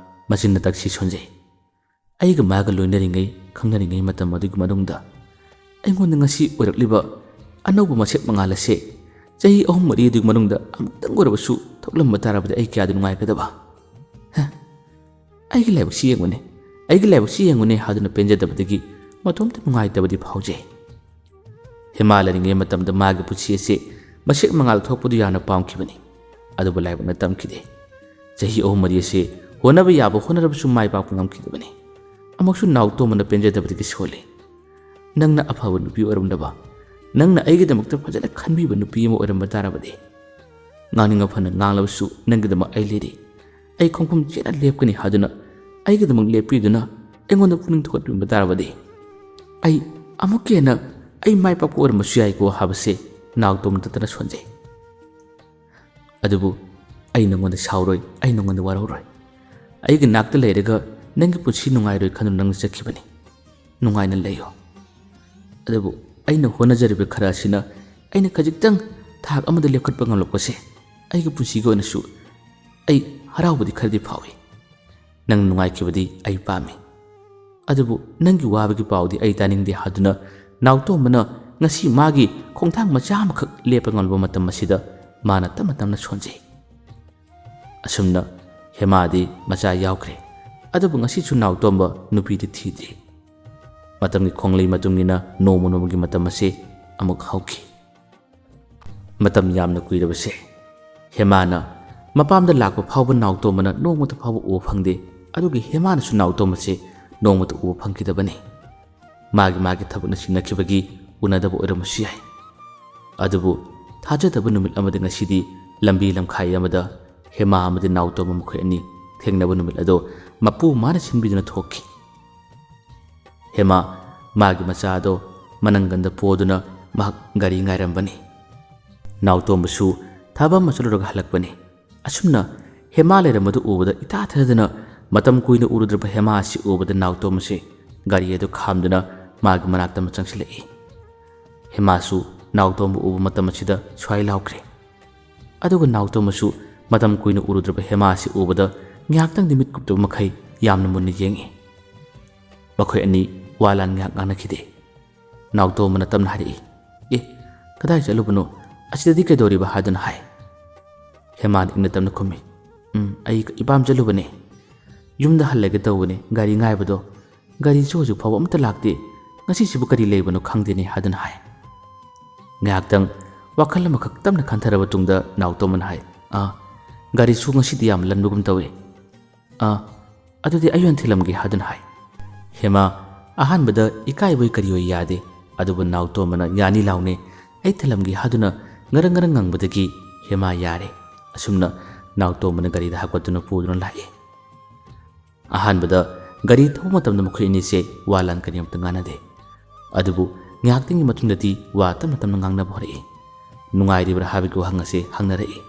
ꯃꯆꯤꯟ ꯇꯛꯁꯤ ꯁꯣꯟꯖꯩ꯫ ꯑꯩꯒ ꯃꯥꯒ ꯂꯣꯏꯅꯔꯤꯉꯩ, ꯈꯪꯅꯔꯤꯉꯩ ꯃꯇꯝ ꯑꯗꯨꯒꯤ ꯃꯅꯨꯡꯗ ꯑꯩꯉꯣꯟꯗ ꯉꯁꯤ ꯑꯣꯏꯔꯛꯂꯤꯕ ꯑꯅꯧꯕ ꯃꯁꯦꯛ ꯃꯉꯥꯜ ꯑꯁꯦ ꯆꯍꯤ ꯑꯍꯨꯝ ꯃꯔꯤ ꯑꯗꯨꯒꯤ ꯃꯅꯨꯡꯗ ꯑꯃꯨꯛꯇꯪ ꯑꯣꯏꯔꯕꯁꯨ ꯊꯣꯛꯂꯝꯕ ꯇꯥꯔꯕꯗꯤ ꯑꯩ ꯀꯌꯥꯗꯤ ꯅꯨꯡꯉꯥꯏꯒꯗꯕ꯫ ꯍ, ꯑꯩꯒꯤ ꯂꯥꯏꯕꯛꯁꯤ ꯌꯦꯡꯉꯨꯅꯦ, ꯑꯩꯒꯤ ꯂꯥꯏꯕꯛꯁꯤ ꯌꯦꯡꯉꯨꯅꯦ ꯍꯥꯏꯗꯨꯅ ꯄꯦꯟꯖꯗꯕꯗꯒꯤ ꯃꯇꯣꯝꯇ ꯅꯨꯡꯉꯥꯏꯇꯕꯗꯤ ꯐꯥꯎꯖꯩ꯫ ꯍꯦꯃꯥ ꯂꯩꯔꯤꯉꯩ ꯃꯇꯝꯗ ꯃꯥꯒꯤ ꯄꯨꯟꯁꯤ ꯑꯁꯤ ꯃꯁꯦꯛ ꯃꯉꯥꯜ ꯊꯣꯛꯄꯗꯨ ꯌꯥꯝꯅ ꯄꯥꯝꯈꯤꯕꯅꯤ꯫ ꯑꯗꯨꯕꯨ ꯂꯥꯏꯕꯛꯅ ꯇꯝꯈꯤꯗꯦ꯫ ꯆꯍꯤ ꯑꯍꯨꯝ ꯃꯔꯤ ꯑꯁꯤ ꯍꯣꯠꯅꯕ ꯌꯥꯕ ꯍꯣꯠꯅꯔꯕꯁꯨ ꯃꯥꯏ ꯄꯥꯛꯄ ꯉꯝꯈꯤꯗꯕꯅꯤ꯫ ꯑꯃꯨꯛꯁꯨ ꯅꯥꯎꯇꯣꯝꯕꯅ ꯄꯦꯟꯖꯗꯕꯗꯒꯤ ꯁꯣꯜꯂꯤ꯫ "ꯅꯪꯅ ꯑꯐꯕ ꯅꯨꯄꯤ ꯑꯣꯏꯔꯝꯂꯕ, ꯅꯪꯅ ꯑꯩꯒꯤꯗꯃꯛꯇ ꯐꯖꯅ ꯈꯟꯕꯤꯕ ꯅꯨꯄꯤ ꯑꯃ ꯑꯣꯏꯔꯝꯕ ꯇꯥꯔꯕꯗꯤ, ꯉꯥꯡꯅꯤꯡ ꯑꯐꯅ ꯉꯥꯡꯂꯕꯁꯨ ꯅꯪꯒꯤꯗꯃꯛ ꯑꯩ ꯂꯩꯔꯤ꯫ ꯑꯩ ꯈꯣꯡꯐꯝ ꯆꯦꯠꯅ ꯂꯦꯞꯀꯅꯤ ꯍꯥꯏꯗꯨꯅ ꯑꯩꯒꯤꯗꯃꯛ ꯂꯦꯞꯄꯤꯗꯨꯅ ꯑꯩꯉꯣꯟꯗ ꯄꯨꯛꯅꯤꯡ ꯊꯧꯒꯠꯄꯤꯕ ꯇꯥꯔꯕꯗꯤ, ꯑꯩ ꯑꯃꯨꯛꯀ ꯍꯦꯟꯅ ꯑꯩ ꯃꯥꯏ ꯄꯥꯛꯄ ꯑꯣꯏꯔꯝꯕꯁꯨ ꯌꯥꯏꯀꯣ" ꯍꯥꯏꯕꯁꯦ ꯅꯥꯎꯇꯣꯝꯕ ꯅꯠꯇꯅ ꯁꯣꯟꯖꯩ꯫ "ꯑꯗꯨꯕꯨ ꯑꯩ ꯅꯉꯣꯟꯗ ꯁꯥꯎꯔꯣꯏ, ꯑꯩ ꯅꯉꯣꯟꯗ ꯋꯥꯔꯧꯔꯣꯏ꯫ ꯑꯩꯒꯤ ꯅꯥꯛꯇ ꯂꯩꯔꯒ ꯅꯪꯒꯤ ꯄꯨꯟꯁꯤ ꯅꯨꯡꯉꯥꯏꯔꯣꯏ ꯈꯟꯗꯨꯅ ꯅꯪꯅ ꯆꯠꯈꯤꯕꯅꯤ꯫ ꯅꯨꯡꯉꯥꯏꯅ ꯂꯩꯌꯨ꯫ ꯑꯗꯨꯕꯨ ꯑꯩꯅ ꯍꯣꯠꯅꯖꯔꯤꯕ ꯈꯔ ꯑꯁꯤꯅ ꯑꯩꯅ ꯈꯖꯤꯛꯇꯪ ꯊꯥꯛ ꯑꯃꯗ ꯂꯦꯞꯈꯠꯄ ꯉꯝꯂꯛꯄꯁꯦ ꯑꯩꯒꯤ ꯄꯨꯟꯁꯤꯒꯤ ꯑꯣꯏꯅꯁꯨ ꯑꯩ ꯍꯔꯥꯎꯕꯗꯤ ꯈꯔꯗꯤ ꯐꯥꯎꯏ꯫ ꯅꯪ ꯅꯨꯡꯉꯥꯏꯈꯤꯕꯗꯤ ꯑꯩ ꯄꯥꯝꯃꯤ꯫ ꯑꯗꯨꯕꯨ ꯅꯪꯒꯤ ꯋꯥꯕꯒꯤ ꯄꯥꯎꯗꯤ ꯑꯩ ꯇꯥꯅꯤꯡꯗꯦ" ꯍꯥꯏꯗꯨꯅ ꯅꯥꯎꯇꯣꯝꯕꯅ ꯉꯁꯤ ꯃꯥꯒꯤ ꯈꯣꯡꯊꯥꯡ ꯃꯆꯥ ꯑꯃꯈꯛ ꯂꯦꯞꯄ ꯉꯝꯂꯕ ꯃꯇꯝ ꯑꯁꯤꯗ ꯃꯥꯅ ꯇꯞꯅ ꯇꯞꯅ ꯁꯣꯟꯖꯩ꯫ ꯑꯁꯨꯝꯅ ꯍꯦꯃꯥꯗꯤ ꯃꯆꯥ ꯌꯥꯎꯈ꯭ꯔꯦ꯫ ꯑꯗꯨꯕꯨ ꯉꯁꯤꯁꯨ ꯅꯥꯎꯇꯣꯝꯕ ꯅꯨꯄꯤꯗꯤ ꯊꯤꯗ꯭ꯔꯤ꯫ ꯃꯇꯝꯒꯤ ꯈꯣꯡꯂꯩ ꯃꯇꯨꯡ ꯏꯟꯅ ꯅꯣꯡꯃ ꯅꯣꯡꯃꯒꯤ ꯃꯇꯝ ꯑꯁꯤ ꯑꯃꯨꯛ ꯍꯧꯈꯤ꯫ ꯃꯇꯝ ꯌꯥꯝꯅ ꯀꯨꯏꯔꯕꯁꯦ ꯍꯦꯃꯥꯅ ꯃꯄꯥꯝꯗ ꯂꯥꯛꯄ ꯐꯥꯎꯕ ꯅꯥꯎꯇꯣꯝꯕꯅ ꯅꯣꯡꯃꯇ ꯐꯥꯎꯕ ꯎꯕ ꯐꯪꯗꯦ꯫ ꯑꯗꯨꯒ ꯍꯦꯃꯥꯅꯁꯨ ꯅꯥꯎꯇꯣꯝꯕꯁꯦ ꯅꯣꯡꯃꯇ ꯎꯕ ꯐꯪꯈꯤꯗꯕꯅꯤ꯫ ꯃꯥꯒꯤ ꯃꯥꯒꯤ ꯊꯕꯛꯅ ꯁꯤꯟꯅꯈꯤꯕꯒꯤ ꯎꯅꯗꯕ ꯑꯣꯏꯔꯝꯕꯁꯨ ꯌꯥꯏ꯫ ꯑꯗꯨꯕꯨ ꯊꯥꯖꯗꯕ ꯅꯨꯃꯤꯠ ꯑꯃꯗꯤ ꯉꯁꯤꯗꯤ ꯂꯝꯕꯤ ꯂꯝꯈꯥꯏ ꯑꯃꯗ ꯍꯦꯃꯥ ꯑꯃꯗꯤ ꯅꯥꯎꯇꯣꯝꯕ ꯃꯈꯣꯏ ꯑꯅꯤ ꯊꯦꯡꯅꯕ ꯅꯨꯃꯤꯠ ꯑꯗꯣ ꯃꯄꯨ ꯃꯥꯅ ꯁꯤꯟꯕꯤꯗꯨꯅ ꯊꯣꯛꯈꯤ꯫ ꯍꯦꯃꯥ ꯃꯥꯒꯤ ꯃꯆꯥ ꯑꯗꯣ ꯃꯅꯪꯒꯟꯗ ꯄꯣꯗꯨꯅ ꯃꯍꯥꯛ ꯒꯥꯔꯤ ꯉꯥꯏꯔꯝꯕꯅꯤ꯫ ꯅꯥꯎꯇꯣꯝꯕꯁꯨ ꯊꯕꯛ ꯑꯃ ꯆꯠꯂꯨꯔꯒ ꯍꯜꯂꯛꯄꯅꯤ꯫ ꯑꯁꯨꯝꯅ ꯍꯦꯃꯥ ꯂꯩꯔꯝꯕꯗꯨ ꯎꯕꯗ ꯏꯊꯥ ꯊꯥꯖꯗꯅ ꯃꯇꯝ ꯀꯨꯏꯅ ꯎꯔꯨꯗ꯭ꯔꯕ ꯍꯦꯃꯥ ꯑꯁꯤ ꯎꯕꯗ ꯅꯥꯎꯇꯣꯝꯕꯁꯦ ꯒꯥꯔꯤ ꯑꯗꯨ ꯈꯥꯝꯗꯨꯅ ꯃꯥꯒꯤ ꯃꯅꯥꯛꯇ ꯑꯃ ꯆꯪꯁꯤꯜꯂꯛꯏ꯫ ꯍꯦꯃꯥꯁꯨ ꯅꯥꯎꯇꯣꯝꯕ ꯎꯕ ꯃꯇꯝ ꯑꯁꯤꯗ ꯁ꯭ꯋꯥꯏ ꯂꯥꯎꯈ꯭ꯔꯦ꯫ ꯑꯗꯨꯒ ꯅꯥꯎꯇꯣꯝꯕꯁꯨ ꯃꯇꯝ ꯀꯨꯏꯅ ꯎꯔꯨꯗ꯭ꯔꯕ ꯍꯦꯃꯥ ꯑꯁꯤ ꯎꯕꯗ ꯉꯥꯏꯍꯥꯛꯇꯪꯗꯤ ꯃꯤꯠ ꯀꯨꯞꯇꯕ ꯃꯈꯩ ꯌꯥꯝꯅ ꯃꯨꯟꯅ ꯌꯦꯡꯉꯤ꯫ ꯃꯈꯣꯏ ꯑꯅꯤ ꯋꯥ ꯂꯥꯟ ꯉꯥꯏꯍꯥꯛ ꯉꯥꯡꯅꯈꯤꯗꯦ꯫ ꯅꯥꯎꯇꯣꯝꯕꯅ ꯇꯞꯅ ꯍꯥꯏꯔꯛꯏ, "ꯑꯦ, ꯀꯗꯥꯏ ꯆꯠꯂꯨꯕꯅꯣ? ꯑꯁꯤꯗꯗꯤ ꯀꯩꯗꯧꯔꯤꯕ?" ꯍꯥꯏꯗꯨꯅ ꯍꯥꯏ꯫ ꯍꯦꯃꯥꯅ ꯏꯪꯅ ꯇꯞꯅ ꯈꯨꯝꯃꯤ, "ꯎꯝ, ꯑꯩ ꯏꯄꯥꯝ ꯆꯠꯂꯨꯕꯅꯦ꯫ ꯌꯨꯝꯗ ꯍꯜꯂꯒꯦ ꯇꯧꯕꯅꯦ, ꯒꯥꯔꯤ ꯉꯥꯏꯕꯗꯣ꯫ ꯒꯥꯔꯤꯁꯨ ꯍꯧꯖꯤꯛ ꯐꯥꯎꯕ ꯑꯃꯠꯇ ꯂꯥꯛꯇꯦ꯫ ꯉꯁꯤꯁꯤꯕꯨ ꯀꯔꯤ ꯂꯩꯕꯅꯣ ꯈꯪꯗꯦꯅꯦ," ꯍꯥꯏꯗꯨꯅ ꯍꯥꯏ꯫ ꯉꯥꯏꯍꯥꯛꯇꯪ ꯋꯥꯈꯜ ꯑꯃꯈꯛ ꯇꯞꯅ ꯈꯟꯊꯔꯕ ꯇꯨꯡꯗ ꯅꯥꯎꯇꯣꯝꯕꯅ ꯍꯥꯏ, "ꯑꯥ, ꯒꯥꯔꯤꯁꯨ ꯉꯁꯤꯗꯤ ꯌꯥꯝ ꯂꯟꯕꯒꯨꯝ ꯇꯧꯏ꯫ ꯑꯥ, ꯑꯗꯨꯗꯤ ꯑꯩ ꯑꯣꯏꯅ ꯊꯤꯜꯂꯝꯒꯦ," ꯍꯥꯏꯗꯨꯅ ꯍꯥꯏ꯫ ꯍꯦꯃꯥ ꯑꯍꯥꯟꯕꯗ ꯏꯀꯥꯏꯕꯣꯏ ꯀꯔꯤꯑꯣꯏ ꯌꯥꯗꯦ, ꯑꯗꯨꯕꯨ ꯅꯥꯎꯇꯣꯝꯕꯅ "ꯌꯥꯅꯤ ꯂꯥꯎꯅꯦ, ꯑꯩ ꯊꯤꯜꯂꯝꯒꯦ" ꯍꯥꯏꯗꯨꯅ ꯉꯔꯪ ꯉꯔꯪ ꯉꯪꯕꯗꯒꯤ ꯍꯦꯃꯥ ꯌꯥꯔꯦ꯫ ꯑꯁꯨꯝꯅ ꯅꯥꯎꯇꯣꯝꯕꯅ ꯒꯥꯔꯤꯗ ꯍꯥꯞꯀꯠꯇꯨꯅ ꯄꯨꯗꯨꯅ ꯂꯥꯛꯏ꯫ ꯑꯍꯥꯟꯕꯗ ꯒꯥꯔꯤ ꯊꯧꯕ ꯃꯇꯝꯗ ꯃꯈꯣꯏ ꯑꯅꯤꯁꯦ ꯋꯥ ꯂꯥꯟ ꯀꯔꯤꯝꯇ ꯉꯥꯡꯅꯗꯦ꯫ ꯑꯗꯨꯕꯨ ꯉꯥꯏꯍꯥꯛꯇꯪꯒꯤ ꯃꯇꯨꯡꯗꯗꯤ ꯋꯥ ꯇꯞꯅ ꯇꯞꯅ ꯉꯥꯡꯅꯕ ꯍꯧꯔꯛꯏ꯫ ꯅꯨꯡꯉꯥꯏꯔꯤꯕ꯭ꯔꯥ ꯍꯥꯏꯕꯒꯤ ꯋꯥꯍꯪ ꯑꯁꯦ ꯍꯪꯅꯔꯛꯏ꯫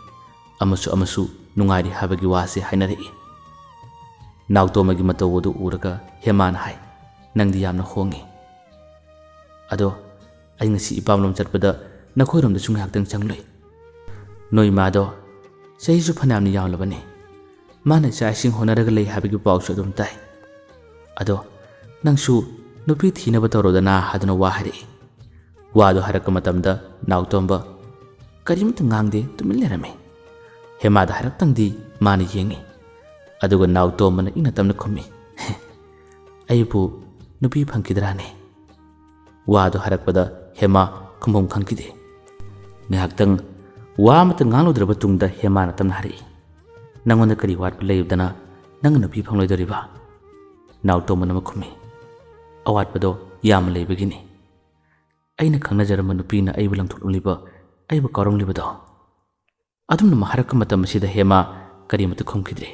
ꯑꯃꯁꯨ ꯑꯃꯁꯨ ꯅꯨꯡꯉꯥꯏꯔꯤ ꯍꯥꯏꯕꯒꯤ ꯋꯥꯁꯦ ꯍꯥꯏꯅꯔꯛꯏ꯫ ꯅꯥꯎꯇꯣꯝꯕꯒꯤ ꯃꯇꯧ ꯑꯗꯨ ꯎꯔꯒ ꯍꯦꯃꯥꯅ ꯍꯥꯏ, "ꯅꯪꯗꯤ ꯌꯥꯝꯅ ꯍꯣꯡꯉꯤ꯫ ꯑꯗꯣ ꯑꯩ ꯉꯁꯤ ꯏꯄꯥꯝꯂꯣꯝ ꯆꯠꯄꯗ ꯅꯈꯣꯏꯔꯣꯝꯗꯁꯨ ꯉꯥꯏꯍꯥꯛꯇꯪ ꯆꯪꯂꯨꯏ꯫ ꯅꯣꯏ ꯃꯥꯗꯣ ꯆꯍꯤꯁꯨ ꯐꯅꯌꯥꯝꯅ ꯌꯥꯝꯂꯕꯅꯤ꯫ ꯃꯥꯅ ꯏꯆꯥ ꯏꯁꯤꯡ ꯍꯣꯠꯅꯔꯒ ꯂꯩ ꯍꯥꯏꯕꯒꯤ ꯄꯥꯎꯁꯨ ꯑꯗꯨꯝ ꯇꯥꯏ꯫ ꯑꯗꯣ ꯅꯪꯁꯨ ꯅꯨꯄꯤ ꯊꯤꯅꯕ ꯇꯧꯔꯣꯗꯅ" ꯍꯥꯏꯗꯨꯅ ꯋꯥ ꯍꯥꯏꯔꯛꯏ꯫ ꯋꯥꯗꯣ ꯍꯥꯏꯔꯛꯄ ꯃꯇꯝꯗ ꯅꯥꯎꯇꯣꯝꯕ ꯀꯔꯤꯝꯇ ꯉꯥꯡꯗꯦ, ꯇꯨꯃꯤꯟ ꯂꯩꯔꯝꯃꯤ꯫ ꯍꯦꯃꯥꯗ ꯍꯥꯏꯔꯞꯇꯪꯗꯤ ꯃꯥꯅ ꯌꯦꯡꯉꯤ꯫ ꯑꯗꯨꯒ ꯅꯥꯎꯇꯣꯝꯕꯅ ꯏꯪꯅ ꯇꯞꯅ ꯈꯨꯝꯃꯤ, "ꯑꯩꯕꯨ ꯅꯨꯄꯤ ꯐꯪꯈꯤꯗ꯭ꯔꯥꯅꯦ?" ꯋꯥꯗꯨ ꯍꯥꯏꯔꯛꯄꯗ ꯍꯦꯃꯥ ꯈꯨꯝꯐꯝ ꯈꯪꯈꯤꯗꯦ꯫ ꯉꯥꯏꯍꯥꯛꯇꯪ ꯋꯥ ꯑꯃꯠꯇ ꯉꯥꯡꯂꯨꯗ꯭ꯔꯕ ꯇꯨꯡꯗ ꯍꯦꯃꯥꯅ ꯇꯞꯅ ꯍꯥꯏꯔꯛꯏ, "ꯅꯪꯉꯣꯟꯗ ꯀꯔꯤ ꯋꯥꯠꯄ ꯂꯩꯕꯗꯅ ꯅꯪꯅ ꯅꯨꯄꯤ ꯐꯪꯂꯣꯏꯗꯧꯔꯤꯕ?" ꯅꯥꯎꯇꯣꯝꯕꯅ ꯑꯃ ꯈꯨꯝꯃꯤ, "ꯑꯋꯥꯠꯄꯗꯣ ꯌꯥꯝꯅ ꯂꯩꯕꯒꯤꯅꯤ꯫" ꯑꯩꯅ ꯈꯪꯅꯖꯔꯝꯕ ꯅꯨꯄꯤꯅ ꯑꯩꯕꯨ ꯂꯪꯊꯣꯛꯂꯝꯂꯤꯕ, ꯑꯩꯕꯨ ꯀꯥꯎꯔꯝꯂꯤꯕꯗꯣ꯫ ꯑꯗꯨꯝꯅ ꯍꯥꯏꯔꯛꯄ ꯃꯇꯝ ꯑꯁꯤꯗ ꯍꯦꯃꯥ ꯀꯔꯤꯃꯠꯇ ꯈꯨꯝꯈꯤꯗ꯭ꯔꯦ꯫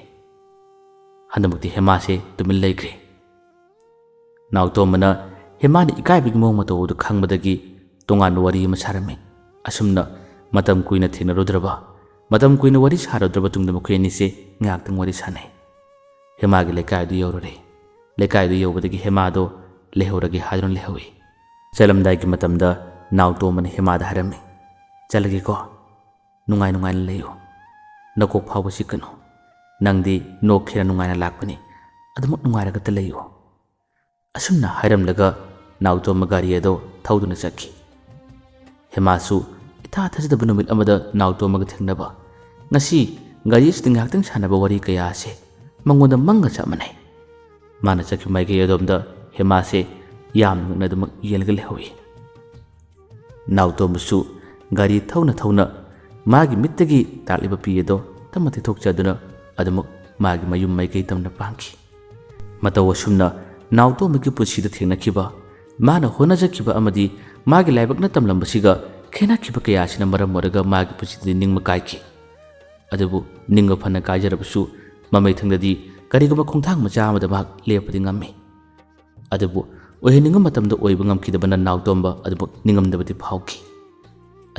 ꯍꯟꯗꯛꯃꯛꯇꯤ ꯍꯦꯃꯥꯁꯦ ꯇꯨꯃꯤꯟ ꯂꯩꯈ꯭ꯔꯦ꯫ ꯅꯥꯎꯇꯣꯝꯕꯅ ꯍꯦꯃꯥꯅ ꯏꯀꯥꯏꯕꯒꯤ ꯃꯑꯣꯡ ꯃꯇꯧ ꯑꯗꯨ ꯈꯪꯕꯗꯒꯤ ꯇꯣꯉꯥꯟꯕ ꯋꯥꯔꯤ ꯑꯃ ꯁꯥꯔꯝꯃꯤ꯫ ꯑꯁꯨꯝꯅ ꯃꯇꯝ ꯀꯨꯏꯅ ꯊꯦꯡꯅꯔꯨꯗ꯭ꯔꯕ, ꯃꯇꯝ ꯀꯨꯏꯅ ꯋꯥꯔꯤ ꯁꯥꯔꯨꯗ꯭ꯔꯕ ꯇꯨꯡꯗ ꯃꯈꯣꯏ ꯑꯅꯤꯁꯦ ꯉꯥꯏꯍꯥꯛꯇꯪ ꯋꯥꯔꯤ ꯁꯥꯟꯅꯩ꯫ ꯍꯦꯃꯥꯒꯤ ꯂꯩꯀꯥꯏꯗꯨ ꯌꯧꯔꯨꯔꯦ꯫ ꯂꯩꯀꯥꯏꯗꯨ ꯌꯧꯕꯗꯒꯤ ꯍꯦꯃꯥꯗꯣ ꯂꯩꯍꯧꯔꯒꯦ ꯍꯥꯏꯗꯨꯅ ꯂꯩꯍꯧꯏ꯫ ꯆꯠꯂꯝꯗꯥꯏꯒꯤ ꯃꯇꯝꯗ ꯅꯥꯎꯇꯣꯝꯕꯅ ꯍꯦꯃꯥꯗ ꯍꯥꯏꯔꯝꯃꯤ, "ꯆꯠꯂꯒꯦꯀꯣ꯫ ꯅꯨꯡꯉꯥꯏ ꯅꯨꯡꯉꯥꯏꯅ ꯂꯩꯌꯨ꯫ ꯅꯀꯣꯛ ꯐꯥꯎꯕ ꯆꯤꯛꯀꯅꯨ꯫ ꯅꯪꯗꯤ ꯅꯣꯛꯈꯤꯅ ꯅꯨꯡꯉꯥꯏꯅ ꯂꯥꯛꯄꯅꯤ꯫ ꯑꯗꯨꯃꯛ ꯅꯨꯡꯉꯥꯏꯔꯒꯇ ꯂꯩꯌꯨ"꯫ ꯑꯁꯨꯝꯅ ꯍꯥꯏꯔꯝꯂꯒ ꯅꯥꯎꯇꯣꯝꯕ ꯒꯥꯔꯤ ꯑꯗꯣ ꯊꯧꯗꯨꯅ ꯆꯠꯈꯤ꯫ ꯍꯦꯃꯥꯁꯨ ꯏꯊꯥ ꯊꯥꯖꯗꯕ ꯅꯨꯃꯤꯠ ꯑꯃꯗ ꯅꯥꯎꯇꯣꯝꯕꯒ ꯊꯦꯡꯅꯕ꯫ ꯉꯁꯤ ꯒꯥꯔꯤ ꯑꯁꯤꯗ ꯉꯥꯏꯍꯥꯛꯇꯪ ꯁꯥꯟꯅꯕ ꯋꯥꯔꯤ ꯀꯌꯥ ꯑꯁꯦ ꯃꯉꯣꯟꯗ ꯃꯪꯒ ꯆꯞ ꯃꯥꯟꯅꯩ꯫ ꯃꯥꯅ ꯆꯠꯈꯤꯕ ꯃꯥꯏꯀꯩ ꯑꯗꯣꯝꯗ ꯍꯦꯃꯥꯁꯦ ꯌꯥꯝꯅ ꯉꯛꯅꯗꯨꯃꯛ ꯌꯦꯡꯂꯒ ꯂꯩꯍꯧꯏ꯫ ꯅꯥꯎꯇꯣꯝꯕꯁꯨ ꯒꯥꯔꯤ ꯊꯧꯅ ꯊꯧꯅ ꯃꯥꯒꯤ ꯃꯤꯠꯇꯒꯤ ꯇꯥꯔꯛꯂꯤꯕ ꯄꯤ ꯑꯗꯣ ꯇꯞꯅ ꯇꯩꯊꯣꯛꯆꯗꯨꯅ ꯑꯗꯨꯃꯛ ꯃꯥꯒꯤ ꯃꯌꯨꯝ ꯃꯥꯏꯀꯩ ꯇꯝꯅ ꯄꯥꯡꯈꯤ꯫ ꯃꯇꯧ ꯑꯁꯨꯝꯅ ꯅꯥꯎꯇꯣꯝꯕꯒꯤ ꯄꯨꯟꯁꯤꯗ ꯊꯦꯡꯅꯈꯤꯕ, ꯃꯥꯅ ꯍꯣꯠꯅꯖꯈꯤꯕ ꯑꯃꯗꯤ ꯃꯥꯒꯤ ꯂꯥꯏꯕꯛꯅ ꯇꯝꯂꯝꯕꯁꯤꯒ ꯈꯦꯠꯅꯈꯤꯕ ꯀꯌꯥ ꯑꯁꯤꯅ ꯃꯔꯝ ꯑꯣꯏꯔꯒ ꯃꯥꯒꯤ ꯄꯨꯟꯁꯤꯗꯗꯤ ꯅꯤꯡꯕ ꯀꯥꯏꯈꯤ꯫ ꯑꯗꯨꯕꯨ ꯅꯤꯡꯕ ꯐꯅ ꯀꯥꯏꯖꯔꯕꯁꯨ ꯃꯃꯩꯊꯪꯗꯗꯤ ꯀꯔꯤꯒꯨꯝꯕ ꯈꯣꯡꯊꯥꯡ ꯃꯆꯥ ꯑꯃꯗ ꯃꯍꯥꯛ ꯂꯦꯞꯄꯗꯤ ꯉꯝꯃꯤ꯫ ꯑꯗꯨꯕꯨ ꯑꯣꯏꯍꯟꯅꯤꯡꯕ ꯃꯇꯝꯗ ꯑꯣꯏꯕ ꯉꯝꯈꯤꯗꯕꯅ ꯅꯥꯎꯇꯣꯝꯕ ꯑꯗꯨꯃꯛ ꯅꯤꯡꯉꯝꯗꯕꯗꯤ ꯐꯥꯎꯈꯤ꯫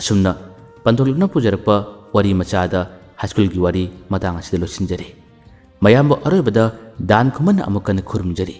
ꯑꯁꯨꯝꯅ ꯄꯟꯊꯣꯛꯂꯛꯅ ꯄꯨꯖꯔꯛꯄ ꯋꯥꯔꯤ ꯃꯆꯥꯗ ꯍꯥꯏ ꯁ꯭ꯀꯨꯜꯒꯤ ꯋꯥꯔꯤ ꯃꯇꯥꯡ ꯑꯁꯤꯗ ꯂꯣꯏꯁꯤꯟꯖꯔꯦ꯫ ꯃꯌꯥꯝꯕꯨ ꯑꯔꯣꯏꯕꯗ ꯗꯥꯟ ꯈꯨꯃꯟꯅ ꯑꯃꯨꯛ ꯀꯟꯅ ꯈꯨꯔꯨꯝꯖꯔꯤ꯫